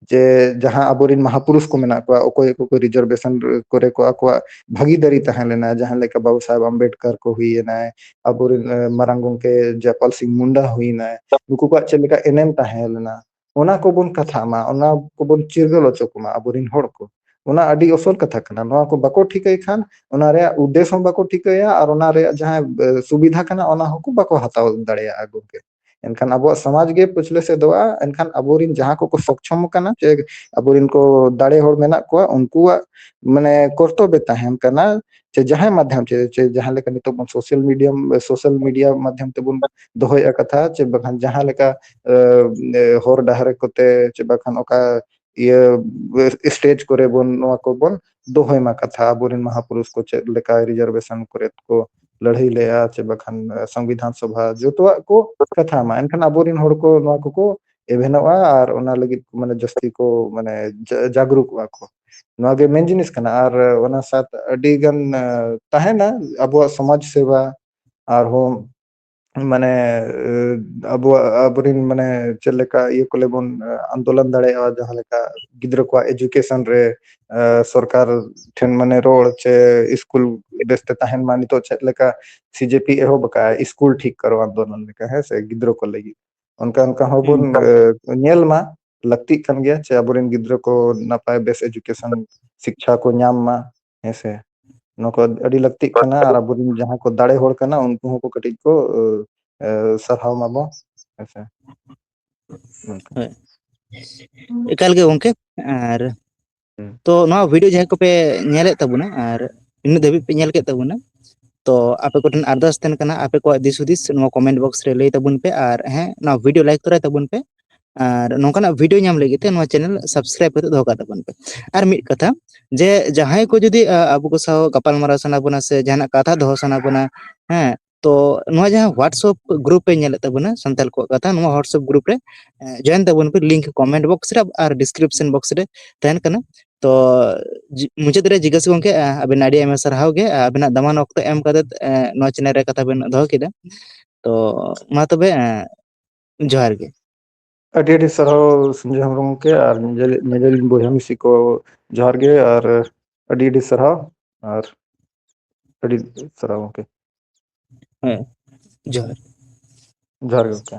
ᱡᱮ ᱡᱟᱦᱟᱸ ᱟᱵᱚᱨᱮᱱ ᱢᱟᱦᱟᱯᱩᱨᱩᱥ ᱠᱚ ᱢᱮᱱᱟᱜ ᱠᱚᱣᱟ, ᱚᱠᱚᱭ ᱚᱠᱚᱭ ᱠᱚ reservation ᱠᱚᱨᱮ ᱠᱚ ᱟᱠᱚᱣᱟᱜ ᱵᱷᱟᱹᱜᱤᱫᱟᱨᱤ ᱛᱟᱦᱮᱸ ᱞᱮᱱᱟ, ᱡᱟᱦᱟᱸ ᱞᱮᱠᱟ ᱵᱟᱵᱟ ᱥᱟᱦᱮᱵᱽ ᱟᱢᱵᱮᱰᱠᱟᱨ ᱠᱚ ᱦᱩᱭᱮᱱᱟᱭ, ᱟᱵᱚᱨᱮᱱ, ᱮ, ᱢᱟᱨᱟᱝ ᱜᱚᱢᱠᱮ ᱡᱚᱭᱯᱟᱞ ᱥᱤᱝ ᱢᱩᱱᱰᱟ ᱦᱩᱭᱮᱱᱟᱭ, ᱱᱩᱠᱩ ᱠᱚᱣᱟᱜ ᱪᱮᱫ ᱞᱮᱠᱟ ᱮᱱᱮᱢ ᱛᱟᱦᱮᱸ ᱞᱮᱱᱟ, ᱚᱱᱟ ᱠᱚᱵᱚᱱ ᱠᱟᱛᱷᱟᱜ ᱢᱟ, ᱚᱱᱟ ᱠᱚᱵᱚᱱ ᱪᱤᱨᱜᱟᱹᱞ ᱦᱚᱪᱚ ᱠᱚᱢᱟ ᱟᱵᱚᱨᱮᱱ ᱦᱚᱲ ᱠᱚ᱾ ᱚᱱᱟ ᱟᱹᱰᱤ ᱟᱥᱚᱞ ᱠᱟᱛᱷᱟ ᱠᱟᱱᱟ᱾ ᱱᱚᱣᱟ ᱠᱚ ᱵᱟᱠᱚ ᱴᱷᱤᱠᱟᱹᱭ ᱠᱷᱟᱱ, ᱚᱱᱟ ᱨᱮᱭᱟᱜ ᱩᱫᱽᱫᱮᱥ ᱦᱚᱸ ᱵᱟᱠᱚ ᱴᱷᱤᱠᱟᱹᱭᱟ ᱟᱨ ᱚᱱᱟ ᱨᱮᱭᱟᱜ ᱡᱟᱦᱟᱸ, ᱮ, ᱥᱩᱵᱤᱫᱷᱟ ᱠᱟᱱᱟ, ᱚᱱᱟ ᱦᱚᱸᱠᱚ ᱵᱟᱠᱚ ᱦᱟᱛᱟᱣ ᱫᱟᱲᱮᱭᱟᱜᱼᱟ ᱜᱚᱢᱠᱮ᱾ ᱮᱱᱠᱷᱟᱱ ᱟᱵᱚᱣᱟᱜ ᱥᱚᱢᱟᱡᱽ ᱜᱮ ᱯᱟᱹᱪᱷᱞᱟᱹ ᱥᱮᱫᱚᱜᱼᱟ᱾ ᱮᱱᱠᱷᱟᱱ ᱟᱵᱚᱨᱮᱱ ᱡᱟᱦᱟᱸ ᱠᱚᱠᱚ ᱥᱚᱠᱪᱷᱚᱢ ᱠᱟᱱᱟ ᱪᱮ ᱟᱵᱚᱨᱮᱱ ᱠᱚ ᱫᱟᱲᱮ ᱦᱚᱲ ᱢᱮᱱᱟᱜ ᱠᱚᱣᱟ, ᱩᱱᱠᱩᱣᱟᱜ ᱢᱟᱱᱮ ᱠᱚᱨᱛᱚᱵᱵᱮ ᱛᱟᱦᱮᱱ ᱠᱟᱱᱟ ᱪᱮ ᱡᱟᱦᱟᱸᱭ ᱢᱟᱫᱽᱫᱷᱚᱢ ᱪᱮ, ᱪᱮ ᱡᱟᱦᱟᱸ ᱞᱮᱠᱟ ᱱᱤᱛᱚᱜ ᱵᱚᱱ social media, social media ᱢᱟᱫᱽᱫᱷᱚᱢ ᱛᱮᱵᱚᱱ ᱫᱚᱦᱚᱭᱮᱫᱼᱟ ᱠᱟᱛᱷᱟ, ᱪᱮ ᱵᱟᱠᱷᱟᱱ ᱡᱟᱦᱟᱸ ᱞᱮᱠᱟ, ᱮ, ᱮ, ᱦᱚᱨ ᱰᱟᱦᱟᱨ ᱠᱚᱛᱮ ᱪᱮ ᱵᱟᱠᱷᱟᱱ ᱚᱠᱟ ᱤᱭᱟᱹ stage ᱠᱚᱨᱮ ᱵᱚᱱ ᱱᱚᱣᱟ ᱠᱚᱵᱚᱱ ᱫᱚᱦᱚᱭ ᱢᱟ ᱠᱟᱛᱷᱟ, ᱟᱵᱚᱨᱮᱱ ᱢᱟᱦᱟᱯᱩᱨᱩᱥ ᱠᱚ ᱪᱮᱫ ᱞᱮᱠᱟ reservation ᱠᱚᱨᱮ ᱠᱚ ᱞᱟᱹᱲᱦᱟᱹᱭ ᱞᱮᱜᱼᱟ, ᱪᱮ ᱵᱟᱠᱷᱟᱱ, ᱮ, ᱥᱚᱝᱵᱤᱫᱷᱟᱱ ᱥᱚᱵᱷᱟ, ᱡᱚᱛᱚᱣᱟᱜ ᱠᱚ ᱠᱟᱛᱷᱟ ᱢᱟ᱾ ᱮᱱᱠᱷᱟᱱ ᱟᱵᱚᱨᱮᱱ ᱦᱚᱲ ᱠᱚ ᱱᱚᱣᱟ ᱠᱚᱠᱚ ᱮᱵᱷᱮᱱᱚᱜᱼᱟ ᱟᱨ ᱚᱱᱟ ᱞᱟᱹᱜᱤᱫ ᱢᱟᱱᱮ ᱡᱟᱹᱥᱛᱤ ᱠᱚ ᱢᱟᱱᱮ ᱡᱟ-, ᱡᱟᱜᱽᱨᱩᱠᱚᱜᱼᱟ ᱠᱚ᱾ ᱱᱚᱣᱟ ᱜᱮ main ᱡᱤᱱᱤᱥ ᱠᱟᱱᱟ᱾ ᱟᱨ ᱚᱱᱟ ᱥᱟᱶ ᱟᱹᱰᱤ ᱜᱟᱱ, ᱮ, ᱛᱟᱦᱮᱱᱟ ᱟᱵᱚᱣᱟᱜ ᱥᱚᱢᱟᱡᱽ ᱥᱮᱵᱟ, ᱟᱨᱦᱚᱸ ᱢᱟᱱᱮ, ᱮ, ᱟᱵᱚᱣᱟᱜ, ᱟᱵᱚᱨᱮᱱ ᱢᱟᱱᱮ ᱪᱮᱫ ᱞᱮᱠᱟ ᱤᱭᱟᱹ ᱠᱚᱞᱮ ᱵᱚᱱ, ᱮ, ᱟᱱᱫᱳᱞᱚᱱ ᱫᱟᱲᱮᱭᱟᱜᱼᱟ, ᱡᱟᱦᱟᱸ ᱞᱮᱠᱟ ᱜᱤᱫᱽᱨᱟᱹ ᱠᱚᱣᱟᱜ education ᱨᱮ, ᱮ, ᱥᱚᱨᱠᱟᱨ ᱴᱷᱮᱱ ᱢᱟᱱᱮ ᱨᱚᱲ ᱪᱮ ᱥᱠᱩᱞ ᱵᱮᱥᱛᱮ ᱛᱟᱦᱮᱱ ᱢᱟ᱾ ᱱᱤᱛᱚᱜ ᱪᱮᱫ ᱞᱮᱠᱟ CJP ᱮᱦᱚᱵ ᱟᱠᱟᱫᱼᱟ, ᱥᱠᱩᱞ ᱴᱷᱤᱠ ᱠᱟᱨᱚ ᱟᱱᱫᱳᱞᱚᱱ ᱞᱮᱠᱟ, ᱦᱮᱸ ᱥᱮ, ᱜᱤᱫᱽᱨᱟᱹ ᱠᱚ ᱞᱟᱹᱜᱤᱫ᱾ ᱚᱱᱠᱟ, ᱚᱱᱠᱟ ᱦᱚᱸᱵᱚᱱ, ᱦᱩᱸ᱾ ᱮ, ᱧᱮᱞ ᱢᱟ, ᱞᱟᱹᱠᱛᱤᱜ ᱠᱟᱱ ᱜᱮᱭᱟ ᱪᱮ ᱟᱵᱚᱨᱮᱱ ᱜᱤᱫᱽᱨᱟᱹ ᱠᱚ ᱱᱟᱯᱟᱭ ᱵᱮᱥ education ᱥᱤᱠᱪᱷᱟ ᱠᱚ ᱧᱟᱢ ᱢᱟ, ᱦᱮᱸ ᱥᱮ᱾ ᱱᱚᱣᱟ ᱠᱚ ᱟᱹᱰᱤ ᱞᱟᱹᱠᱛᱤᱜ ᱠᱟᱱᱟ ᱟᱨ ᱟᱵᱚᱨᱮᱱ ᱡᱟᱦᱟᱸᱭ ᱠᱚ ᱫᱟᱲᱮ ᱦᱚᱲ ᱠᱟᱱᱟ, ᱩᱱᱠᱩ ᱦᱚᱸᱠᱚ ᱠᱟᱹᱴᱤᱡ ᱠᱚ, ᱮ, ᱮ, ᱥᱟᱨᱦᱟᱣ ᱢᱟᱵᱚ, ᱦᱮᱸ ᱥᱮ᱾ ᱱᱚᱝᱠᱟ᱾ ᱦᱳᱭ᱾ ᱮᱠᱟᱞ ᱜᱮ ᱜᱚᱝᱠᱮ᱾ ᱟᱨ ᱦᱩᱸ᱾ ᱛᱚ ᱱᱚᱣᱟ ᱵᱷᱤᱰᱤᱭᱳ ᱡᱟᱦᱟᱸᱭ ᱠᱚᱯᱮ ᱧᱮᱞᱮᱫ ᱛᱟᱵᱚᱱᱟ ᱟᱨ ᱤᱱᱟᱹᱜ ᱫᱷᱟᱹᱵᱤᱡ ᱯᱮ ᱧᱮᱞ ᱠᱮᱫ ᱛᱟᱵᱚᱱᱟ, ᱛᱚ ᱟᱯᱮ ᱠᱚᱴᱷᱮᱱ ᱟᱨᱫᱟᱥ ᱛᱟᱦᱮᱱ ᱠᱟᱱᱟ, ᱟᱯᱮ ᱠᱚᱣᱟᱜ ᱫᱤᱥ ᱦᱩᱫᱤᱥ ᱱᱚᱣᱟ ᱠᱚᱢᱮᱱᱴ ᱵᱚᱠᱥ ᱨᱮ ᱞᱟᱹᱭ ᱛᱟᱵᱚᱱ ᱯᱮ, ᱟᱨ ᱦᱮᱸ, ᱱᱚᱣᱟ ᱵᱷᱤᱰᱤᱭᱳ ᱞᱟᱭᱤᱠ ᱛᱚᱨᱟᱭ ᱛᱟᱵᱚᱱ ᱯᱮ᱾ ᱟᱨ ᱱᱚᱝᱠᱟᱱᱟᱜ ᱵᱷᱤᱰᱤᱭᱳ ᱧᱟᱢ ᱞᱟᱹᱜᱤᱫ ᱛᱮ ᱱᱚᱣᱟ ᱪᱮᱱᱮᱞ ᱥᱟᱵᱥᱠᱨᱟᱭᱤᱵ ᱠᱟᱛᱮ ᱫᱚᱦᱚ ᱠᱟᱜ ᱛᱟᱵᱚᱱ ᱯᱮ᱾ ᱟᱨ ᱢᱤᱫ ᱠᱟᱛᱷᱟ, ᱡᱮ ᱡᱟᱦᱟᱸᱭ ᱠᱚ ᱡᱩᱫᱤ, ᱟ, ᱟᱵᱚ ᱠᱚ ᱥᱟᱶ ᱜᱟᱯᱟᱞᱢᱟᱨᱟᱣ ᱥᱟᱱᱟ ᱵᱚᱱᱟ ᱥᱮ ᱡᱟᱦᱟᱱᱟᱜ ᱠᱟᱛᱷᱟ ᱫᱚᱦᱚ ᱥᱟᱱᱟ ᱵᱚᱱᱟ, ᱦᱮᱸ, ᱛᱚ ᱱᱚᱣᱟ ᱡᱟᱦᱟᱸ WhatsApp ᱜᱨᱩᱯ ᱯᱮ ᱧᱮᱞᱮᱫ ᱛᱟᱵᱚᱱᱟ, ᱥᱟᱱᱛᱟᱲ ᱠᱚᱣᱟᱜ ᱠᱟᱛᱷᱟ, ᱱᱚᱣᱟ WhatsApp ᱜᱨᱩᱯ ᱨᱮ, ᱮ, ᱡᱚᱭᱮᱱ ᱛᱟᱵᱚᱱ ᱯᱮ, ᱞᱤᱝᱠ ᱠᱚᱢᱮᱱᱴ ᱵᱚᱠᱥ ᱨᱮ ᱟᱨ ᱰᱤᱥᱠᱨᱤᱯᱥᱚᱱ ᱵᱚᱠᱥ ᱨᱮ ᱛᱟᱦᱮᱱ ᱠᱟᱱᱟ᱾ ᱛᱚ ᱡᱤ-, ᱢᱩᱪᱟᱹᱫ ᱨᱮ ᱡᱤᱜᱽᱜᱟᱹᱥ ᱜᱚᱢᱠᱮ, ᱟ, ᱟᱵᱤᱱ ᱟᱹᱰᱤ ᱟᱭᱢᱟ ᱥᱟᱨᱦᱟᱣ ᱜᱮ, ᱟ, ᱟᱵᱤᱱᱟᱜ ᱫᱟᱢᱟᱱ ᱚᱠᱛᱚ ᱮᱢ ᱠᱟᱛᱮ, ᱮ, ᱱᱚᱣᱟ ᱪᱮᱱᱮᱞ ᱨᱮ ᱠᱟᱛᱷᱟ ᱵᱤᱱ ᱫᱚᱦᱚ ᱠᱮᱫᱟ᱾ ᱛᱚ ᱢᱟ ᱛᱚᱵᱮ, ᱮ, ᱡᱚᱦᱟᱨ ᱜᱮ᱾ ᱟᱹᱰᱤ ᱟᱹᱰᱤ ᱥᱟᱨᱦᱟᱣ ᱥᱚᱧᱡᱚᱭ ᱦᱮᱢᱵᱨᱚᱢ ᱜᱚᱢᱠᱮ ᱟᱨ ᱧᱮᱧᱮᱞ-, ᱧᱮᱧᱮᱞᱤᱧ ᱵᱚᱭᱦᱟ ᱢᱤᱥᱤ ᱠᱚ, ᱡᱚᱦᱟᱨ ᱜᱮ ᱟᱨ ᱟᱹᱰᱤ ᱟᱹᱰᱤ ᱥᱟᱨᱦᱟᱣ ᱟᱨ ᱟᱹᱰᱤ ᱥᱟᱨᱦᱟᱣ ᱜᱚᱢᱠᱮ᱾ ᱦᱮᱸ, ᱡᱚᱦᱟᱨ᱾ ᱡᱚᱦᱟᱨ ᱜᱮ ᱜᱚᱢᱠᱮ᱾